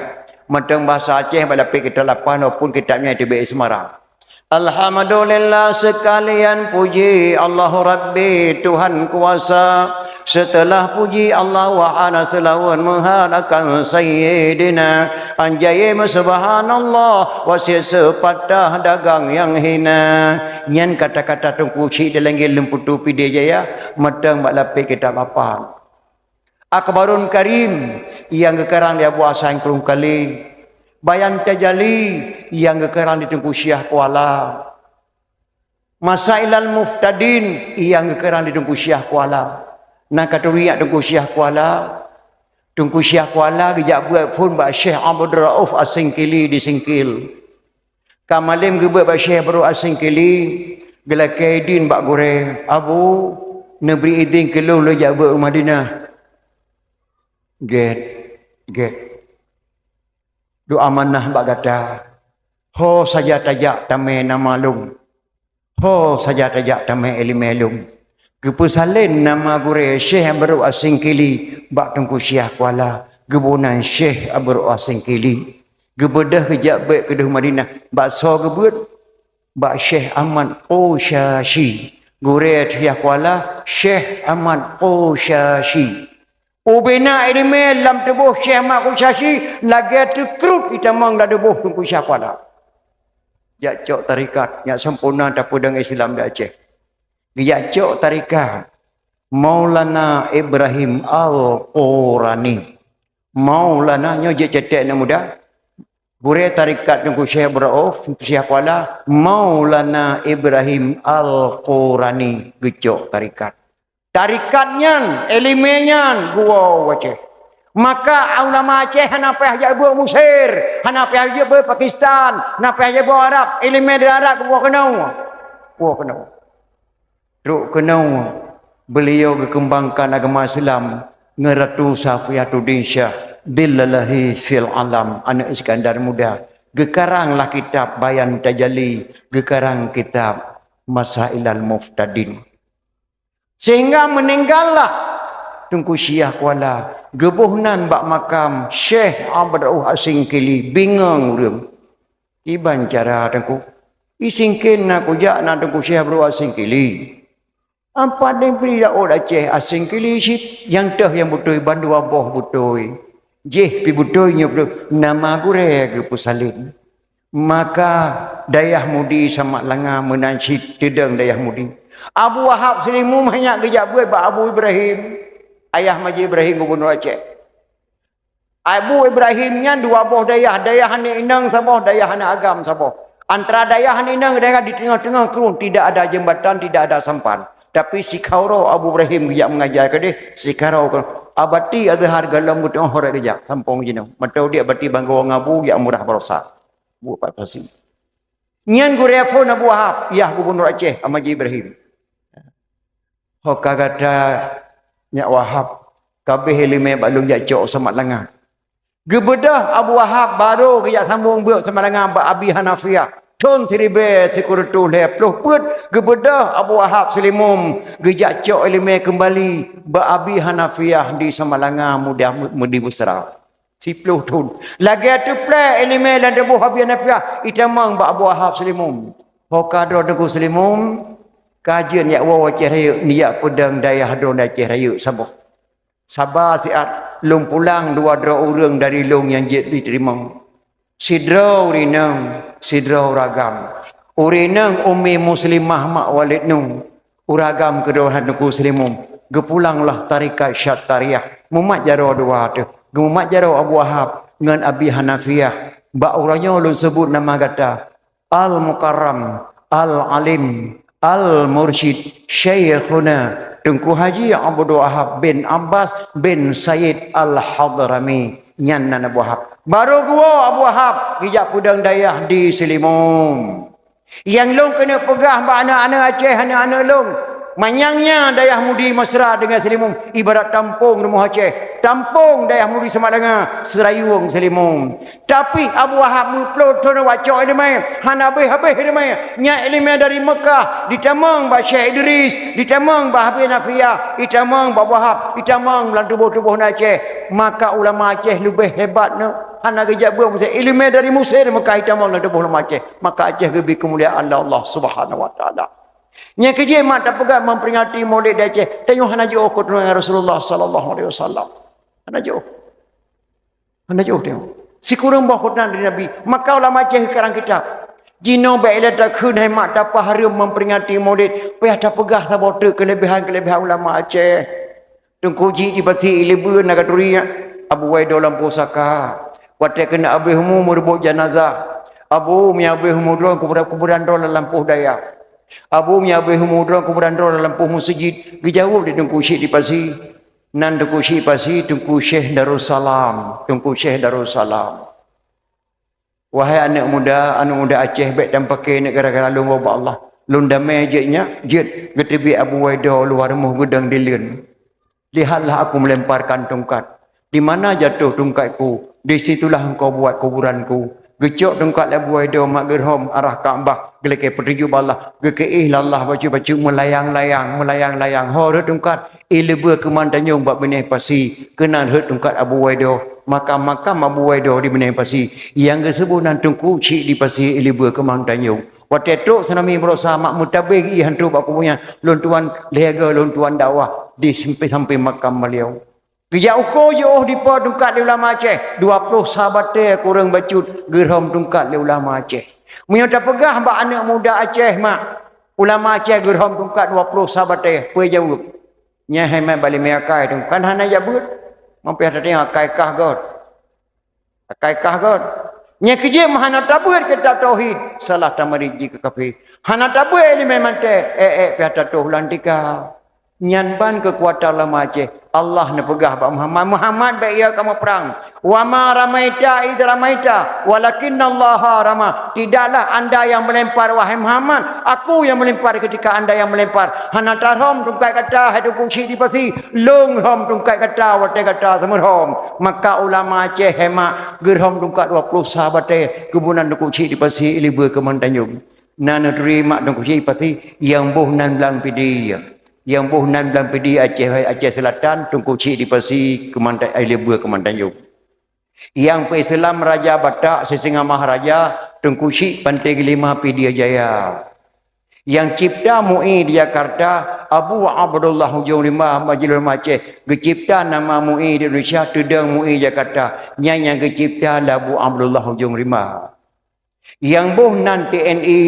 Mantong bahasa Aceh bak lapék kitab lapan walaupun kitab nyan teubiet di Semarang. Alhamdulillah seukalian puji Allah Rabbi Tuhan kuasa. Seuteulah puji Allah wahana seulaweuet meuhat akan Sayyidina. Anjaye meusubhanallah wasiet seupatah dagang nyang hina. Nyan kata-kata Teungku Chik di Langgi Lôn Putu Pidie Jaya mantong bak lapék kitab lapan. Akbarun Karim nyang geukarang di Abu Hasan Krueng Kalé. Bayan Tajali nyang geukarang di Teungku Syiah Kuala. Masailal Muhtadin nyang geukarang di Teungku Syiah Kuala. Na ka turi nyak Teungku Syiah Kuala. Teungku Syiah Kuala geujak beuet phon bak Syekh Abdul Rauf Asingkili di Singkil. Ka malem geubeuet bak Syekh Abdul Rauf Asingkili, geulakée idin bak gurée, "Abu, neubri idin keu lôn lôn jak beuet u Madinah." "Gét, gét. Lôn amanah bak gata. Ho saja tajak tamé nama lôn. Ho saja tajak tamé iéleumé lôn." Geupeusalén nama gurée Syekh Abdul Rauf Asingkili bak Teungku Syiah Kuala. Geuboh nan Syekh Abdul Rauf Asingkili. Geubeudôh geujak beuet keudeh Madinah. Bak soe geubeuet? Bak Syekh Ahmad Qusyashi. Gurée Syiah Kuala, Syekh Ahmad Qusyashi. Ubena iéleumé lam tuboh Syekh Ahmad Qusyashi lagée teukrut itamong lam tuboh Teungku Syiah Kuala. Jak cok tarekat, nyak sampoereuna tapeudong Islam di Aceh. Geujak cok tarekat Maulana Ibrahim Al-Qurani. Maulana nyoe jeuet cetek aneuk muda. Gurée tarekat Teungku Syekh Abdul Rauf, Syiah Kuala, Maulana Ibrahim Al-Qurani geucok tarekat. Tarekat nyan, iéleumé nyan geuwoe u Aceh. Maka ulama Aceh hana payah jak beuet Mesir, hana payah jak beuet Pakistan, hana payah jak beuet Arab, iéleumé dari Arab geuwoe keunoe. Woe keunoe. Trok keunoe, beliau geukeumbangkan agama Islam ngon Ratu Safiyatuddin Syah, Dhillalahi fil Alam, aneuk Iskandar Muda. Geukaranglah kitab Bayan Tajali, geukarang kitab Masailal Muhtadin. Sehingga meuninggallah Teungku Syiah Kuala, geuboh nan bak makam Syekh Abdul Rauf Asingkili, bingong ureuëng. Kiban cara Teungku? Di Singkil na kujak na Teungku Syekh Abdul Rauf Asingkili. Ampat deh bri daôt Aceh Asingkili cit, nyang teuh nyang beutôi bandua boh beutôi. Jih pi beutôi nyoe beutôi, nama gurée geupeusalén. Maka Dayah Mudi Samak Langa meunan cit teudong Dayah Mudi. Abu Wahab Seulimum hanya geujak beuet bak Abu Ibrahim, ayah Maji Ibrahim gubunur Aceh. Abu Ibrahim nyan dua boh dayah, dayah aneuk inong saboh, dayah aneuk agam saboh. Antara dayah aneuk inong dayah di teungoh-teungoh krueng, tidak ada jembatan, tidak ada sampan. Tapi sikaroe Abu Ibrahim geujak mengajar keudeh, sikaroe ke Abati Azhar golom geuteungoh horek geujak, sampong jinoe. Mata udiek Abati Banggo ngabu jak murah barosa. Buet pat pasi. Nyan gurée phon Abu Wahab, yah gubunur Aceh, Ahmad Ji Ibrahim. Ho ka gata nyak Wahab, kabeh iéleumé bak lôn jak cok Samak Langa. Geubeudôh Abu Wahab barô geujak sambong beuet Samak Langa bak Abi Hanafiah. Thon siribée sikureueng reutôh lhée ploh peuet geubeudôh Abu Wahab Seulimum geujak cok iéleumé keumbali bak Abi Hanafiah di Samak Langa mudah mu-, di Busra. Siploh thon. Lagée teuplée iéleumé lam tuboh Abi Hanafiah itamong bak Abu Wahab Seulimum. Ho ka droe Teungku Seulimum, ka jeuet nyak woe Aceh Rayeuk, nyak peudong dayah droe Aceh Rayeuk saboh. Saba siat, lôn pulang dua droe ureuëng dari lôn nyang jeuet jiteurimong. Sidroe ureuëng inong, sidroe ureuëng agam. Ureuëng inong Ummi Muslimah mak Walid Nyoe, ureuëng agam keudroe Teungku Seulimum. Geupulanglah tarekat Syattariyah. Mumat jaroe dua teuh. Geumumat jaroe Abu Wahab ngon Abi Hanafiah. Bak uroe nyoe lôn seubut nama gata. Al-Mukarram, Al-Alim, Al-Mursyid, Syaikhuna Teungku Haji Abdul Wahab bin Abbas bin Said Al-Hadrami. Nyan nan Abu Wahab. Barô geuwoe Abu Wahab geujak peudong dayah di Seulimum. Nyang lôn keuneuk peugah bak aneuëk-aneuëk Aceh, aneuëk-aneuëk lôn, manyang nyan dayah Mudi Mesra deungon Seulimum ibarat tampông rumoh Aceh, tampông dayah Mudi Samak Langa, Seurayueng Seulimum. Tapi Abu Wahab meuploh thon wacok iéleumé, hana habéh-habéh iéleumé. Nyan iéleumé dari Meukah, jitamong bak Syekh Idris, jitamong bak Abi Hanafiah, jitamong bak Abu Wahab, jitamong lam tuboh-tuboh na Aceh. Maka ulama Aceh leubeh hebat nyoe. Hana geujak beuet Mesir. Iéleumé dari Mesir Meukah jitamong lam tuboh ulama Aceh. Maka Aceh geubri keumuliaan lé Allah Subhanahu wa Taala. Nyang keujeuet mat tapeugah memperingati Maulid di Aceh. Tanyoe hana jiôh keu Rasulullah sallallahu alaihi wasallam. Hana jiôh. Hana jiôh teuh. Sikureueng boh keuturonan dari Nabi. Maka ulama Aceh karang kitab. Jinoe bèk lé takheun hai mak tapahareuem memperingati Maulid, payah tapeugah saboh teuk keulebihan-keulebihan ulama Aceh. Teungku Chik di Pasi Ileubeu na ka turi, Abu Waido lampôh saka. Watée keuneuk abéh umu meureubot janazah. Abu, meunyo abéh umu droe kuburan, kuburan droe lam lampôh dayah. Abu, meunyo abéh umu droe kuburan droe lam lampôh meuseujid. Geujaweueb lé Teungku Chik di Pasi. Nan Teungku Chik di Pasi, Teungku Syekh Darussalam. Teungku Syekh Darussalam. Wahai aneuëk muda, aneuëk muda Aceh, bék tampakée aneuëk gara-gara lôn woe bak Allah. Lôn damé jeuet nyak, jeuet geuteubiet Abu Waido luwa rumoh geudong dileuen. Lihatlah aku melemparkan tungkat. Di mana jatuh tungkatku, di situlah engkau buat kuburanku. Geucok tungkat lé Abu Waido mak geurhom arah Ka'bah, geulakée peutuju bak Allah, geukeuéh lé Allah bacut-bacut meulayang-layang, meulayang-layang. Ho rhot tungkat, Ileubeu keuman tanyong bak binéh pasi, keunan rhot tungkat Abu Waido, makam-makam Abu Waido di binéh pasi. Nyang geuseuboh nan Teungku Chik di Pasi Ileubeu keuman tanyong. Watée trok tsunami barosa mak meutabé ié hantu bak kubu nyan, lôn tuan lhée goe lôn tuan dakwah di sampé-sampé makam beliau. Geujak uko jiôh dipo tungkat lé ulama Aceh, dua ploh sa batée kureueng bacut geurhom tungkat lé ulama Aceh. Meunyoe tapeugah bak aneuëk muda Aceh mak, ulama Aceh geurhom tungkat dua ploh sa batée, peue jaweueb? Nyan hai mat bak limai akai tu, kan hana jak beuet. Mampéh tateueng akai kah göt. Akai kah göt. Nyan keujeuet meuhana tabeuet kitab tauhid, salah tamarit jih keu kafé. Hana tabeuet iéleumé manté, ék-ék piah tatoh lam tika. Nyan ban keukuatan ulama Aceh. Allah neupeugah bak Muhammad, "Muhammad, bék ya kamoe prang. Wa ma ramaita idh ramaita, walakinnallaha rama." Tidaklah anda yang melempar, wahai Muhammad. Aku yang melempar ketika anda yang melempar. Hana tarhom tungkat gata, hai Teungku Chik di Pasi. Lôn rhom tungkat gata watée gata seumeurhom. Maka ulama Aceh hai mak geurhom tungkat dua ploh sa batée, keubunan Teungku Chik di Pasi Ileubeu keuman tanyong. Na neuturi mak Teungku Chik di Pasi, nyang boh nan Blang Pidie. Nyang boh nan Blang Pidie Aceh, Aceh Selatan, Teungku Chik di Pasi keuman ta-, Ileubeu keuman tanyong. Nyang peuislam Raja Batak Sisingamah Raja, Teungku Chik Panté Geulima Pidie Jaya. Nyang cipta MUI di Jakarta, Abu Abdullah Ujong Rimba, Majlis Ulama Aceh. Geucipta nama MUI di Indonesia, teudong MUI Jakarta. Nyan nyang geucipta lé Abu Abdullah Ujong Rimba. Nyang boh nan T N I,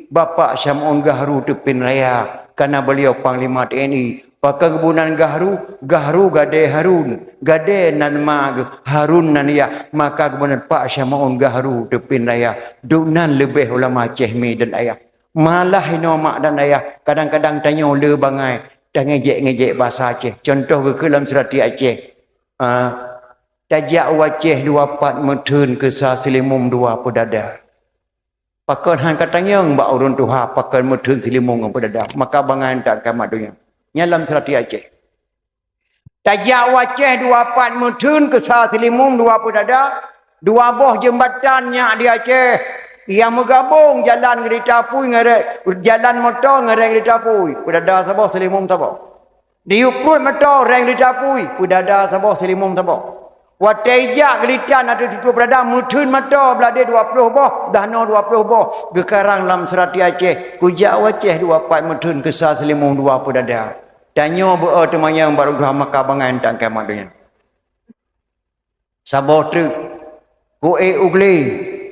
Bapak Syamaun Gahru Teupin Raya, karena beliau Panglima T N I. Pakon geuboh nan Gahru, Gahru gadée Harun, gadée nan ma geuh, Harun nan yah, maka geuboh nan Pak Syamaun Gahru Teupin Raya. Duek nan leubeh ulama Aceh mi dan ayah. Malah inoe mak dan ayah, kadang-kadang tanyoe le bangai, tangejek-ngejek bahasa Aceh. Contoh geukheun lam seurati Aceh. Ah, tajak u Aceh dua pat meutheun keu sa seulimong dua peudada. Pakon han ka tanyong bak ureuëng tuha, pakon meutheun seulimong ngon peudada, maka bangai nyan kiamat donya. Nyan lam seurati Aceh. Tajak u Aceh dua pat meutheun keu sa seulimong dua peudada, dua boh jeumbatan nyak di Aceh, nyang meugabong jalan Geurita Apui ngon ré-, jalan moto ngon reng Geurita Apui, peudada saboh seulimong saboh. Diyup pruet moto reng Geurita Apui, peudada saboh seulimong saboh. Watée ijak geulitan ateueh tutoe peudada, meutheun moto blah deh dua ploh boh, blah noe dua ploh boh, geukarang lam seurati Aceh, kujak u Aceh dua pat meutheun keu sa seulimong dua peudada. Tanyoe beu-o teumanyong bak ureuëng tuha maka bangai nyan kiamat donya. Saboh treuk, kuék u glé,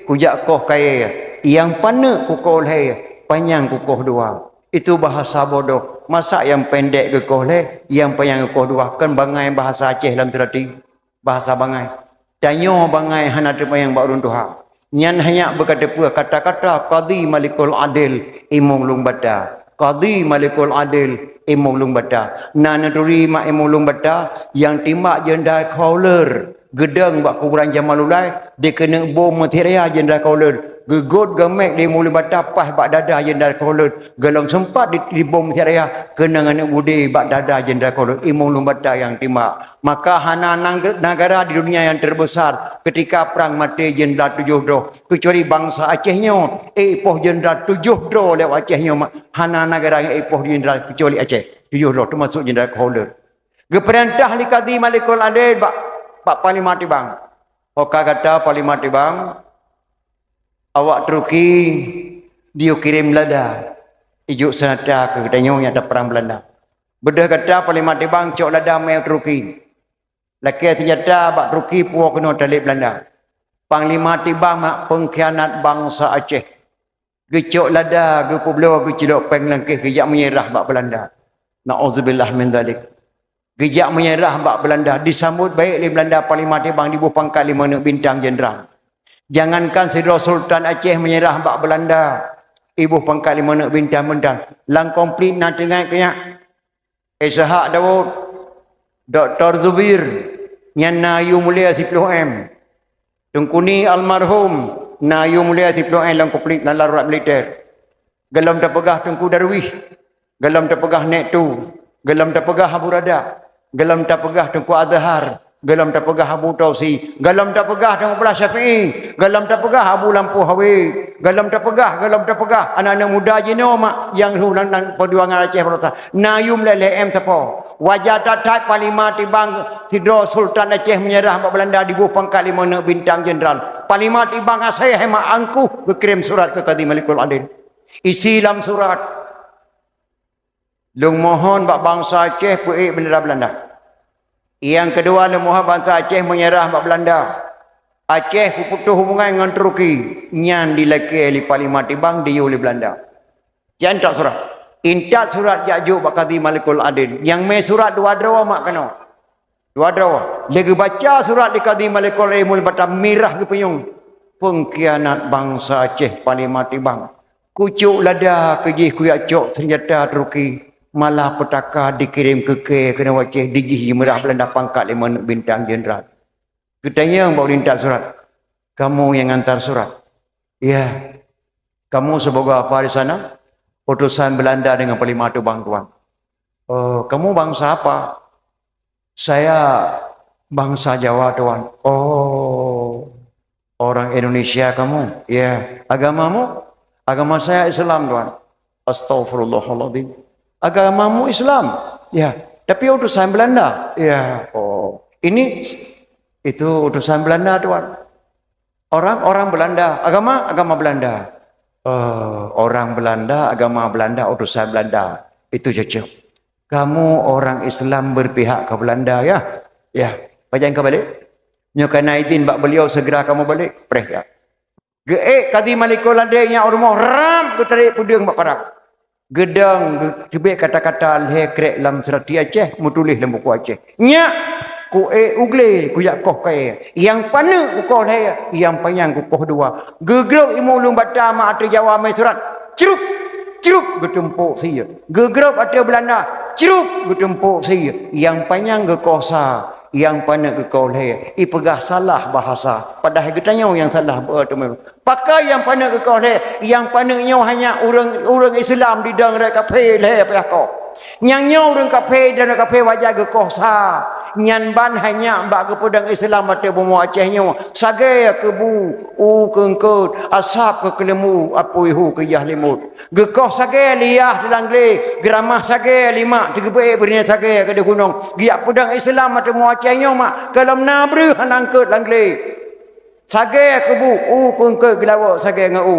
kujak koh kayée, nyang paneuk kukoh lhée, panyang kukoh dua. Itu bahasa bodoh. Masa nyang pendek geukoh lhée, nyang panyang geukoh dua, kon bangai bahasa Aceh lam seurati? Bahasa bangai. Tanyoe bangai hana teupanyang bak ureuëng tuha. Nyan hanya beuka teupeue kata-kata Qadhi Malikul Adil, imum lueng bata. Qadhi Malikul Adil, imum lueng bata. Na neuturi mak imum lueng bata nyang timbak Jenderal Khawler. Geudong bak kuburan Jamalulai, dikeuneuk bom meusiat raya Jenderal Khawler. Geugot geumek lé imum lueng bata paih bak dada Jenderal Khawler. Gohlom seumpat di, dibom meusiat raya, keunong aneuëk budé bak dada Jenderal Khawler. Imum lueng bata nyang timbak. Maka hana nang-, nagara di dunia nyang terbesar ketika prang maté jenderal tujoh droe, keucuali bansa Aceh nyoe. Ék poh jenderal tujoh droe lewat Aceh nyoe, ma-, hana nagara nyang ék poh jenderal keucuali Aceh. Tujoh droe, teumasuk Jenderal Khawler. Geupeurintah lé Qadhi Malikul Adil bak, bak Panglima Tibang. Ho ka gata Panglima Tibang, awak Turki diyue kirém lada, ijok seunjata keu geutanyoe nyang taprang Beulanda. Beudôh gata Panglima Tibang cok lada meu'èk Turki. Lakée seunjata bak Turki puwoe keunoe talét Beulanda. Panglima Tibang mak peungkhianat bansa Aceh. Geucok lada, geupeubloe, geucilok péng langkéh, geujak meunyeurah bak Beulanda. Na'udzubillah min dzalik. Geujak meunyeurah bak Beulanda, disambot baik lé Beulanda, Panglima Tibang diboh pangkat lé meuneuk bintang jeuneural. Jangankan sidroe Sultan Aceh meunyeurah bak Beulanda, iboh pangkat lé meuneuk bintang-bintang. Lam konflik na teuingat keu nyak. Ishak Daud, Doktor Zubir, nyan na yum mulia siploh M. Teungku Ni almarhum, na yum mulia siploh M lam konflik, lam darurat militer. Gohlom tapeugah Teungku Darwis, gohlom tapeugah Nek Tu, gohlom tapeugah Abu Rada, gohlom tapeugah Teungku Azhar, gohlom tapeugah Abu Tausi, gohlom tapeugah Teungku Abdullah Syafi'i, gohlom tapeugah Abu Lampôh Hawe, gohlom tapeugah, gohlom tapeugah aneuk-aneuk muda jinoe mak nyang rôh lam, lam peujuangan Aceh Baroesa. Na yum lhèe-lhèe M sapo. Wajar that-that Panglima Tibang sidroe Sultan Aceh meunyeurah bak Beulanda diboh pangkat lé meuneuk bintang jeuneural. Panglima Tibang asai hai mak angkuh geukirém surat keu Kadhi Malikul Adil. Isi lam surat, "Lôn mohon bak bansa Aceh peuék bendera Beulanda. Nyang keudua, lôn mohon bansa Aceh meunyeurah bak Beulanda. Aceh peuputôh hubungan ngon Turki." Nyan dilakée lé Panglima Tibang diyue lé Beulanda. Jak intat surat. Intat surat jak jok bak Kadhi Malikul Adil. Nyang mé surat dua droe mak keunoe. Dua droe. Lé geubaca surat lé Kadhi Malikul Adil, mulut mata mirah geupeunyong. Peungkhianat bansa Aceh Panglima Tibang. Kucok lada keu jih, kujak cok seunjata Turki. Malah peutaka dikirém keu kée keunoe Aceh, dijih jimeurah Beulanda pangkat lé meuneuk bintang jeuneural. Geutanyong bak ureueng intat surat, "Kamu yang ngantar surat?" "Ya." "Kamu sebagai apa di sana?" "Utusan Beulanda dengan Panglima Tibang, Tuan." "Oh, kamu bangsa apa?" "Saya bangsa Jawa, Tuan." "Oh, orang Indonesia kamu?" "Ya." "Agamamu?" "Agama saya Islam, Tuan." "Astagfirullahaladzim. Agamamu Islam?" "Ya." "Tapi utusan Beulanda?" "Ya." "Oh, ini, itu utusan Beulanda, Tuan." "Orang, orang Beulanda. Agama, agama Beulanda." "Eh, orang Beulanda, agama Beulanda, utusan Beulanda. Itu cocok. Kamu orang Islam berpihak ke Beulanda, ya?" "Ya." "Pajan ka balek?" "Nyoe ka na idin bak beliau, segera kamu balik." Preh jak. Geuék Kadhi Malikul Adil nyan u rumoh, rab, geutarek peudeueng bak parak. Geudong, geuteubiet kata-kata lhèe krek lam seurati Aceh, meutuléh lam buku Aceh. "Nyak, kuék u glé, kujak koh kayèe. Nyang paneuk kukoh lhèe, nyang panyang kukoh dua." Geugrôp imeum lueng bata mak ateueh Jawa mé surat. Crup, crup, geutumpôk sie. Geugrôp ateueh Beulanda. Crup, geutumpôk sie. Nyang panyang geukoh sa, nyang paneuk geukoh lhèe. Ipeugah salah bahasa. Padahai geutanyoe nyang salah beuteumé. Pakon nyang paneuk geukoh lhèe? Nyang paneuk nyoe hanya ureueng, ureueng Islam didong rot kafé lhèe payah koh. Nyang nyoe ureueng kafé didong rot kafé wajar geukoh sa. Nyan ban hanya bak geupeudong Islam ateueh bumoe Aceh nyoe. Sagai keu bu, u keu eungkôt, asab keu keuleumbu, apui hu keu jah limut. Geukoh sagai lé yah di lam glé, geuramah sagai lé mak, teugeubeuék beurinyan sagai keudeh gunong. Geujak peudong Islam ateueh bumoe Aceh nyoe mak, gohlom na breueh hana eungkôt lam glé. Sagai keu bu, u keu eungkôt geulawok sagai ngon u.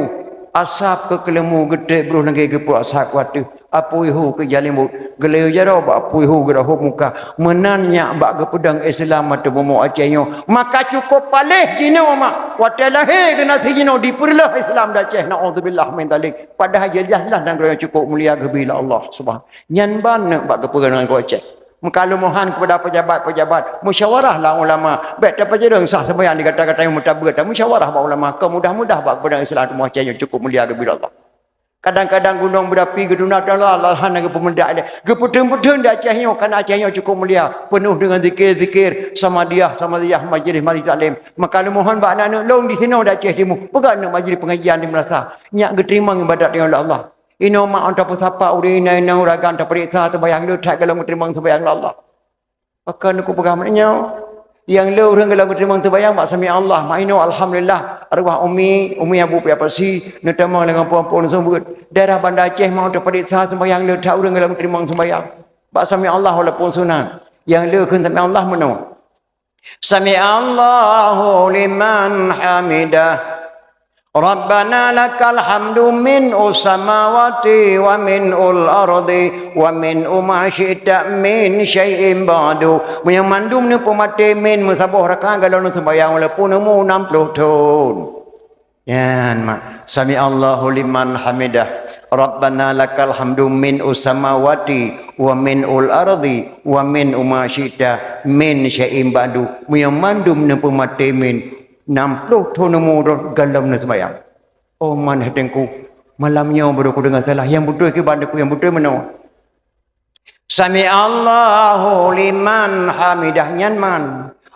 Asab keu keuleumbu geutrép broh lagèe geupeu asab keu ateuh. Apui hu keu jah limut. Geulayeue jaroe bak apui hu geurahom muka. Meunan nyak bak geupeudong Islam ateueh bumoe Aceh nyoe. Maka cukôp paléh jinoe mak. Watèe lahé geunaséh jinoe dipeureuloh Islam di Aceh. Naudzubillah min dzalik. Padahai jeulaih-jeulaih nanggroe nyoe cukôp mulia geubri lé Allah Subhanahu. Nyan ban neuk bak geupeugah nanggroe Aceh. Meukalumohan keupada pejabat-pejabat, musyawarah lah ulama. Bèk tapeujareueng sah seumayang di gata-gata nyang meutabeuet, musyawarah bak ulama. Keu mudah-mudah bak geupeudong Islam ateueh bumoe Aceh nyoe cukôp mulia geubri lé Allah. Kadang-kadang gunong beurapi geutunda-tunda, Allah hana geupeumeudak lé. Geupeutheun-peutheun di Aceh nyoe, karena Aceh nyoe cukôp mulia, peunoh deungon zikir-zikir, samadiyah, samadiyah, majlis-majlis taklim. Maka lôn mohon bak aneuk-aneuk lôn di sinoe di Aceh Timu, peugah neuk majlis pengajian di meurasa. Nyak geuteurimong ibadat nyoe lé Allah. Inoe mak ôn tapeusapa ureueng inong-inong uragan tapeuriksa seumayang le that gohlom geuteurimong seumayang lé Allah. Pakon keupeugah meunan nyoe? Nyang le ureueng gohlom geuteurimong seumayang bak sami Allah, mak inoe alhamdulillah, arwah umi, umi Abu Pia Pasi, neutamong lam gampông-gampông neuseumeubeuet. Daerah Banda Aceh mak ôn tapeuriksa seumayang le that ureueng gohlom geuteurimong seumayang bak sami Allah walaupun sunat. Nyang le kheun sami Allah meunoe. Sami'allahu liman hamidah. Rabbana lakal hamdu min samawati wa min ul ardi wa min ma syi'ta min syai'in ba'du. Meunyoe mandum neupeumaté min meusaboh rakaat gohlom neuseumayang walaupun umu nam ploh thon. Nyan mak. Sami'allahu liman hamidah. Rabbana lakal hamdu min usamawati wa min ul ardi wa min uma syi'ta min syai'in ba'du. Meunyoe mandum neupeumaté min, nam ploh thon umu droe gohlom neuseumayang. Oh man hai Teungku, malam nyoe baru kudeungoe salah. Nyang beutôi kiban Teungku, nyang beutôi meunoe. Sami Allahu liman hamidah nyan man.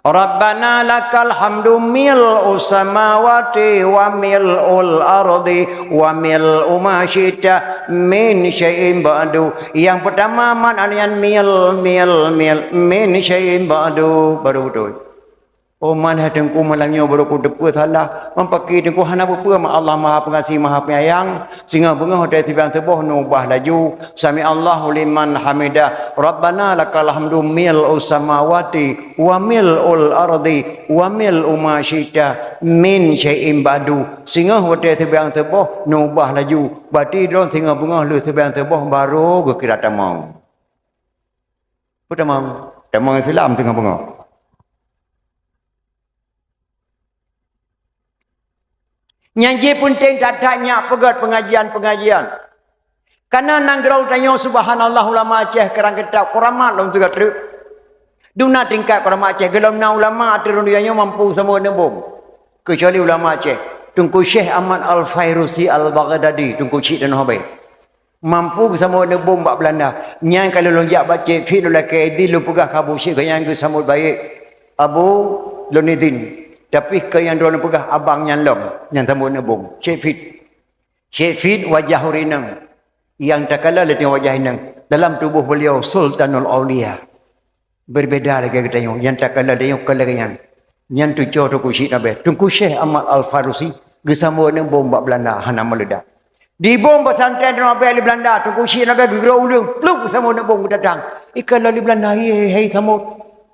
Rabbana lakal hamdu mil usamawati wa mil ul ardi wa mil uma syi'ta min syai'in ba'du. Yang pertama man anian mil, mil, mil, min syai'in ba'du. Baru beutôi. Oh man hai Teungku, malam nyoe baru kuteupeue salah. Meupaki Teungku hana peue-peue, ma Allah Maha Pengasih, Maha Penyayang. Singoh beungoh watée seubiang suboh neubah laju. Sami Allahu liman hamidah. Rabbana lakal hamdu mil usamawati wa mil ul ardi wa mil uma syi'ta min syai'in ba'du. Singoh watée seubiang suboh neubah laju. Bati droe singoh beungoh lheueh seubiang suboh baru geukira tamong. Peue tamong? Tamong Islam singoh beungoh. Nyang jih peunteng that-that nyak peugét pengajian-pengajian. Kana nanggroe tanyoe, subhanallah, ulama Aceh keurang keutap, kuramat lom teuga treuk. Duna tingkat kuramat Aceh, gohlom na ulama ateueh rhueng donya nyoe mampu sampoe neubom. Keucuali ulama Aceh, Teungku Syekh Ahmad Al-Fairusi Al-Baghdadi, Teungku Chik Tanoh Abée. Mampu geusamot neubom bak Beulanda. Nyan ka lôn jak bak Cék Fit lôn lakée idin, lôn peugah keu Abu Syekh, gobnyan geusamot baik. Abu, lôn idin. Tapi keu nyang droeneuh peugah abang nyan lom, nyang samot neubom. Cék Fit. Cék Fit wajah ureueng inong. Nyang takalon lé teungoh wajah inong. Dalam tuboh beliau Sultanul Aulia. Berbeda lagée geutanyoe, nyang takalon tanyoe kon lagée nyan. Nyan tucoe Teungku Chik Tanoh Abée. Teungku Syekh Ahmad Al-Farusi geusamot neubom bak Beulanda hana meuledak. Dibom pesantren Tanoh Abée lé Beulanda, Teungku Chik Tanoh Abée geugroe uleueng, plup, samot neubom geudatang. Ikalon lé Beulanda, "Hai, hai, hai, samot."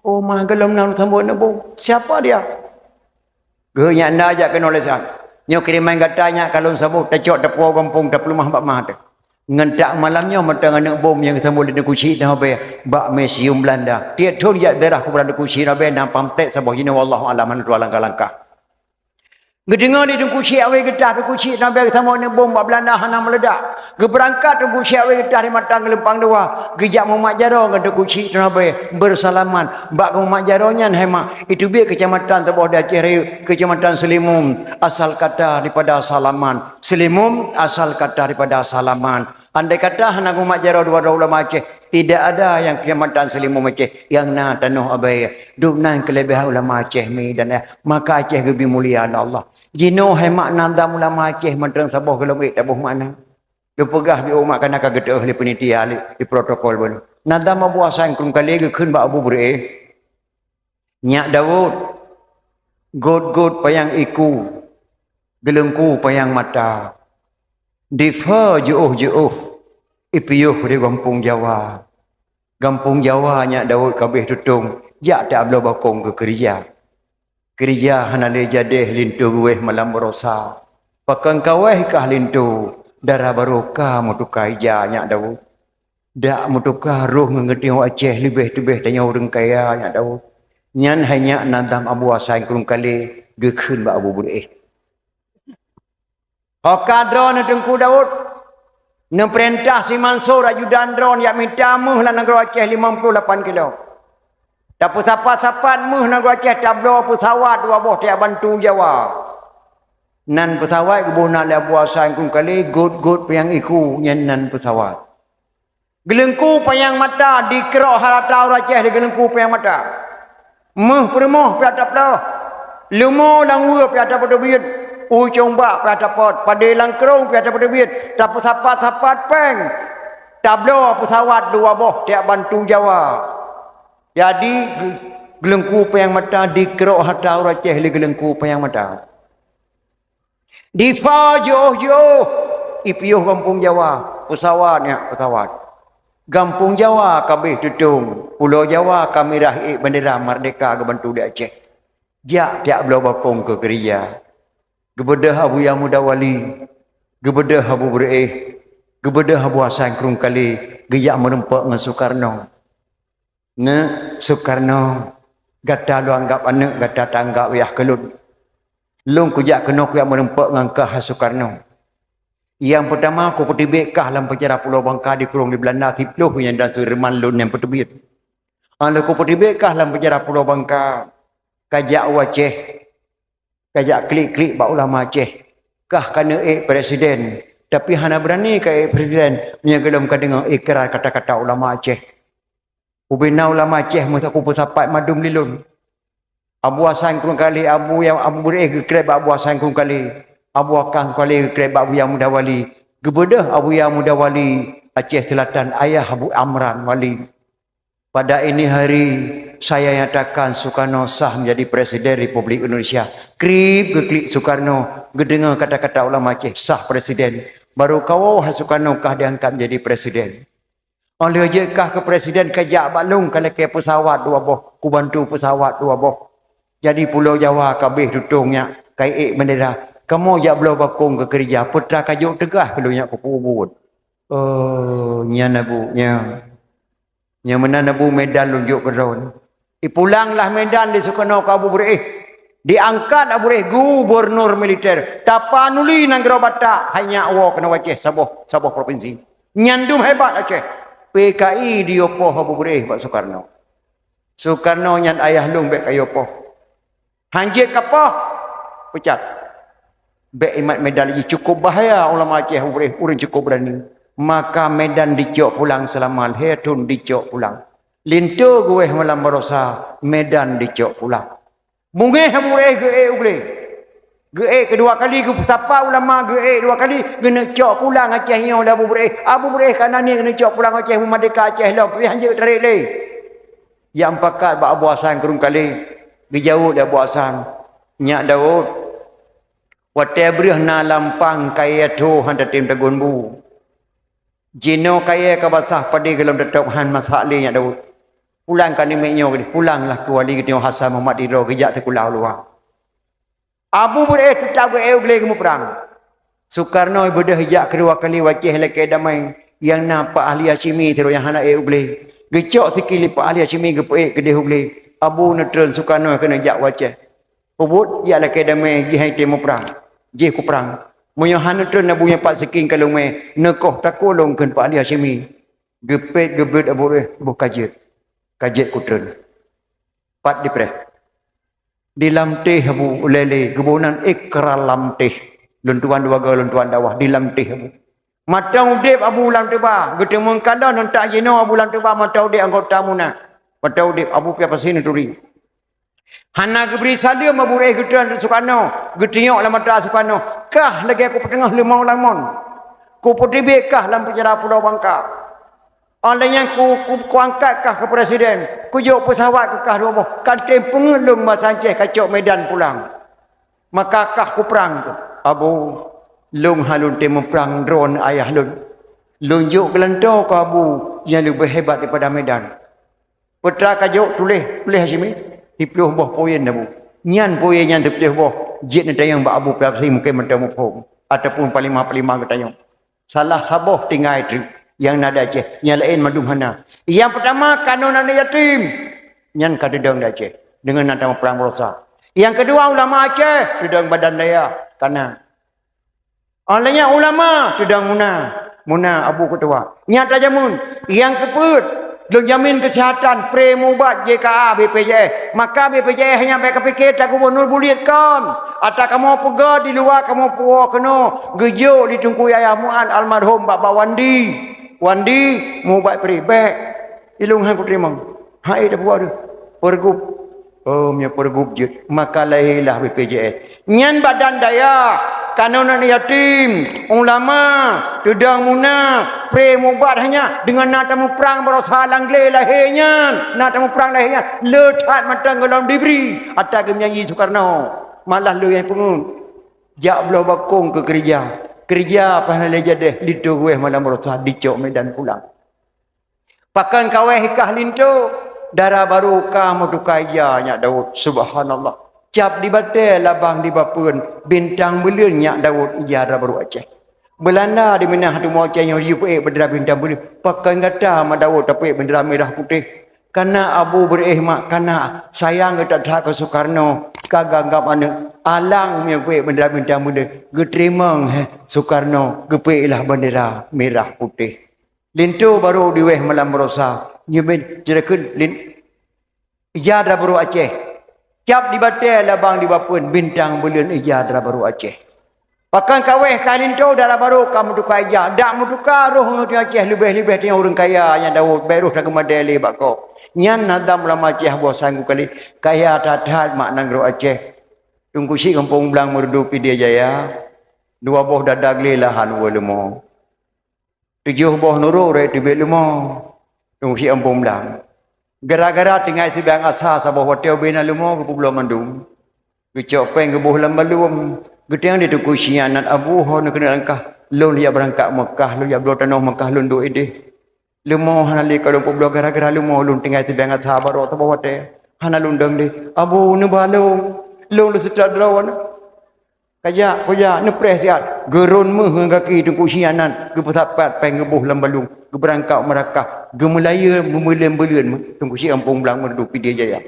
Oh, ma gohlom na samot neubom. Siapa dia? Geuh nyak na jak keunoe lé siat. Nyoe kiriman gata nyak ka lôn saboh, tacok tapuwoe gampông, tapeuleumah bak mata. Ngon tak malam nyoe mantong aneuk bom nyang geusambot lé Teungku Chik Tanoh Abée bak museum Beulanda. Tiep thon jak daerah kuburan Teungku Chik Tanoh Abée na pamflet saboh jinoe, wallahu a'lam, hana tuha langkah-langkah. Geudeungoe lé Teungku Chik Abée geutah, Teungku Chik Tanoh Abée geusambot aneuk bom bak Beulanda hana meuledak. Geubeurangkat Teungku Chik Abée geutah di mata geulumpang dua, geujak mumat jaroe ngon Teungku Chik Tanoh Abée beusalaman. Bak geumumat jaroe nyan hai mak, iteubiet keucamatan saboh di Aceh Rayeuk, Keucamatan Seulimum, asal kata daripada salaman. Seulimum asal kata daripada salaman. Andai kata hana geumat jaroe dua droe ulama Aceh, tidak ada nyang Keucamatan Seulimum Aceh, nyang na Tanoh Abée. Dum nan keuleubehan ulama Aceh mi dan ya, maka Aceh geubri mulia lé Allah. Jinoe hai mak, nadam ulama Aceh mantong saboh gohlom ék taboh makna. Geupeugah bak umat kana ka geuteu'oh lé panitia lé di protokol beuh. Nadam Abu Hasan Krueng Kalé geukheun bak Abu Beureu'éh. Nyak Daud, gôt-gôt panyang iku, geuleungku panyang mata, difa jiôh-jiôh, ipiôh di gampông Jawa. Gampông Jawa Nyak Daud ka abéh tutong, jak tabloe bakong keu keurija. Keurija hana lé jadéh, linto geuwéh malam baroesa. Pakon ka wéh kah linto, dara barô ka meutuka ija Nyak Daud. Dak meutuka roh ngon geutanyoe Aceh leubeh teubeh tanyoe ureuëng kaya Nyak Daud. Nyan hai nyak nadam Abu Hasan Krueng Kalé geukheun bak Abu Beureu'éh. Ho ka droeneuh Teungku Daud neupeurintah si Mansur ajudan droeneuh jak mita méuh lam nanggroe Aceh limong ploh lapan kilo. Tapeusapat-sapat méuh nanggroe Aceh tabloe peusawat dua boh tajak bantu Jawa. Nan peusawat geuboh na lé Abu Hasan Krueng Kalé, gôt-gôt panyang iku nyan nan peusawat. Geuleungku panyang mata, dikeurok harata ureuëng Aceh lé geuleungku panyang mata. Méuh peurumoh pih taploh, leumo lam weue pih tapeuteubiet, u cong bak pih tapot, padé lam krông pih tapeuteubiet, tapeusapat-sapat péng, tabloe peusawat dua boh tajak bantu Jawa. Jadi, geuleungku panyang mata dikeurok harata ureuëng Aceh lé geuleungku panyang mata. Difa jiôh-jiôh, ipiôh gampông Jawa, peusawat nyak peusawat. Gampông Jawa ka abéh tutong, pulo Jawa ka mirah ék bendera merdeka geubantu di Aceh. Jak tajak bloe bakong keu keurija. Geubeudôh Abuya Muda Wali, geubeudôh Abu Beureu'éh, geubeudôh Abu Hasan Krueng Kalé, geujak meurumpok ngon Sukarno. Neuk Sukarno, gata lôn anggab aneuëk, gata taanggab yah keu lôn. Lôn kujak keunoe kujak meurumpok ngon kah hai Sukarno. Nyang peutama, kupeuteubiet kah lam peujarah Pulo Bangka di kurong di Beulanda, siplôh nyang dan seureman lôn nyang peuteubiet. Óh lheueh kupeuteubiet kah lam peujarah Pulo Bangka, kajak u Aceh, kajak klik-klik bak ulama Aceh. Kah ka neuék presiden, tapi hana beurani ka ék presiden, meunyoe gohlom ka deungoe ikrar kata-kata ulama Aceh. Ubena ulama Aceh meusaku peusapat mandum lé lôn. Abu Hasan Krueng Kalé, Abu Yang, Abu Beureueh geukreb bak Abu Hasan Krueng Kalé, Abu Hakan Krueng Kalé geukreb bak Abu Yang Muda Wali. Geubeudôh Abu Yang Muda Wali Aceh Selatan, ayah Abu Amran Wali. Pada ini hari, saya nyatakan Sukarno sah menjadi Presiden Republik Indonesia. Krib geuklik Sukarno, geudeungoe kata-kata ulama Aceh, sah presiden. Baru kawoe hai Sukarno kah diangkat menjadi presiden. Óh lheueh jeuet kah keu presiden, kajak bak lôn, kalakée peusawat dua boh, kubantu peusawat dua boh. Jadi Pulo Jawa ka abéh tutong nyak, ka ék bendera. Kamoe jak bloe bakong keu keureuja, peue ka jok teugaih keu lôn nyak kupeubuet. Oh, nyan Abu, nyan. Nyang meunan Abu, Medan lôn jok keu droe. Ipulang lah Medan di Sukarno keu Abu Beureueh. Diangkat Abu Beureueh gubernur militer. Tapanuli nanggroe Batak, hai nyak woe keunoe u Aceh saboh, saboh propinsi. Nyan dum hebat Aceh. P K I diyoe poh Abu Beureueh bak Sukarno. Sukarno nyan ayah lôn bék kayoe poh. Han jeuet kapoh, peucat. Bék imat Medan lagi, cukup bahaya ulama Aceh, ureuëng, ureuëng cukup beurani. Maka Medan dicok pulang seulama lhée thon dicok pulang. Linto geuwéh malam barosa, Medan dicok pulang. Beungéh Abu Beureueh geuék u glé. Geuék keudua kali, geupeusapat ulama geuék dua kali, geuneuk cok pulang Aceh nyoe lé Abu Beureueh. Abu Beureueh ka na niet geuneuk cok pulang Aceh, meumerdeka Aceh lom, tapi han jeuet tarek lé. Jak meupakat bak Abu Hasan Krueng Kalé, geujaweueb lé Abu Hasan, "Nyak Daud, watée breueh na lampang kayée tho han tatem tagun bu. Jinoe kayée ka basah padé gohlom teutôb, han masak lé Nyak Daud. Pulang ka namiet nyoe keudeh, pulanglah keu wali geutanyoe Hasan Muhammad Ridho geujak sikula u luwa." Abu Beureueh teutap geuék u glé geumuprang. Sukarno beudôh jak keudua kali u Aceh lakée damai, nyang na Pak Ahli Hasyimi sidroe nyang hana ék u glé. Geucok sikin lé Pak Ahli Hasyimi geupeuék keudeh u glé. Abu neutreun Sukarno keuneuk jak u Aceh. Peubuet jak lakée damai jih hai tém muprang, jih kuprang. Meunyoe hana neutreun Abu nyan pat sikin ka lôn mé, neukoh takue lôn kheun Pak Ahli Hasyimi. Geupét geubleuet Abu Beureueh, boh ka jeuet. Ka jeuet kutreun. Pat dipreh. Di lam teh Abu lé-lé, geuboh nan ikrar lam teh. Lôn tuan dua goe, lôn tuan dakwah di lam teh Abu. Mantong udeb Abu lam teuba, geuteumeung kalon nontak jinoe Abu lam teuba, mantong udeb anggota MUNA. Mantong udeb Abu piah pasi neuturi. Hana geubri saleuem Abu Beureueh geutreun Sukarno, geutunyok lam mata Sukarno, "Kah lagée kupeuteungoh leumo lamon. Kupeuteubiet kah lam penjara Pulo Bangka." Óh lheueh nyan ku, ku, kuangkat kah keu presiden, kujok peusawat keu kah dua boh, ka tem peungeuet lôn basa Aceh kacok Medan pulang. Maka kah kuprang keuh. Abu, lôn han lôn tem muprang droe ayah lôn. Lôn jok geulantoe keu Abu nyang leubeh hebat daripada Medan. Peue ka jok tuléh, tuléh Hasyimi, siplôh boh poin Abu. Nyan poin nyan siplôh boh jeuet neutanyong bak Abu P F C mungken mantong muphom, ataupun panglima-panglima geutanyong. Salah saboh tinggai treuk nyang na di Aceh, nyang laén mandum hana. Nyang peutama, kanoe aneuëk yatim, nyan ka teudong di Aceh deungon na tamong prang baroesa. Nyang keudua, ulama Aceh teudong badan daya, kana. Óh lheueh nyan ulama teudong MUNA, MUNA Abu keutua. Nyan tajameun, nyang keupeuet, lôn jamin keuseuhatan, pre mubat J K A B P J S. Maka B P J S nyan bék kapike that gubunur buliet kon. Ata kamoe peugöt di luwa kamoe puwoe keunoe, geujok di Teungku Yahya Mu'ad almarhum bak, bak Wandi. Wandi mubat pre, bék. Ilôn han kuteurimong. Hai dah puwoe deuh. Pergub. Oh, meunyoe pergub jeuet, maka lahé lah B P J S. Nyan badan daya, kanoe aneuëk yatim, ulama, teudong MUNA, pre mubat hanya deungon na tamuprang baroesa lam glé lahé nyan, na tamuprang lahé nyan, le that mantong gohlom dibri ata geumeujanji Sukarno, malah le nyang peungeuet. Jak bloe bakong keu keureuja, keureuja paih lé jadeh, linto geuwéh malam baroesa dicok Medan pulang. Pakon kawéh kah linto, dara barô ka meutuka ija Nyak Daud. Subhanallah. Cap di batée, labang di bapeuen, bintang buleuen Nyak Daud ija dara barô Aceh. Beulanda di Minang tumo Aceh nyoe jipeuék bendera bintang buleuen. Pakon gata Mak Daud tapeuék bendera mirah putéh? Kana Abu beuréh mak kana, sayang geuh that-that keu Sukarno, ka geuanggab aneuk. Alang meunyoe geupiek bendera bintang buleuen, geuteurimong hé Sukarno, geupiek lah bendera mirah putéh. Linto barô diwéh malam barosa, nyeubit jeureukheun lin-, ija dara barô Aceh. Cap di batée labang di bapeuen, bintang buleuen ija dara barô Aceh. Pakon kawéh ka linto dara barô ka meutuka ija, dak meutuka roh ngon Aceh leubeh-leubeh tanyoe ureuëng kaya nyang Daud, bèk roh takeumadée lé bak gob. Nyan nadam ulama Aceh boh sanggu kali, kaya that-that mak nanggroe Aceh. Teungku Syik Gampông Blang Meureudu Pidie Jaya, dua boh dada glé lahan ueh leumo. Tujoh boh nurôk rot teubiet leumo, Teungku Syik Gampông Blang. Gara-gara tinggai sibiang asa saboh watée ubé na leumo geupeubloe mandum. Geucok péng geuboh lam balum. Geutanyong lé Teungku Syik Anan, "Abu, ho neukeuneuk langkah? Lôn jak beurangkat Meukah, lôn jak bloe tanoh Meukah, lôn duek idéh. Leumo hana lé ka lôn peubloe gara-gara leumo lôn tinggai sibiang asa barô saboh watée. Hana lôn dong lé. Abu, neuba lôn, lôn leuseutôt droeneuh." Kajak, kujak, neupreh siat. Geurôn méuh ngon gaki Teungku Syik Anan, geupeusapat péng geuboh lam balum, geubeurangkat meurakah, geumeulayeue meubeuleuen-beuleuen Teungku Syik Gampông Blang Meureudu Pidie Jaya.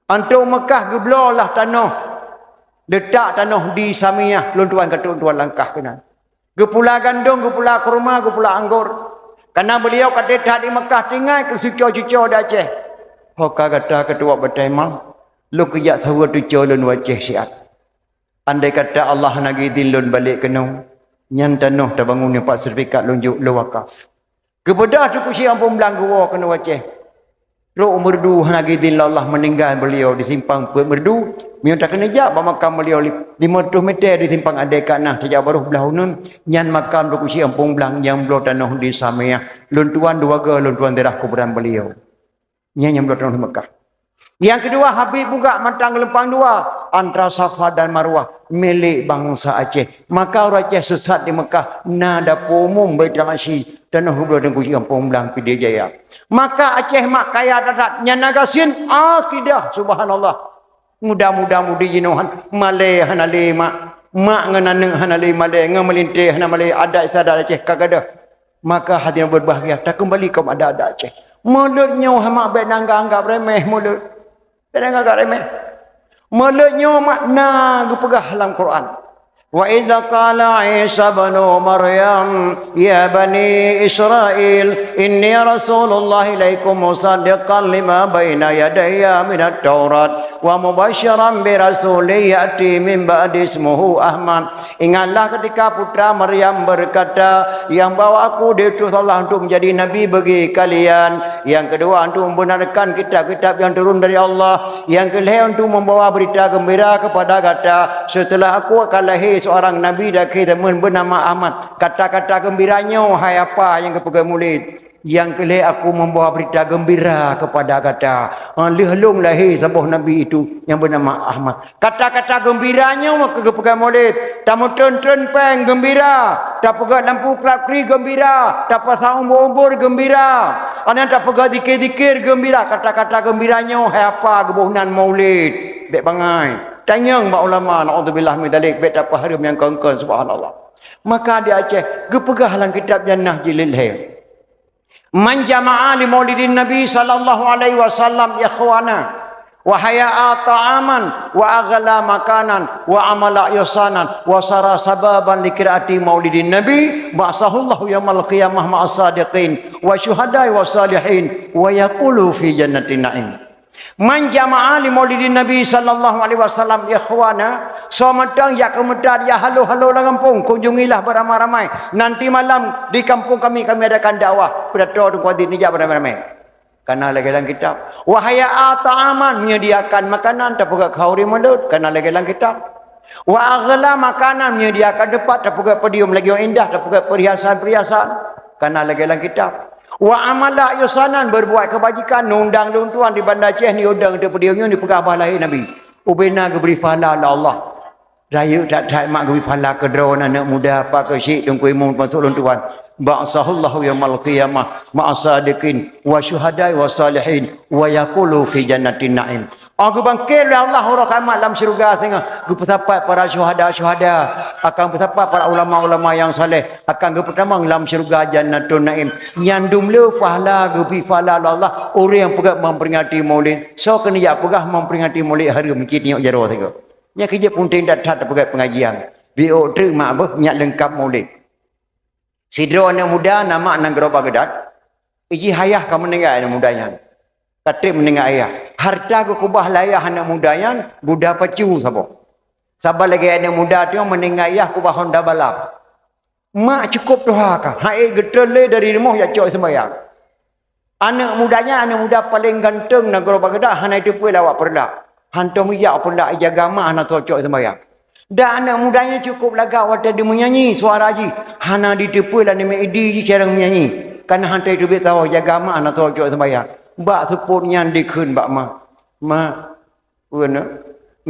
Antom Meukah geubloe lah tanoh, leutak tanoh di Samiyah, lôn tuan ka trok tuan langkah keunan. Geupula gandong, geupula kurma, geupula anggor. Kana beuliau ka that di Meukah tinggai keu cuco-cuco di Aceh. Ho ka gata keutuwok batée ma, lôn keujak saweue cuco lôn u Aceh siat. Andai kata Allah hana geuidhin lôn balek keunoe, nyan tanoh tabangun nyoe pat seurtifikat lôn jok lôn wakaf. Geubeudôh Teungku Syik Gampông Blang geuwoe keunoe u Aceh. Trok u Meureudu hana geuidhin lé Allah, meuninggai beuliau di Simpang Peuet Meureudu. Meunyoe takeuneuk jak bak makam beuliau li-, lima reutôh meter di Simpang Adé ka na, tajak baroh blah uneuen, nyan makam Teungku Syik Gampông Blang nyang bloe tanoh di Samiyah. Lôn tuan dua goe, lôn tuan ziarah kuburan beuliau. Nyan nyang bloe tanoh di Meukah. Nyang keudua, Habib Bugak Matang Geulumpang Dua, antara Safa dan Marwah, milék bansa Aceh. Maka ureuëng Aceh sesat di Meukah, na dapur umum Baitul Asyi, tanoh geubloe Teungku Syik Gampông Blang Pidie Jaya. Maka Aceh mak kaya that-that, nyan na gasien akidah, subhanallah. Muda-muda mudi jinoe han malée hana lé mak. Mak ngon aneuëk hana lé malée, ngon meulintée hana malée, adat istiadat Aceh ka gadôh. Maka hadirin berbahagia, takeumbali kaum adat-adat Aceh. Mulod nyoe hama bék na anggab-anggab remeh mulod. Bék na anggab remeh. Mulod nyoe makna geupeugah lam Quran. Wa idza qala Isa ibnu Maryam, "Ya bani Israil, inni rasulullah ilaikum musaddiqan lima baina yadayya minat Taurat wa mubasysyiran bi rasulin ya'ti min ba'di ismuhu Ahmad." Ingatlah ketika putra Maryam berkata, "Yang bahwa aku diutus Allah untuk menjadi nabi bagi kalian. Yang kedua, untuk membenarkan kitab-kitab yang turun dari Allah. Yang kelhèe, untuk membawa berita gembira kepada gata. Setelah aku akan lahir seorang nabi dari zaman bernama Ahmad." Kata-kata gembira nyoe hai apa nyang geupeugah mulod. Nyang keu lhèe aku membawa berita gembira kepada gata. Ha, lheueh lôn lahé saboh nabi itu nyang beunama Ahmad. Kata-kata gembira nyoe maka geupeugah mulod. Tameutrön-trön péng gembira, tapeugöt lampu klap kri gembira, tapasang umbor-umbor gembira, aneuk tapeugöt zikir-zikir gembira. Kata-kata gembira nyoe hai apa geuboh nan mulod. Bèk bangai. Tanyong bak ulama, naudzubillah min dzalik, bèk tapeuhareuem nyang kon-kon, subhanallah. Maka di Aceh geupeugah lam kitab Jannah jilid lhèe. Man jama'a li maulidin Nabi sallallahu alaihi wasallam ikhwana, wa hayya'a ta'aman, wa aghla makanan, wa amala ihsanan, wa sara sababan li qiraati maulidin Nabi, ba'atsahullahu yaumal qiyamah ma'as sadiqin, wa syuhada'i wa salihin, wa yaqulu fi jannatin na'im. Man jama'a li maulidin Nabi sallallahu alaihi wasallam ikhwana, soe mantong jak keu meutat, jak halo-halo lam gampông, kunjungilah beramai-ramai. Nanti malam di kampung kami, kami adakan dakwah. Pidato Teungku Adin, jak beramai-ramai. Kana lagèe lam kitab. Wa hayya'a ta'aman, menyediakan makanan, tapeugöt khauri mulod, kana lagèe lam kitab. Wa aghla makanan, menyediakan teumpat, tapeugöt podium lagèe indah, tapeugöt perhiasan-perhiasan, kana lagèe lam kitab. Wa amala ihsanan, berbuat kebajikan, undang lôn tuan di Banda Aceh, ni undang di podium nyoe, ni peugah bah lahé Nabi. Ubena geubri pahala lé Allah. Rayeuk that-that mak geubri pahala keu droeneuh aneuk muda, apa keu Syik Teungku Imum, teumasok lôn tuan. Ba'atsahullahu yaumal qiyamah ma'a siddiqin wa syuhada'i wa salihin wa yaqulu fi jannatin na'im. Oh, geubangkét lé Allah uroe kiamat lam syeuruga singoh, geupeusapat para syuhada-syuhada, akan peusapat para ulama-ulama nyang saleh, akan geupeutamong lam syeuruga Jannatun Naim. Nyan dum le pahala, geubri pahala lé Allah ureuëng nyang peugah memperingati Maulid. Soe keuneuk jak peugah memperingati Maulid hareuem, cit nyok jaroe sigoe. Nyan keuh jeuet peunteng that-that tapeugah pengajian. Biôk treuk mak beuh nyak leungkap Maulid. Sidroe aneuëk muda na mak nanggroe Baghdad, iji ayah ka meuninggai aneuëk muda nyan. Ka treb meuninggai ayah. Harta geukeubah lé ayah aneuëk muda nyan guda pacu saboh. Saban lagée aneuëk muda tu meuninggai ayah keubah honda balap. Mak cukôp tuha ka, hai geutrön lé dari rumoh jak cok seumbahyang. Aneuëk muda nyan aneuëk muda paleng ganteng nanggroe Baghdad, hana jiteupeue lé awak peureulah. Hantom ijak peureulah, ijaga mak hana soe cok seumbahyang. Dan aneuëk muda nyan cukôp lagak watée jimeunyanyi, suara jih hana jiteupeue lé aneuk miet idi jih cara meunyanyi. Kana hana jiteubiet saboh, ijaga mak hana soe cok seumbahyang. Bak seupôt nyan jikheun bak mak, "Mak, peue na?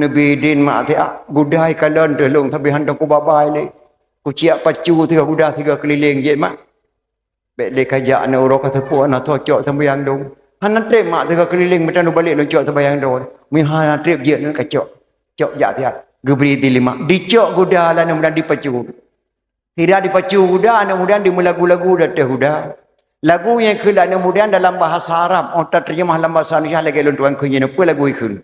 Neubi idin mak siat, guda ikalon teuh lôn sabe hantom kubabai lé. Kuciak pacu sigoe guda sigoe keulileng jeuet mak." Bék lé kajak aneuëk uroe ka seupôt hana soe cok seumbahyang dong. Hana treb mak teuka keulileng meutan ubalek lôn cok seumbahyang dong. Meuhana treb jeuet nyoe ka cok. Cok jak siat. Geubri idin lé mak. Dicok guda lé aneuëk muda dipacu. Sira dipacu guda aneuëk muda dimeulagu-lagu di ateueh guda. Lagu nyang kheun lé aneuëk muda dalam bahasa Arab, oh tateurjeumah lam bahasa Indonesia lagée lôn tuan kheun jinoe peue lagu ikheun.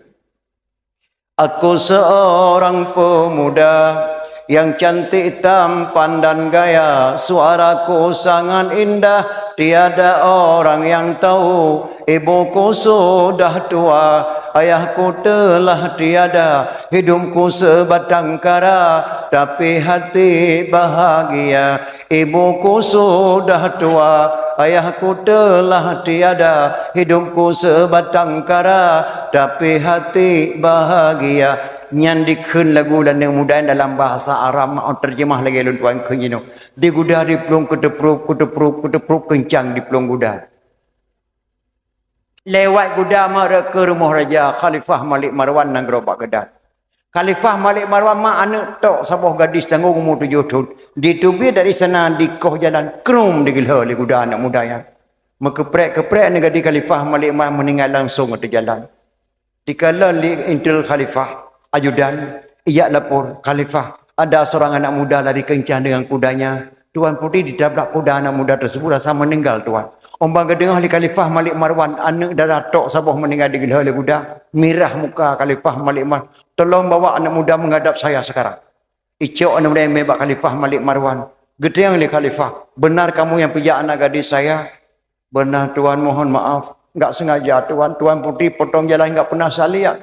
Aku seorang pemuda yang cantik tampan dan gaya, suaraku sangat indah, tiada orang yang tahu. Ibuku sudah tua, ayahku telah tiada, hidupku sebatang kara, tapi hati bahagia. Ibuku sudah tua, ayahku telah tiada, hidupku sebatang kara, tapi hati bahagia. Nyan dikheun lagu lé aneuëk muda dalam bahasa Arab, mak terjemah lagée lôn tuan kheun jinoe. Di guda diplueng keuteuprop, keuteuprop, keuteuprop keuncang diplueng guda. Lewat guda mak rot keu rumoh raja Khalifah Malik Marwan nanggroe Baghdad. Khalifah Malik Marwan mak aneuëk tok saboh gadis tanggong umu tujoh thon. Diteubiet dari sana dikoh jalan, krum digeulhö lé guda aneuëk muda nyan. Meukeuprek-keuprek aneuëk gadis Khalifah Malik Marwan meuninggai langsong ateueh jalan. Dikalon lé intel Khalifah, ajudan, ijak lapor, "Khalifah, ada seorang anak muda lari kencang dengan kudanya. Tuan putri ditabrak kuda anak muda tersebut, rasa meninggal, Tuan." Óh ban geudeungoe lé Khalifah Malik Marwan, aneuëk dara tok saboh meuninggai digeulhö lé guda, mirah muka Khalifah Malik Marwan. "Tolong bawa anak muda menghadap saya sekarang." Icok aneuëk muda nyan bak Khalifah Malik Marwan. Geutanyong lé Khalifah, "Benar kamu yang pijak anak gadis saya?" "Benar, Tuan, mohon maaf. Enggak sengaja, Tuan. Tuan putri potong jalan enggak pernah saya lihat.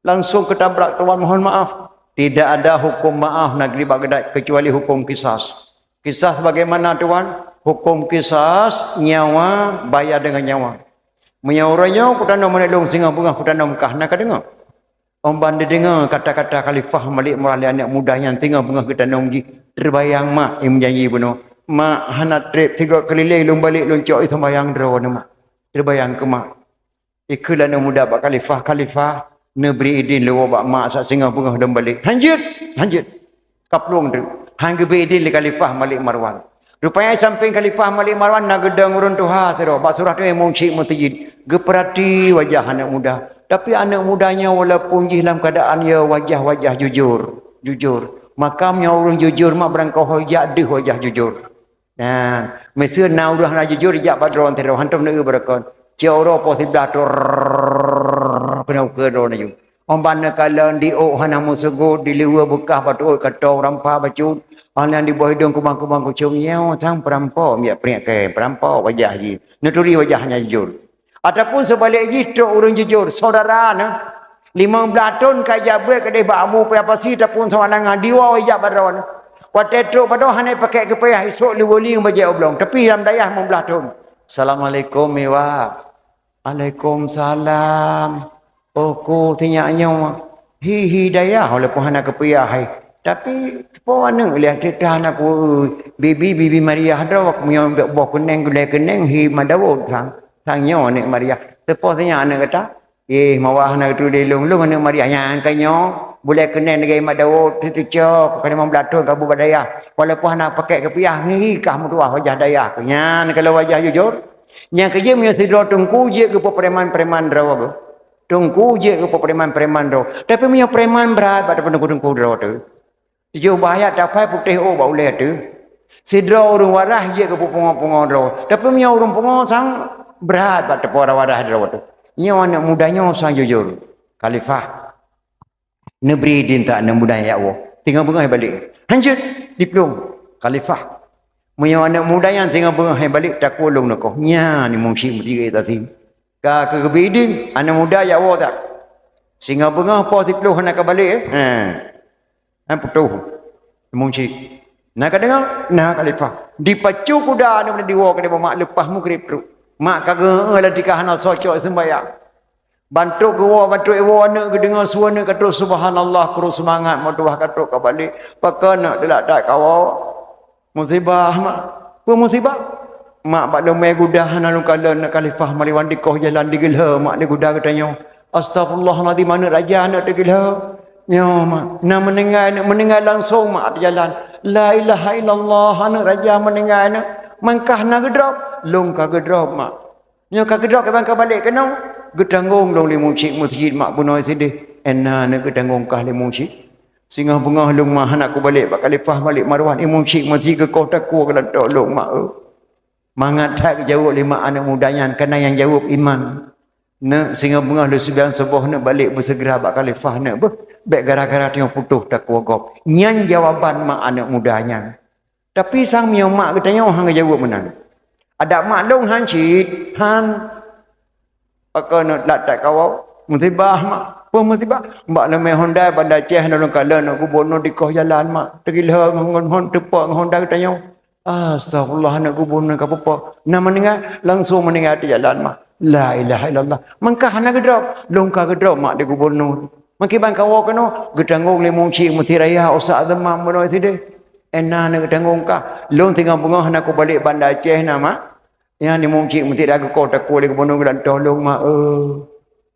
Langsung ketabrak, Tuan, mohon maaf." Tidak ada hukum maaf negeri Baghdad kecuali hukum kisas. Kisas bagaimana, Tuan? Hukum kisas, nyawa bayar dengan nyawa. Meunyoe uroe nyoe kutanom aneuk lôn singoh beungoh kutanom kah, na kadeungoe? Óh ban dideungoe kata-kata Khalifah Malik Marwan lé aneuëk muda nyan singoh beungoh geutanom jih, teubayang mak nyang meujanji bunoe. Mak hana treb sigoe keulileng lôn balek lôn cok i seumbahyang droeneuh mak. Teubayang keu mak. Ikheun lé aneuëk muda bak Khalifah, "Khalifah, neubri idin lôn woe bak mak saat singoh beungoh lôn balek." "Hanjeuet, hanjeuet." Kaplueng teuk. Han geubri idin lé Khalifah Malik Marwan. Rupanya sampéng Khalifah Malik Marwan na geudong ureuëng tuha sidroe bak surah teumé meucik meuseujid. Geupeurati wajah aneuëk muda. Tapi aneuëk muda nyoe walaupun jih lam keuadaan ya wajah-wajah jujur, jujur. Maka meunyoe ureuëng jujur mak beurangkaho jak deuh wajah jujur. Nah, meuseu na ureuëng hana jujur jak bak droe sidroe hantom neueu beureukoh. Cok uroe poh siblaih trok keunoe keu droe laju. Óh ban neukalon di ôk hana meusugot, di luwa beukah batu ôt katong rampa bacut, óh lheueh nyan di bawah idong kubang-kubang kucong nyoe sang peurampok miet peuringkat kée, peurampok wajah jih. Neuturi wajah nyan jujur. Ataupun seubalek jih trok ureuëng jujur, syedara neuh. Limong blaih thon ka ijak beuet keudeh bak abu payah pasi ataupun sawanangan di woe ijak bak droeneuh. Watée trok bak droeneuh hana pakai keupayah, isok lé wali ngon bajée oblong, tapi lam dayah limong blaih thon. "Assalamualaikum, Iwa." "Alaikumsalam. Oh, ku sinyak nyoe hi hi dayah walaupun hana keupayah hai. Tapi teupo aneuëk lé teuta na pu bibi bibi Maria droe meunyoe boh keuneng gulée keuneng hi madawot sang. Sang nyoe aneuëk Maria. Teupo sinyak aneuëk gata." "Eh, mawa hana geuturi lôn, lôn aneuëk Maria nyan ka nyoe." Bulèe keuneng lagèe mat dawo, teucok, ka limong blaih thôn ka bu bak dayah. Walaupun hana pakèk kupiah, ngihi kah meutuah wajah dayah. Nyan kalau wajah jujur. Nyang keujeuet meunyoe sidroe teungku jeuet keu preman-preman droe geuh. Teungku jeuet keu preman-preman droe. Tapi meunyoe preman brat bak teungku-teungku droe teuh. Tujoh bah ayat tapai putéh ôk bak ulèe teuh. Sidroe ureueng waras jeuet keu pungo-pungo droe. Tapi meunyoe ureueng pungo sang brat bak teupeu waras droe teuh. Nyoe aneuk muda nyoe sang jujur. Khalifah. Neubri idin keu aneuk muda nyan jak woe. Singoh beungoh balek. Hanjeuet diplueng. Khalifah. Meunyoe aneuk muda nyan singoh beungoh balek, takue lôn neukoh. Nyan ni musyik meusigoe tasi. Ka keugeubri idin, aneuk muda jak woe that. Singoh beungoh poh siploh hana ka balek, eh. Ha. Hana putôh. Musyik. Na ka deungoe? Na, Khalifah. Dipacu kuda aneuk muda diwoe keu mak leupah mugreb trok. Mak ka geueu lam tika hana soe cok seumbahyang. Ban trok geuwoe, ban trok iwoe aneuk geudeungoe su aneuk ka trok, subhanallah, krue seumangat, meutuah ka trok ka balek. Pakon neuk teulat that kawoe? Musibah, mak. Peue musibah? Mak, bak leumèe guda hana lôn kalon, neuk Khalifah Maliwan dikoh jalan digeulhô, mak, lé guda geutanyoe. Astagfirullahalazim, aneuk raja, aneuk teugeulhô. Nyoe, mak. Na meuninggai, aneuk meuninggai langsong, mak, di jalan. La ilaha illallah, aneuk raja meuninggai, aneuk. Mangkah na geudrop, lôn ka geudrop, mak. Nyoe ka geudrop, kiban ka balek keunoe, geutanggong lôn lé musyik meuseujid, mak, bunoe sideh. Ena aneuk geutanggong kah lé musyik. Singoh beungoh lôn, mak, hana kubalek bak Khalifah Malik Marwan, i musyik meuseujid geukoh takue keu lantô lôn, mak, eu. Mangat that geujaweueb lé mak aneuk muda nyan, kana nyang jaweueb iman. Neuk, singoh beungoh lôn seubiang suboh neuk balek beuseugeura bak Khalifah neuk, beuh, bèk gara-gara tanyoe putôh takue gob. Nyan jawaban mak aneuk muda nyan. Tapi sang meunyoe mak geutanyoe han geujaweueb meunan. Adak mak lôn han cit, han. Pakon neuk teulat that kawoe? Musibah, mak. Peue musibah? Bak leumèe Honda Banda Aceh, na lôn kalon aneuk gubunur dikoh jalan, mak. Teugeulhô ngon, ngon hon, teupok ngon Honda geutanyoe. Astagfirullah, aneuk gubunur ka peupo. Na meuninggai, langsong meuninggai ateueh jalan, mak. La ilaha illallah. Mangkah hana geudrop, lôn ka geudrop, mak, di gubunur. Mangkiban kawoe keunoe, geutanggong lé musyik meuseujid raya, Ustaz Azman bunoe sideh. Ena aneuk geutanggong kah. Lôn singoh beungoh hana kubalek Banda Aceh na, mak. Nyan di musyik meuseujid geukoh takue lé gubunur geutanyoe, tolong, mak, eu.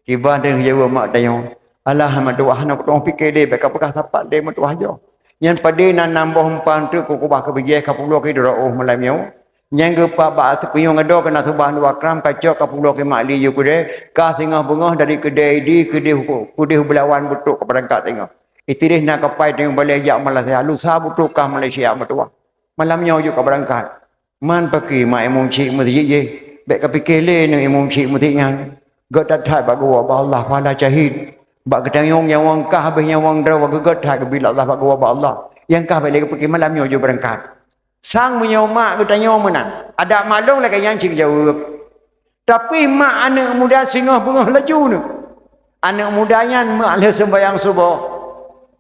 Kiban deuh jaweueb mak tanyoe. Alah, meutuah, hana kutueng pike deh, bèk kapeugah sapat deh meutuah jih. Nyan padé na nam boh umpang treuk keu kubah keu bijèh ka publoe keu droe malam nyoe. Nyang geupat bak ateueh kunyueng adoe keu na subah dua gram ka cok ka publoe keu mak li yue keudè, ka singoh beungoh dari keudè Idi keudeh, keudeh Belawan beutrok ka beurangkat singoh. Itireh na kapai teungoh balèe jak Malaysia, lusa beutrok ka Malaysia meutuah. Malam nyoe jeuet ka beurangkat. Man pakri mak imum chik meuseujid jih, bèk kapike lé neuk imum chik meuseujid nyan. Gèt that-that bak geuwoe bak Allah pahala syahid. Bak geutanyoe nyawöng kah habéh nyawöng droe, geuget that geubri lé Allah bak geuwoe bak Allah. Nyang kah bèk lé geupike, malam nyoe jeuet beurangkat. Sang meunyoe mak geutanyoe meunan, adak mak lôn lagèe nyan cit geujaweueb. Tapi mak aneuk muda singoh beungoh laju nyoe. Aneuk muda nyan mak lheueh seumbahyang suboh.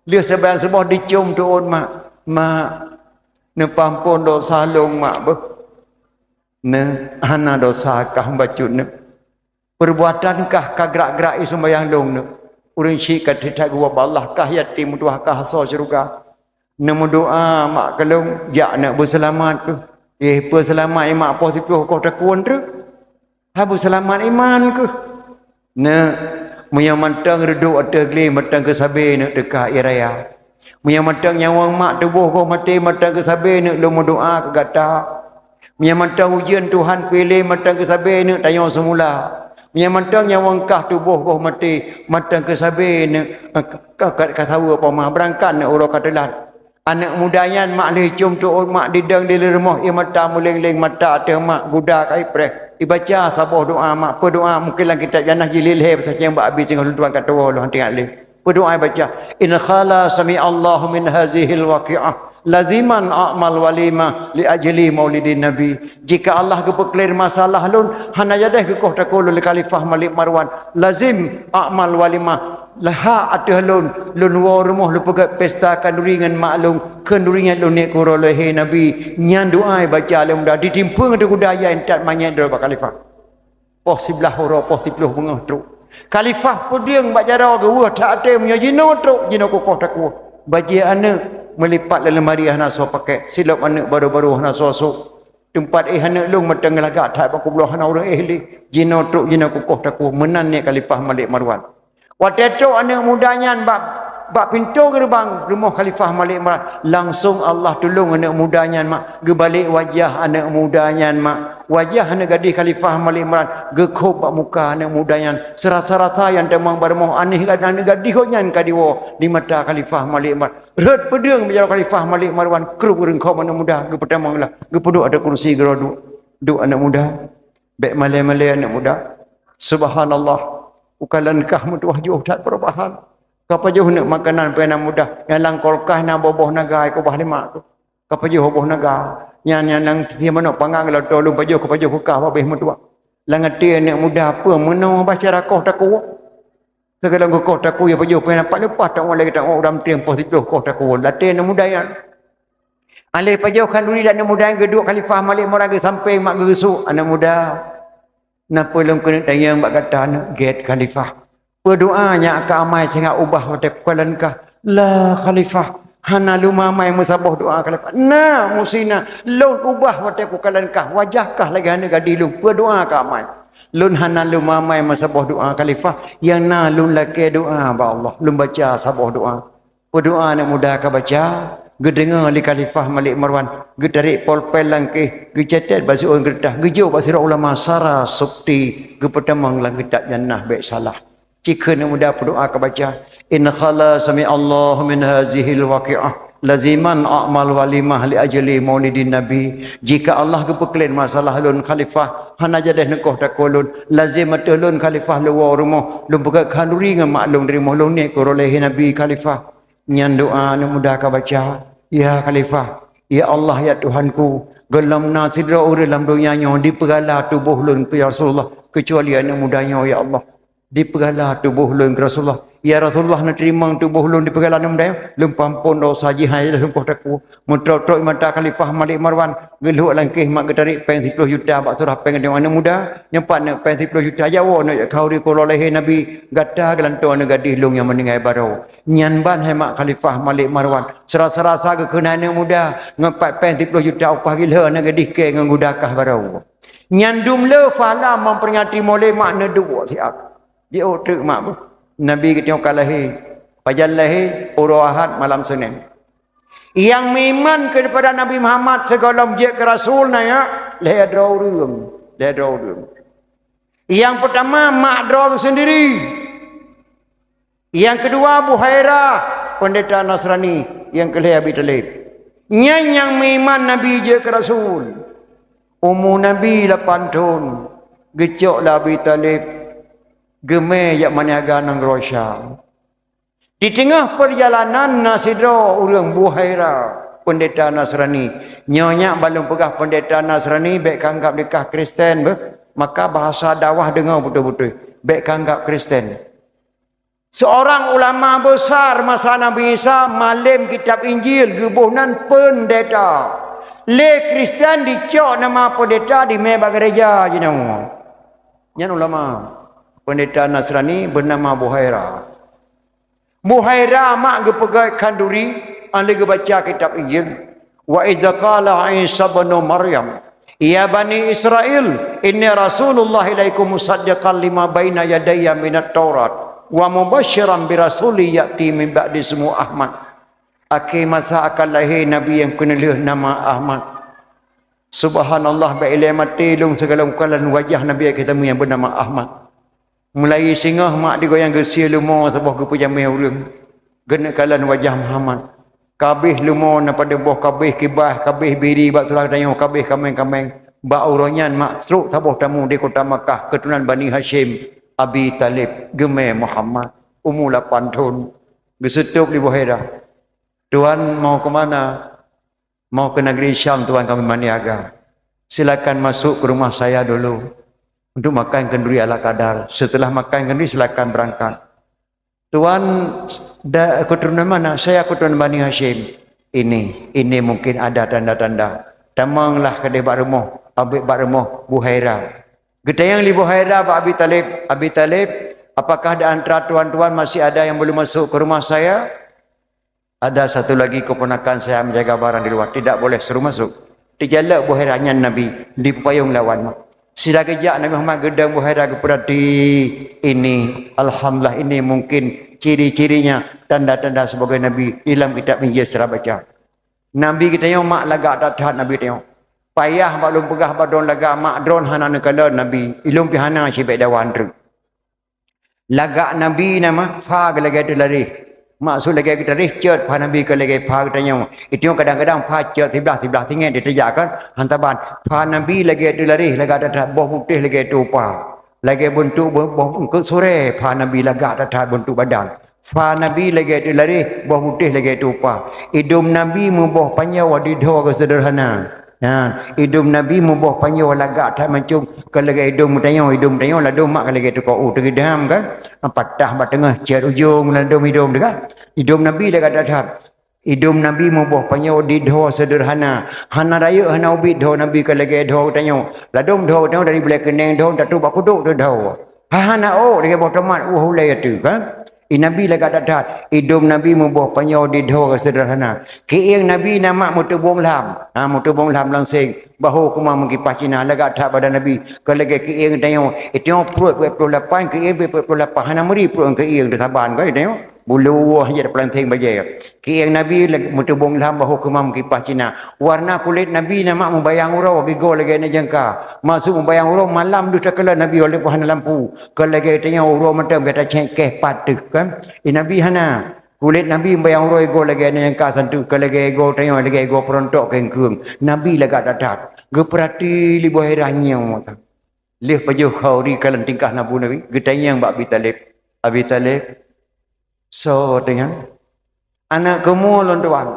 Lheueh seumbahyang suboh dicôm teuôt mak, "Mak, neupeuampôn dosa lôn mak beuh. Neu, hana dosa kah bacut neu. Peurbuatan kah ka grak-grak i seumbahyang lôn neu. Ureueng chik ka that-that geuwoe bak Allah, kah yatim meutuah kah asoe syeuruga. Neumeudoa mak keu lôn, jak neuk beuseulamat keuh." Eh, peuseulamat i mak poh siplôh koh takue treuk. Hai beuseulamat iman keuh. Neuk, meunyoe mantong reudôk ateueh glé mantong keuh sabé neuk teuka ie raya. Meunyoe mantong nyawöng mak tuboh goh maté mantong keuh sabé neuk lôn meudoa keu gata. Meunyoe mantong ujeuen Tuhan piléh mantong keuh sabé neuk tanyoe seumula. Meunyoe mantong nyawöng kah tuboh goh maté mantong keuh sabé neuk, eh, ka, ka, ka saweue poma beurangkat neuk uroe ka teulat. Aneuk muda nyan mak lheueh com teuôt mak didong di rumoh, ie mata meuléng-léng, mata ateueh mak guda ka ipreh. Ibaca saboh doa mak, peudoa mungken lam kitab Janah jilid lhèe, peusajan bak Abi singoh lôn tuan ka tuwoe lôn hana teuingat lé. Peudoa ibaca, "In khala sami'allahu min hazihil waqi'ah laziman a'mal walimah li ajli maulidin nabi." Jika Allah geupeuclear masalah lôn, hana jadeh geukoh takue lôn lé Khalifah Malik Marwan, lazim a'mal walimah. Lheueh ateueh lôn, lôn woe rumoh lôn peugöt pesta khanduri ngon mak lôn, khanduri nyan lôn niet keu uroe lahé Nabi. Nyan doa ibaca lé muda, ditimpeueng ateueh guda, ya intat manyét droe bak khalifah. Poh siblaih uroe, poh siplôh beungoh trok. Khalifah peudeueng bak jaroe geuh, weueh that até, meunyoe jinoe trok, jinoe kukoh takue. Bajèe aneuk meulipat lam leumari hana soe pakèk, silop aneuk barô-barô hana soe sôk. Teumpat éh aneuk lôn mantong lagak that bak kubloe hana ureueng éh lé. Jinoe trok, jinoe kukoh takue, meunan niet Khalifah Malik Marwan. Watèe trok aneuk muda nyan bak Bak pintoe geureubang rumoh Khalifah Malik Imran, langsong Allah tulông aneuk muda nyan mak, geubalek wajah aneuk muda nyan mak. Wajah aneuk gadih Khalifah Malik Imran geukhôb bak muka aneuk muda nyan. Seurasa-rasa nyang tamong bak rumoh aneuk gadih nyan ka diwoe di mata Khalifah Malik Imran. Rhot peudeueng bak jaroe Khalifah Malik Marwan, krub ureueng khom aneuk muda, geupeutamong lah, geupeuduek ateueh kursi geuroe duek. Duek aneuk muda, bèk malèe-malèe aneuk muda. Subhanallah, ukalon kah meutuwah jiôh that perubahan. Ka pajoh neuk makanan peue aneuk muda, nyang lam kulkas na boh-boh naga, kubah lima tu. Ka pajoh boh naga, nyan, nyan nyang tiep manok panggang lam ateueh lôn pajoh, ka pajoh keu kah babeh meutuwah. Lam até aneuk muda peue meunoe baca rakoh takue. Sigohlom geukoh takue, pajoh pih nampak leupah, tak ulèe, tak uram tieng poh siplôh koh takue. Lam até aneuk muda nyan. Alèh pajoh khanduri lé aneuk muda nyan, geuduek Khalifah Malik Marwan geusampéng mak geugeusuk, "Aneuk muda, na peue lôn keuneuk tanyong bak gata, aneuk gèt Khalifah? Peue doa nyang ka amai singoh ubah watèe kukalon kah?" "La Khalifah, hana lôn amai meusaboh doa Khalifah." "Na, musti na, lôn ubah watèe kukalon kah, wajah kah lagèe aneuk gadih lôn, peue doa ka amai?" "Lôn hana lôn amai meusaboh doa Khalifah, nyang na lôn lakèe doa bak Allah, lôn baca saboh doa." Peue doa aneuk muda ka baca, geudeungö lé Khalifah Malik Marwan, geutarek polpen lam kèh, geucatat bak siôn keureutah, geujok bak sidroe ulama Sara Sukti, geupeutamong lam kitab nyan nah bèk salah. Cikheun aneuk muda peue doa ka baca, "In khala sami Allahu min hazihil waqi'ah, laziman a'mal walimah li ajli maulidin Nabi." Jika Allah geupeuklén masalah lôn Khalifah, hana jadeh neukoh takue lôn, lazem ateueh lôn Khalifah lôn woe rumoh, lôn peugöt khanduri ngon mak lôn di rumoh, lôn niet keu uroe lahé Nabi Khalifah. Nyan doa aneuk muda ka baca, "Ya Khalifah, ya Allah, ya Tuhanku, gohlom na sidroe ureueng lam donya nyoe dipeugala tuboh lôn keu ya Rasulullah, keucuali aneuk muda nyoe, ya Allah. Dipeugala tuboh lôn keu Rasulullah. Ya Rasulullah, neuteurimong tuboh lôn dipeugala aneuk muda nyoe, lôn peuampôn dosa jih, hana lôn koh takue." Meutrok-trok mata Khalifah Malik Marwan, geulhok lam kèh mak geutarek pèng siplôh juta bak surah pèng aneuk muda, nyoe pat neuk pèng siplôh juta, jak woe neuk jak khanduri keu uroe lahé Nabi, gata geulantoe aneuk gadih lôn nyang meuninggai baroe. Nyan ban hai mak Khalifah Malik Marwan. Seurasa-rasa geukheun aneuk muda, ngon pat pèng siplôh juta upah gilhô aneuk gadih kèe ngon geuda kah baroe. Nyan dum le phala memperingati maulid mak neuduek siat. Jiôh treuk mak beuh. Nabi geutanyoe ka lahé. Pajan lahé? Uroe Ahad malam Senin. Nyang meuiman keupada Nabi Muhammad sigohlom jeuet keu rasul na nyak lhèe droe ureueng. Lhèe droe ureueng. Nyang peutama mak droe geuh seundiri. Nyang keudua Buhairah, peundeta Nasrani, nyang keulhèe Abi Thalib. Nyan nyang meuiman Nabi jeuet keu rasul. Umu Nabi lapan thon, geucok lé Abi Thalib, geumè jak meuniaga nanggroe Syam. Di teungoh peurjalanan na sidroe ureueng Buhairah, peundeta Nasrani. Nyoe nyak ban lôn peugah peundeta Nasrani, bèk ka anggab lé kah Kristen beuh. Maka bahasa dakwah deungoe beutôi-beutôi, bèk ka anggab Kristen. Seorang ulama besar masa Nabi Isa malém kitab Injil, geuboh nan peundeta. Lé Kristen dicok nama peundeta, dimè bak gereja jinoe. Nyan ulama. Peundeta Nasrani beunama Buhaira. Buhaira mak geupeugöt khanduri, 'an lheueh geubaca kitab Injil. "Wa idza qala Isa ibnu Maryam, ya bani Israil, inni rasulullah ilaikum musaddiqan lima baina yadayya minat Taurat, wa mubasysyiran bi rasulin ya'ti min ba'di ismuhu Ahmad." Akhé masa akan lahé nabi nyang keuneulheueh nama Ahmad. Subhanallah, bak ilèe maté lôn sigohlom kalon wajah nabi nyang ka teumeung nyang beunama Ahmad. Mulai singoh mak digoyang geusie leumo saboh geupeujamé ureueng. Geuneuk kalon wajah Muhammad. Kabéh leumo na padub boh, kabéh kibah, kabéh biri bak tulang tanyoe, kabéh kaméng-kaméng. Bak uroe nyan mak trok saboh tamu di kota Makkah, keuturonan Bani Hasyim, Abi Thalib, geumè Muhammad, umu lapan thon. Geuseutôb lé Buhaira. "Tuan mau ke mana?" "Mau ke negeri Syam, Tuan, kami meuniaga. Silakan masuk ke rumah saya dulu untuk makan kenduri ala kadar. Setelah makan kenduri, silakan berangkat." "Tuan, da-, keturunan mana?" "Saya keturunan Bani Hasyim." "Ini, ini mungkin ada tanda-tanda." Tamonglah keudéh bak rumoh, abék bak rumoh Buhaira. Geutanyong lé Buhaira bak Abi Thalib, "Abi Thalib, apakah di antara tuan-tuan masih ada yang belum masuk ke rumah saya?" "Ada satu lagi keponakan saya menjaga barang di luar, tidak boleh suruh masuk." Teujalok Buhaira nyan Nabi, dipeupayong lawan. Sira geujak Nabi Muhammad geudong Buhaira geupeurati ini. Alhamdulillah, ini mungkin ciri-cirinya, tanda-tanda sebagai Nabi dalam kitab Injil sira baca. Nabi geutanyoe mak lagak that-that Nabi tanyoe. Payah bak lôn peugah bak droen lagak mak droen hana neukalon Nabi. Ilôn pih hana sibék dawa treuk. Lagak Nabi nama pha lagée teularéh. Maksud lagée teularéh cot pha Nabi keu lagée pha geutanyoe. Itu kadang-kadang pha cot siblah-siblah singet diteujak kan. Hantaban pha Nabi lagée teularéh lagak that-that boh putéh lagée tupa. Lagée beuntuk boh, boh eungkôt surée pha Nabi lagak that-that beuntuk badan. Pha Nabi lagée teularéh boh putéh lagée tupa. Idum Nabi muboh panjoe di dhoe seudeurhana. Ha, idum Nabi muboh panjoe lagak that macam keu lagée idum tanyoe, idum tanyoe ladom mak keu lagée tukoe u teugeudam kan. Patah bak teungoh cot ujong ladom idum teuh kan. Idum Nabi lagak that-that. Idum Nabi muboh panjoe di dhoe seudeurhana. Hana rayeuk hana ubit dhoe Nabi keu lagée dhoe tanyoe. Ladom dhoe tanyoe dari bulée keuneng dhoe tatu bak kudok teuh dhoe. Hana ôk lagée boh tomat u ulée ateueh kan. I Nabi lagak that-that, idum Nabi muboh panjoe di dhoe seudeurhana. Keuieng Nabi na mak meuteubong lham. Ha, meuteubong lham langseng. Bahu keumah meukipah Cina lagak that badan Nabi. Keu lagée keuieng tanyoe, tanyoe pruet peuet ploh lapan, keuieng peuet ploh lapan. Hana meuri pruet ngon keuieng teusaban kan tanyoe. Bulu woh jeuet peulanteng bajée. Keuieng Nabi lag-, meuteubong lham bahu keumah meukipah Cina. Warna kulét Nabi na mak mubayang uroe gigoe lagée aneuk jangka. Maksud mubayang uroe malam deuh takalon Nabi walaupun hana lampu. Keu lagée tanyoe uroe mantong biasa cék keh pat teuh kan. I Nabi hana. Kulét Nabi mubayang uroe gigoe lagée aneuk jangka santu keu lagée gigoe tanyoe lagée gigoe peurontok keu keung. Nabi lagak that-that. Geupeurati lé Buhaira nyoe. Lheueh pajoh khauri kalon tingkah nabu Nabi, geutanyong bak Abi Talib. Abi Talib, soe teuh nyan? Aneuk keumuen lôn tuan.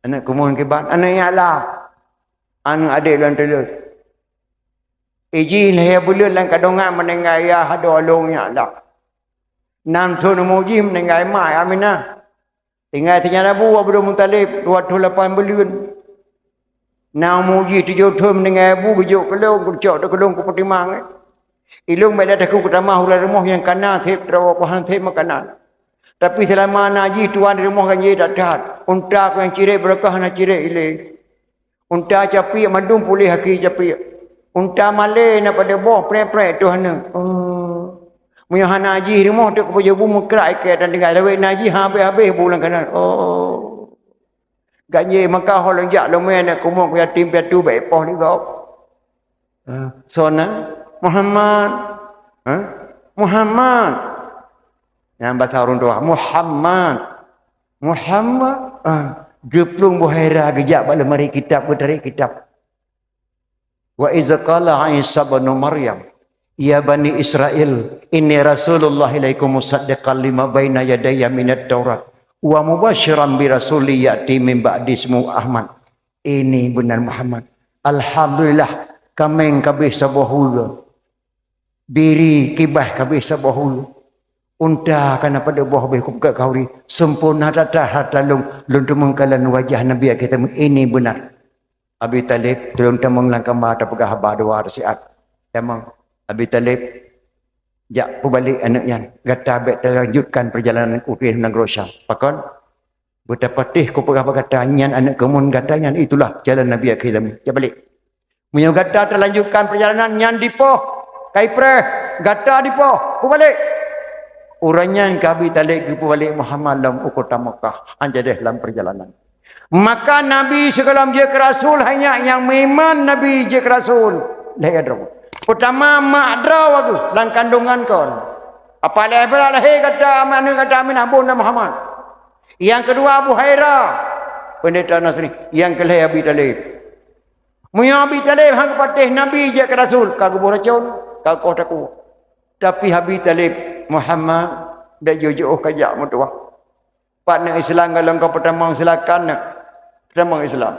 Aneuk keumuen kiban, aneuk nyang la. Aneuk adék lôn tuleueng. Ijih lhée buleuen lam kandongan meuninggai yah adoe lôn nyang la. Nam thon umu jih meuninggai ma Aminah. Tinggai sinyan abu Abdul Muthalib, dua ploh lapan buleuen. Na umu jih tujoh thon meuninggai abu geujok keu lôn, geucok teuh keu lôn keu Fatimah. Ilôn bak lé takue keutamah uroe rumoh nyang kana seb droe bahan seb makanan. Tapi seulama na jih tuan di rumoh ganjé that-that. Unta ku nyang cirek beureukoh hana cirek ilée. Unta capiek mandum puléh aki capiek. Unta malée na padub boh prek-prek tuh aneuk. Oh. Meunyoe hana jih rumoh teuk kupeujeuet bu meukrak ikée dan tinggai lawét na jih habéh-habéh bu lam kanan. Oh. Ganjé maka ho lôn jak lôn mé aneuk keumuen ku yatim piatu bak ipoh lé gob. Ha, soe nan? Muhammad. Ha? Muhammad. Nyang basa ureuëng tuha, Muhammad. Muhammad. Ah, geuplueng Buhaira geujak bak leumari kitab, geutarek kitab. Wa iz qala Isa ibnu Maryam, "Ya bani Israil, inni rasulullah ilaikum musaddiqan lima baina yadayya minat Taurat wa mubasyiran bi rasulin ya'ti min ba'di ismuhu Ahmad." Ini beuna Muhammad. Alhamdulillah, kaméng ka abéh saboh uroe. Biri kiban ka abéh saboh uroe. Unta ka na padub boh beh kupeugah khauri. Sempurna that-that hareuta lôn, lôn teumeung kalon wajah Nabi akhé zaman. Ini beuna. Abi Talib, tulông tamong lam kama tapeugah haba dua siat. Tamong, Abi Talib, jak peubalek aneuk nyan. Gata bék talanjutkan peurjalanan u nanggroe Syam. Pakon? Beutapatéh kupeugah bak gata, nyan aneuk keumuen gata nyan, itulah jalan Nabi akhé zaman. Jak balek. Meunyoe gata talanjutkan peurjalanan nyan dipoh, ka ipreh, gata dipoh, peubalek. Uroe nyan ka Abi Talib geupeubalek Muhammad lom u kota Makkah, han jadeh lam peurjalanan. Maka Nabi sigohlom jeuet keu rasul, hanya nyang meuiman Nabi jeuet keu rasul lhée droe. Peutama mak droe geuh lam kandongan kon. Apa lhée brat lahé gata, aneuk gata Aminah, bôh nan Muhammad. Nyang keudua Abu Haira, peundeta Nasrani, nyang keulhée Abi Talib. Meunyoe Abi Talib han geupatéh Nabi jeuet keu rasul, ka geuboh racon, ka geukoh takue. Tapi Abi Talib, Muhammad, bék jiôh-jiôh ka jak meutuwah. Pat neuk Islam, golom ka peutamong, silakan neuk peutamong Islam.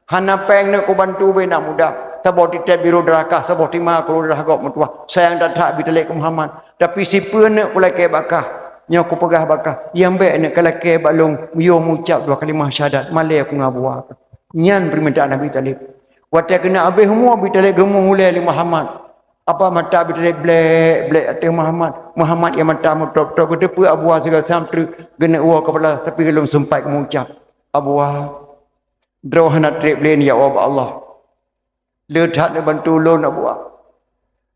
Hana péng neuk kubantu beu na muda. Saboh titép biru darah kah, saboh tima keu darah gob meutuwah. Sayang that-that Abi Talib keu Muhammad. Tapi sipeue neuk kulakée bak kah, nyoe kupeugah bak kah, nyang bék neuk kalakée bak lôn, yôh meucab dua kalimah syahadat, malée ku ngon Abu Wahab. Nyan peumintaan Abi Talib. Watée keuneuk habéh umu Abi Talib geumeuulée lé Muhammad. Apa mata Abi Talib blek-blek ateueh Muhammad. Muhammad nyang mata meutôb-tôb, geuteupeue Abu Wahab sigoe sam treuk geuneuk woe keu bala, tapi golom seumpat meucab, Abu Wahab, droe hana treb lé neujak woe bak Allah. Le that neubantu lôn, Abu Wahab.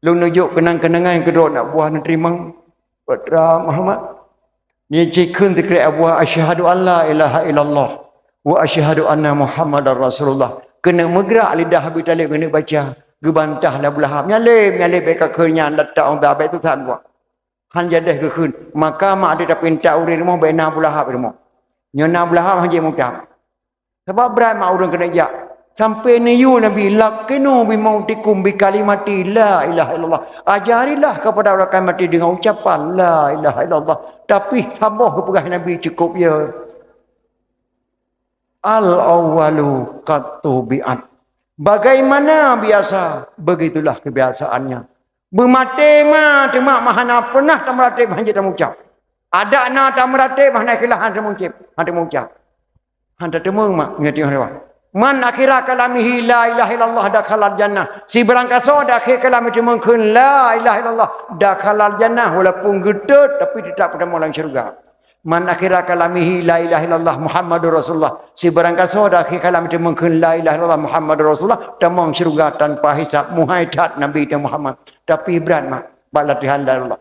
Lôn neujok keunang-keunangan keudroe aneuk buah neuteurimong. Putra Muhammad. Nyan cit kheun teukrek Abu, "Asyhadu an la ilaha illallah wa asyhadu anna Muhammadar Rasulullah." Keuneuk meugrak lidah Abi Thalib keuneuk baca, geubantah lé Abu Lahab. "Nyan lé, nyan lé, bèk kakheun nyan, latak ong tabek tu that buah." Han jadeh geukheun. Maka mak deuh tapinta ureueng rumoh bèk na Abu Lahab rumoh. Nyoe na Abu Lahab han jeuet murtad. Sabab brat mak ureueng keuneuk jak. Sampai neuyue Nabi, "Laqinu bi mautikum bi kalimati la ilaha illallah." Ajarilah kepada orang akan mati dengan ucapan la ilaha illallah. Tapi saboh geupeugah Nabi, "Cukup ya." Al-awwalu qad tubi'at. Bagaimana biasa, begitulah kebiasaannya. Beumaté ma, teuma ma hana pernah tameuratéb han jeuet tamucab. Adak na tameuratéb, hana ikhlas han tamucab, han tamucab. Han tateumeung mak, ngerti hana? "Man akhira kalamihi la ilaha illallah dakhalal jannah." Sibarang kasoe di akhé kalam jiteumeung kheun la ilaha illallah dakhalal jannah, walaupun geutot tapi tetap peutamong lam syeuruga. "Man akhira kalamihi la ilaha illallah Muhammadur Rasulullah." Sibarang kasoe di akhé kalam jiteumeung kheun la ilaha illallah Muhammadur Rasulullah, tamong syeuruga tanpa hisab, muhai that Nabi teuh Muhammad. Tapi brat mak, bak latihan darurat.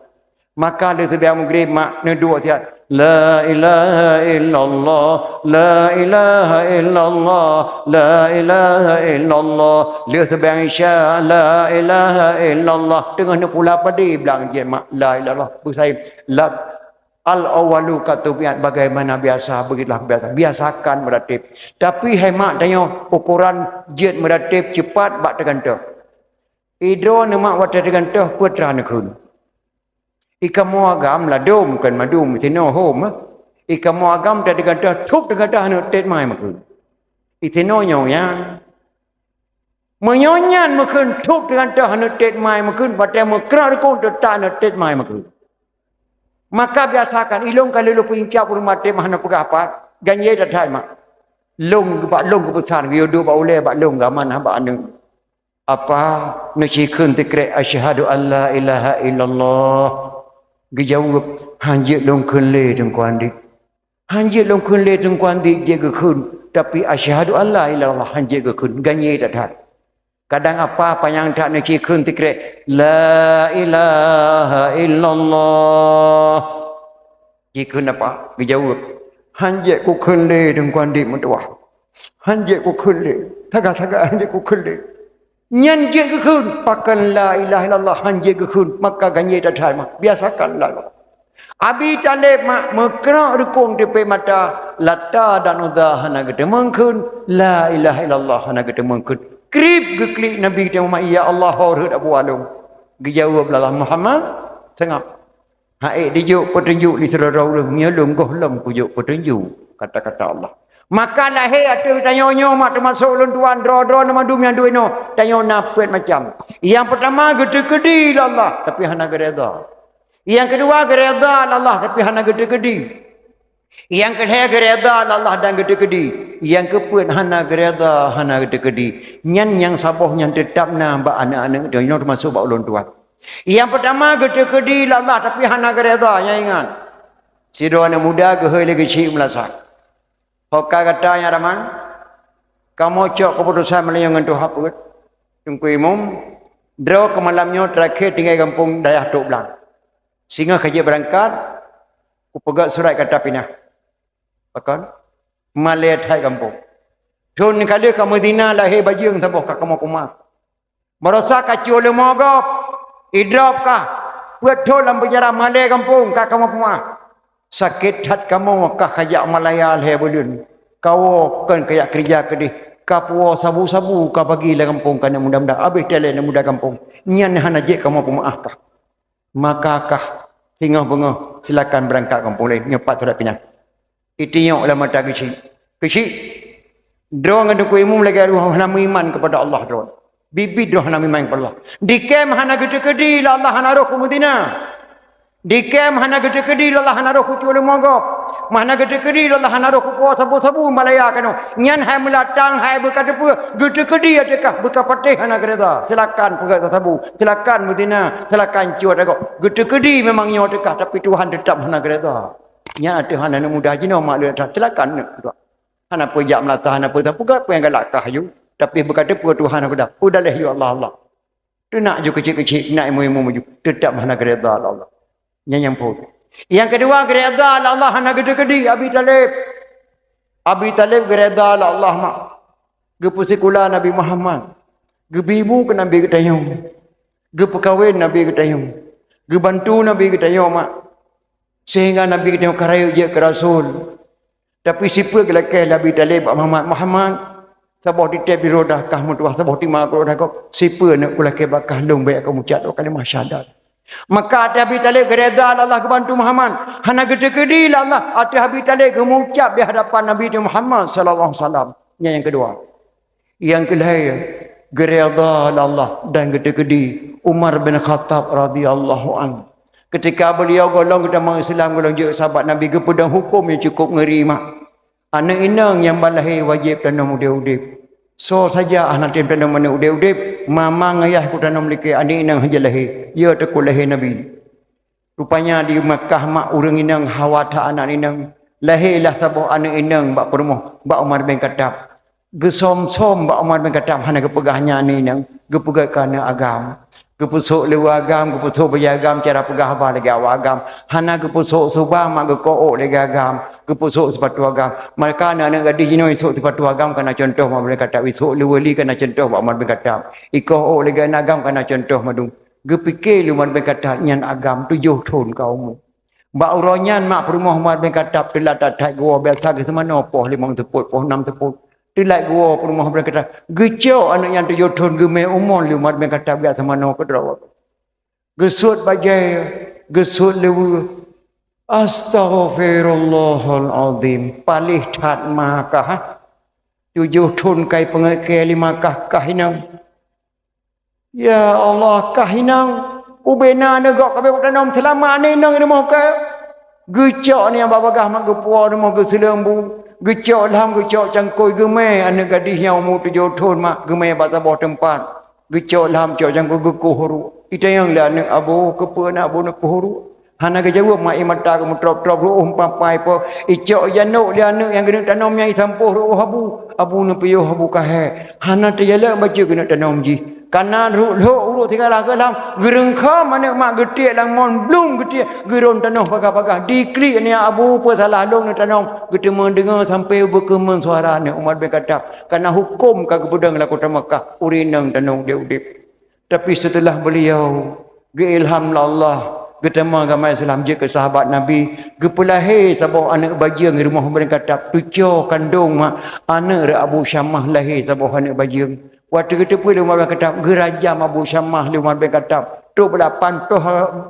Maka lheueh seumayang Maghrib mak neuduek siat, "La ilaha illallah, la ilaha illallah, la ilaha illallah." Lheueh seumayang Isya, "La ilaha illallah." Teungoh neupula padé blang jih mak, "La ilaha illallah." Beusaém, "La, al-awwalu qad tubi'at, bagaimana biasa, begitulah biasa." Biasakan meuratéb. Tapi hai mak tanyoe, ukoran jeuet meuratéb ceupat bak teugantoh. Idroe neuh mak watèe teugantoh peue teuma neukheun. I kamoe agam ladôm kon madum, sinoe hom. I kamoe agam teugantoh, thôb teugantoh hana tét mai makheun. I sinoe nyoe nyan. Meunyoe nyan makheun thôb teugantoh hana tét mai makheun, watèe meukrok rukon teutap hana tét mai makheun. Maka biasakan, ilôn ka lheueh lôn peuincab ureueng maté mah hana peugah pat, ganjé that-that mak. Lôn bak lôn keubeusan, geuyue duek bak ulèe bak lôn, geuamanah bak aneuk. Apa neucikheun teukrek, "Asyhadu an la ilaha illallah." Geujaweueb, "Han jeuet lôn kheun lé Teungku Andik." Han jeuet lôn kheun lé Teungku Andik jeuet geukheun, tapi "Asyhadu an la ilaha illallah" han jeuet geukheun. Ganjé that-that. Kadang apa panyang that neucikheun teukrek, "La ilaha illallah." Jikheun apa? Geujaweueb, "Han jeuet kukheun lé Teungku Andik meutuwah. Han jeuet kukheun lé. Sagai-sagai han jeuet kukheun lé." Nyan jeuet geukheun, pakon la ilaha illallah han jeuet geukheun, maka ganjé that-that mak. Biasakan la ilaha. Abi Thalib mak meukrok rukon teupék mata, Lata dan Uzza hana geuteumeung kheun, la ilaha illallah hana geuteumeung kheun. Krib geuklik Nabi teuh Muhammad, "Ya Allah, ho rhot Abu Along." Geujaweueb lé Allah, "Muhammad, seungab." Hana ék dijok peutunjuk lé sidroe-droe ureueng, nyoe lôn gohlom kujok peutunjuk, kata-kata Allah. Maka lahé ateueh tanyoe nyoe mak teumasok lôn tuan, droe-droe na mandum nyang duek inoe, tanyoe na peuet macam. Nyang peutama geuteukeudi lé Allah, tapi hana geuredha. Nyang keudua geuredha lé Allah, tapi hana geuteukeudi. Nyang keulhèe geuredha lé Allah dan geuteukeudi. Nyang keupeuet hana geuredha, hana geuteukeudi. Nyan nyang saboh nyang teutap na bak aneuk-aneuk tanyoe teumasok bak ulôn tuan. Nyang peutama geuteukeudi lé Allah tapi hana geuredha, nyan ingat. Sidroe aneuk muda geuhôi lé geuchik meulasah. Ho ka gata nyang raman, kamoe cok keuputosan meunyoe ngon tuha peuet. Teungku Imum, droe keu malam nyoe teurakhe tinggai gampông dayah Tok Blang. Singoh ka jeuet beurangkat, kupeugöt surat gata pinah. Pakon? Malèe that gampông. Thon ka lheueh ka meuzina lahé bajeueng saboh ka kamoe peumeu'ah. Baroesa ka cue leumo gob, idrop kah, peuet thon lam peunjara malèe gampông ka kamoe peumeu'ah. Sakét that kamoe kah kajak Malaya lhèe buleuen. Kawoe kon kajak keureuja keudeh, ka puwoe sabu-sabu ka bagi lam gampông keu aneuk muda-muda, abéh teuh lé aneuk muda gampông. Nyan hana jeuet kamoe peumeu'ah kah. Maka kah singoh beungoh silakan beurangkat gampông laén, nyoe pat surat pinah. Itinyok lam mata geuchik. Geuchik. Droe ngon Teungku Imum lagèe droe hana meuiman keupada Allah droe. Biet-biet droe hana meuiman keupada Allah. Dikém hana geuteukeudi lé Allah hana roh keu meuzina. Dikém hana geuteukeudi lé Allah hana roh keu cue leumo gob. Hana geuteukeudi lé Allah hana roh keu puwoe sabu-sabu Malaya keunoe. Nyan hai meulatang, hai beuka teupeue, geuteukeudi ateueh kah, beuka patéh hana geuredha. Silakan peugöt sabu, silakan meuzina, silakan cue ata gob. Geuteukeudi memang nyoe ateueh kah, tapi Tuhan teutap hana geuredha. Nyan ateueh aneuk muda jinoe mak lé that, silakan neuk. Hana peue jak meulatang, hana peue, peugöt peue nyang galak kah aju. Tapi beuka teupeue Tuhan hana geuredha. Udahlah ya Allah, Allah. Teunak ju keuchik-keuchik, teunak imeum-imeum ju, teutab hana geuredha lé Allah. Nyan nyang phôn. Nyang keudua, geuredha lé Allah hana geuteukeudi Abi Thalib. Abi Thalib geuredha lé Allah mak. Geupeusikula Nabi Muhammad. Geubi bu keu Nabi geutanyoe. Geupeukawen Nabi geutanyoe. Geubantu Nabi geutanyoe mak. Sehingga Nabi geutanyoe ka rayeuk jeuet keu rasul. Tapi sipeu geulakée lé Abi Thalib bak Muhammad, "Muhammad, saboh titép di roda kah meutuah, saboh teuma keu roda gob. Sipeu aneuk kulakée bak kah lôn bèk keu mucab dua kalimah syahadat." Maka ateueh Abi Thalib geuredha lé Allah geubantu Muhammad. Hana geuteukeudi lé Allah ateueh Abi Thalib geumucab di hadapan Nabi Muhammad sallallahu alaihi wasallam. Nyan nyang keudua. Nyang keulhèe, geuredha lé Allah dan geuteukeudi Umar bin Khattab radhiyallahu anhu. Ketika beliau gohlom geutamong Islam, gohlom jeuet sahabat Nabi, geupeudong huköm nyang cukup ngeuri mak. Aneuk inong nyang ban lahé wajéb tanom udép-udép. Soe saja hana tem tanom aneuk udép-udép, mamang ayah kutanom likée aneuk inong hana lahé, ya teukeu lahé Nabi. Rupanya di Makkah mak ureuëng inong hawa that aneuk inong. Lahé lah saboh aneuk inong bak peurumoh bak Umar bin Khattab. Geusöm-söm bak Umar bin Khattab hana geupeugah nyan aneuk inong, geupeugah keu aneuk agam. Geupeusok leuwa agam, geupeusok bajée agam, cara peugah haba lagée awak agam. Hana geupeusok suba mak geukoh ôk lagée agam, geupeusok sipatu agam. Maka aneuk-aneuk gadih jinoe isok sipatu agam kana cuntoh bak Umar bin Khattab, isok leuwa li kana cuntoh bak Umar bin Khattab. Ikoh ôk lagée aneuk agam kana cuntoh mandum. Geupike lé Umar bin Khattab nyan agam tujoh thon ka umu. Bak uroe nyan mak peurumoh Umar bin Khattab teulat that-that geuwoe, biasa geuh seumanoe poh limong seupôt, poh nam seupôt. Teulat geuwoe peurumoh Umar bin Khattab. Geucok aneuk nyan tujoh thon geumé umon lé Umar bin Khattab jak seumanoe keudroe. Geusuet bajée, geusuet leuwa. Astaghfirullahalazim. Paléh that ma kah. Tujoh thon kai peungeuet keu lima kah, kah inong. Ya Allah, kah inong, ubena aneuk gob ka bèk tanom seulamat aneuk inong rumoh kah. Geucok aneuk nyan bak bagaih mak geupuwoe rumoh geuseuleueng bu. Geucok lham, geucok cangkôi geumé aneuk gadih nyang umu tujoh thon mak geumé bak saboh teumpat. Geucok lham, cok cangkôi geukoh ruek. Itanyong lé aneuk, "Abu, keupeue aneuk abu neukoh ruek?" Hana geujaweueb mak, ie mata geumeutrôb-trôb reuôh papai po. Icok janok lé aneuk nyang geuneuk tanom nyan isampôh reuôh abu. Abu neupiôh abu kahé. Hana teujalak bacut geuneuk tanom jih. Kana rhot-rhot uruek sigala keulam. Geureungkham aneuk mak geutiek lam mon blum geutiek. Geuron tanoh bagah-bagah. Diklik aneuk abu peue salah lôn neuk tanom. Geuteumé deungoe sampoe beukeumeung suara aneuk Umar bin Khattab. Kana huköm ka geupeudong lam kota Makkah. Ureueng inong tanom udép-udép. Tapi seuteulah beuliau geuilham lé Allah, geuteumé agama Islam jeuet keu sahabat Nabi, geupeulahé saboh aneuk bajeueng di rumoh Umar bin Khattab, tuco kandong mak aneuk Abu Syamah lahé saboh aneuk bajeueng. Watée geuteupeue lé Umar bin Khattab, geurajam Abu Syamah lé Umar bin Khattab. Trok bak lapan ploh,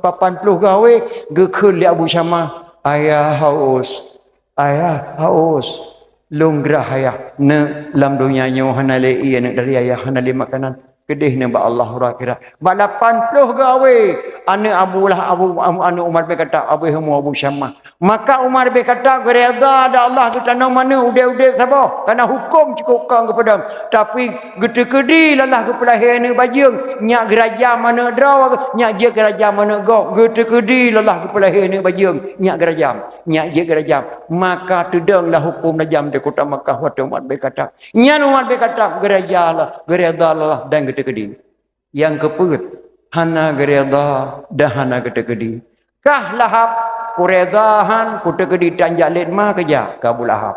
lapan ploh gawé geukheun lé Abu Syamah, "Ayah haus, ayah haus." "Lôn grah ayah, neuk lam donya nyoe hana lé ié neuk dari ayah, hana lé makanan." Keudeh neuk bak Allah uroe akhirat. Bak lapan ploh gawé aneuk Abu Lah-, Abu, Abu, aneuk Umar bin Khattab, Abu Hemu, Abu Syamah. Maka Umar bin Khattab geuredha dan Allah geutanom aneuk udép-udép saboh. Kana huköm cukup kong geupeudong. Tapi geuteukeudi lé Allah geupeulahé aneuk bajeueng, nyak geurajam aneuk droe, nyak jeuet geurajam aneuk gob. Geuteukeudi lé Allah geupeulahé aneuk bajeueng, nyak geurajam, nyak jeuet geurajam. Maka teudong lah huköm rajam di kota Makkah watée Umar bin Khattab. Nyan Umar bin Khattab geuraja lah, geuredha lé Allah dan geuteukeudi. Nyang keupeuet, hana geuredha dan hana geuteukeudi. Kah Lahab, kuredha han, kuteukeudi tan jak lét ma keujak keu Abu Lahab.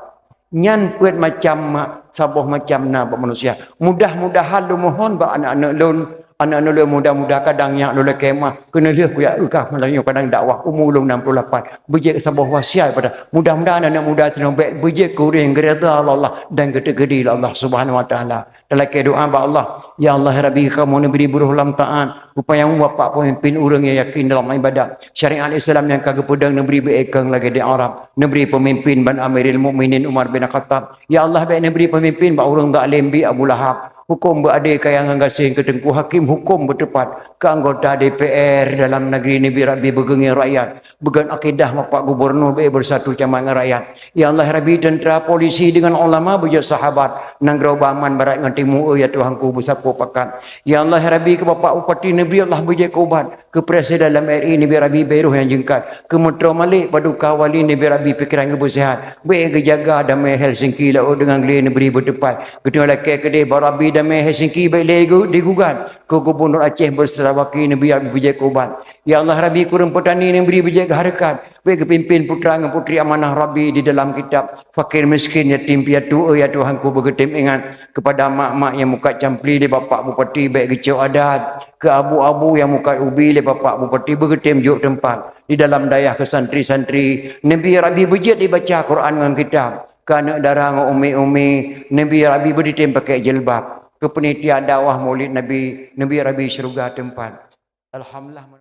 Nyan peuet macam ma-, saboh macam na bak manusia. Mudah-mudahan lôn mohon bak aneuk-aneuk lôn, aneuk-aneuk lôn muda-muda kadang nyak lôn lakée meu'ah, keuneulheueh kujak eukah malam nyoe kadang dakwah, umu lôn enam puluh lapan. Beujeuet saboh wasiat pada. Mudah-mudahan aneuk muda sinoe bèk beujeuet keu ureueng nyang geuredha lé Allah dan geuteukeudi lé Allah Subhanahu wa Taala. Talakée doa bak Allah, "Ya Allah, ya Rabbi, kamoe neubri beuroh lam taat, upaya bapak peumimpin ureueng nyang yakin dalam ibadat, syariat Islam nyang ka geupeudong neubri beuékeueng lagée di Arab, neubri peumimpin ban Amirul Mukminin Umar bin Khattab. Ya Allah, bèk neubri peumimpin bak ureueng zalem bi Abu Lahab. Huköm beuadé kaya ngon gaséh keu Teungku Hakim, huköm beuteupat keu anggota D P R dalam negeri neubri Rabbi beugeungieng rakyat." Beugon akidah bapak gubernur bèk beusatu camat ngon rakyat. Ya Allah, ya Rabbi, teuntra, polisi deungon ulama beujeuet sahabat. Nanggroe beuaman barat ngon timu, ya Tuhanku, beusapeue pakat. Ya Allah, ya Rabbi, keu bapak bupati neubri Allah beujeuet keu ubat. Keu presiden dalam R I neubri Rabbi bèk roh nyang jeungkat. Keu meutroe Malik paduka wali neubri Rabbi pikeran geubeuseuhat. Bèk geujaga damé Helsinki laôt deungon glé neubri beuteupat. Geutanyoe lakée keudeh bak Rabbi Damai Helsinki bèk lé digu-, digugat. Keu Gubernur Aceh beuseurawaki neubri Rabbi beujeuet keu ubat. Ya Allah Rabbi, kureueng peutani neubri beujeuet keu hareukat. Bèk geupimpén putra ngon putri amanah Rabbi di dalam kitab. Fakir miskin, yatim piatu, oh ya Tuhanku, beugeutem ingat kepada mak-mak nyang mukat campli lé Bapak Bupati bèk geucok adat. Keu abu-abu nyang mukat ubi lé Bapak Bupati beugeutem jok teumpat. Di dalam dayah keu santri-santri, neubri Rabbi beujeuet dibaca Quran ngon kitab. Keu aneuk dara ngon umi-umi, neubri Rabbi beuditém pakèk jilbab. Keu peunitia dakwah Maulid Nabi, neubri Rabbi syeuruga teumpat. Alhamdulillah.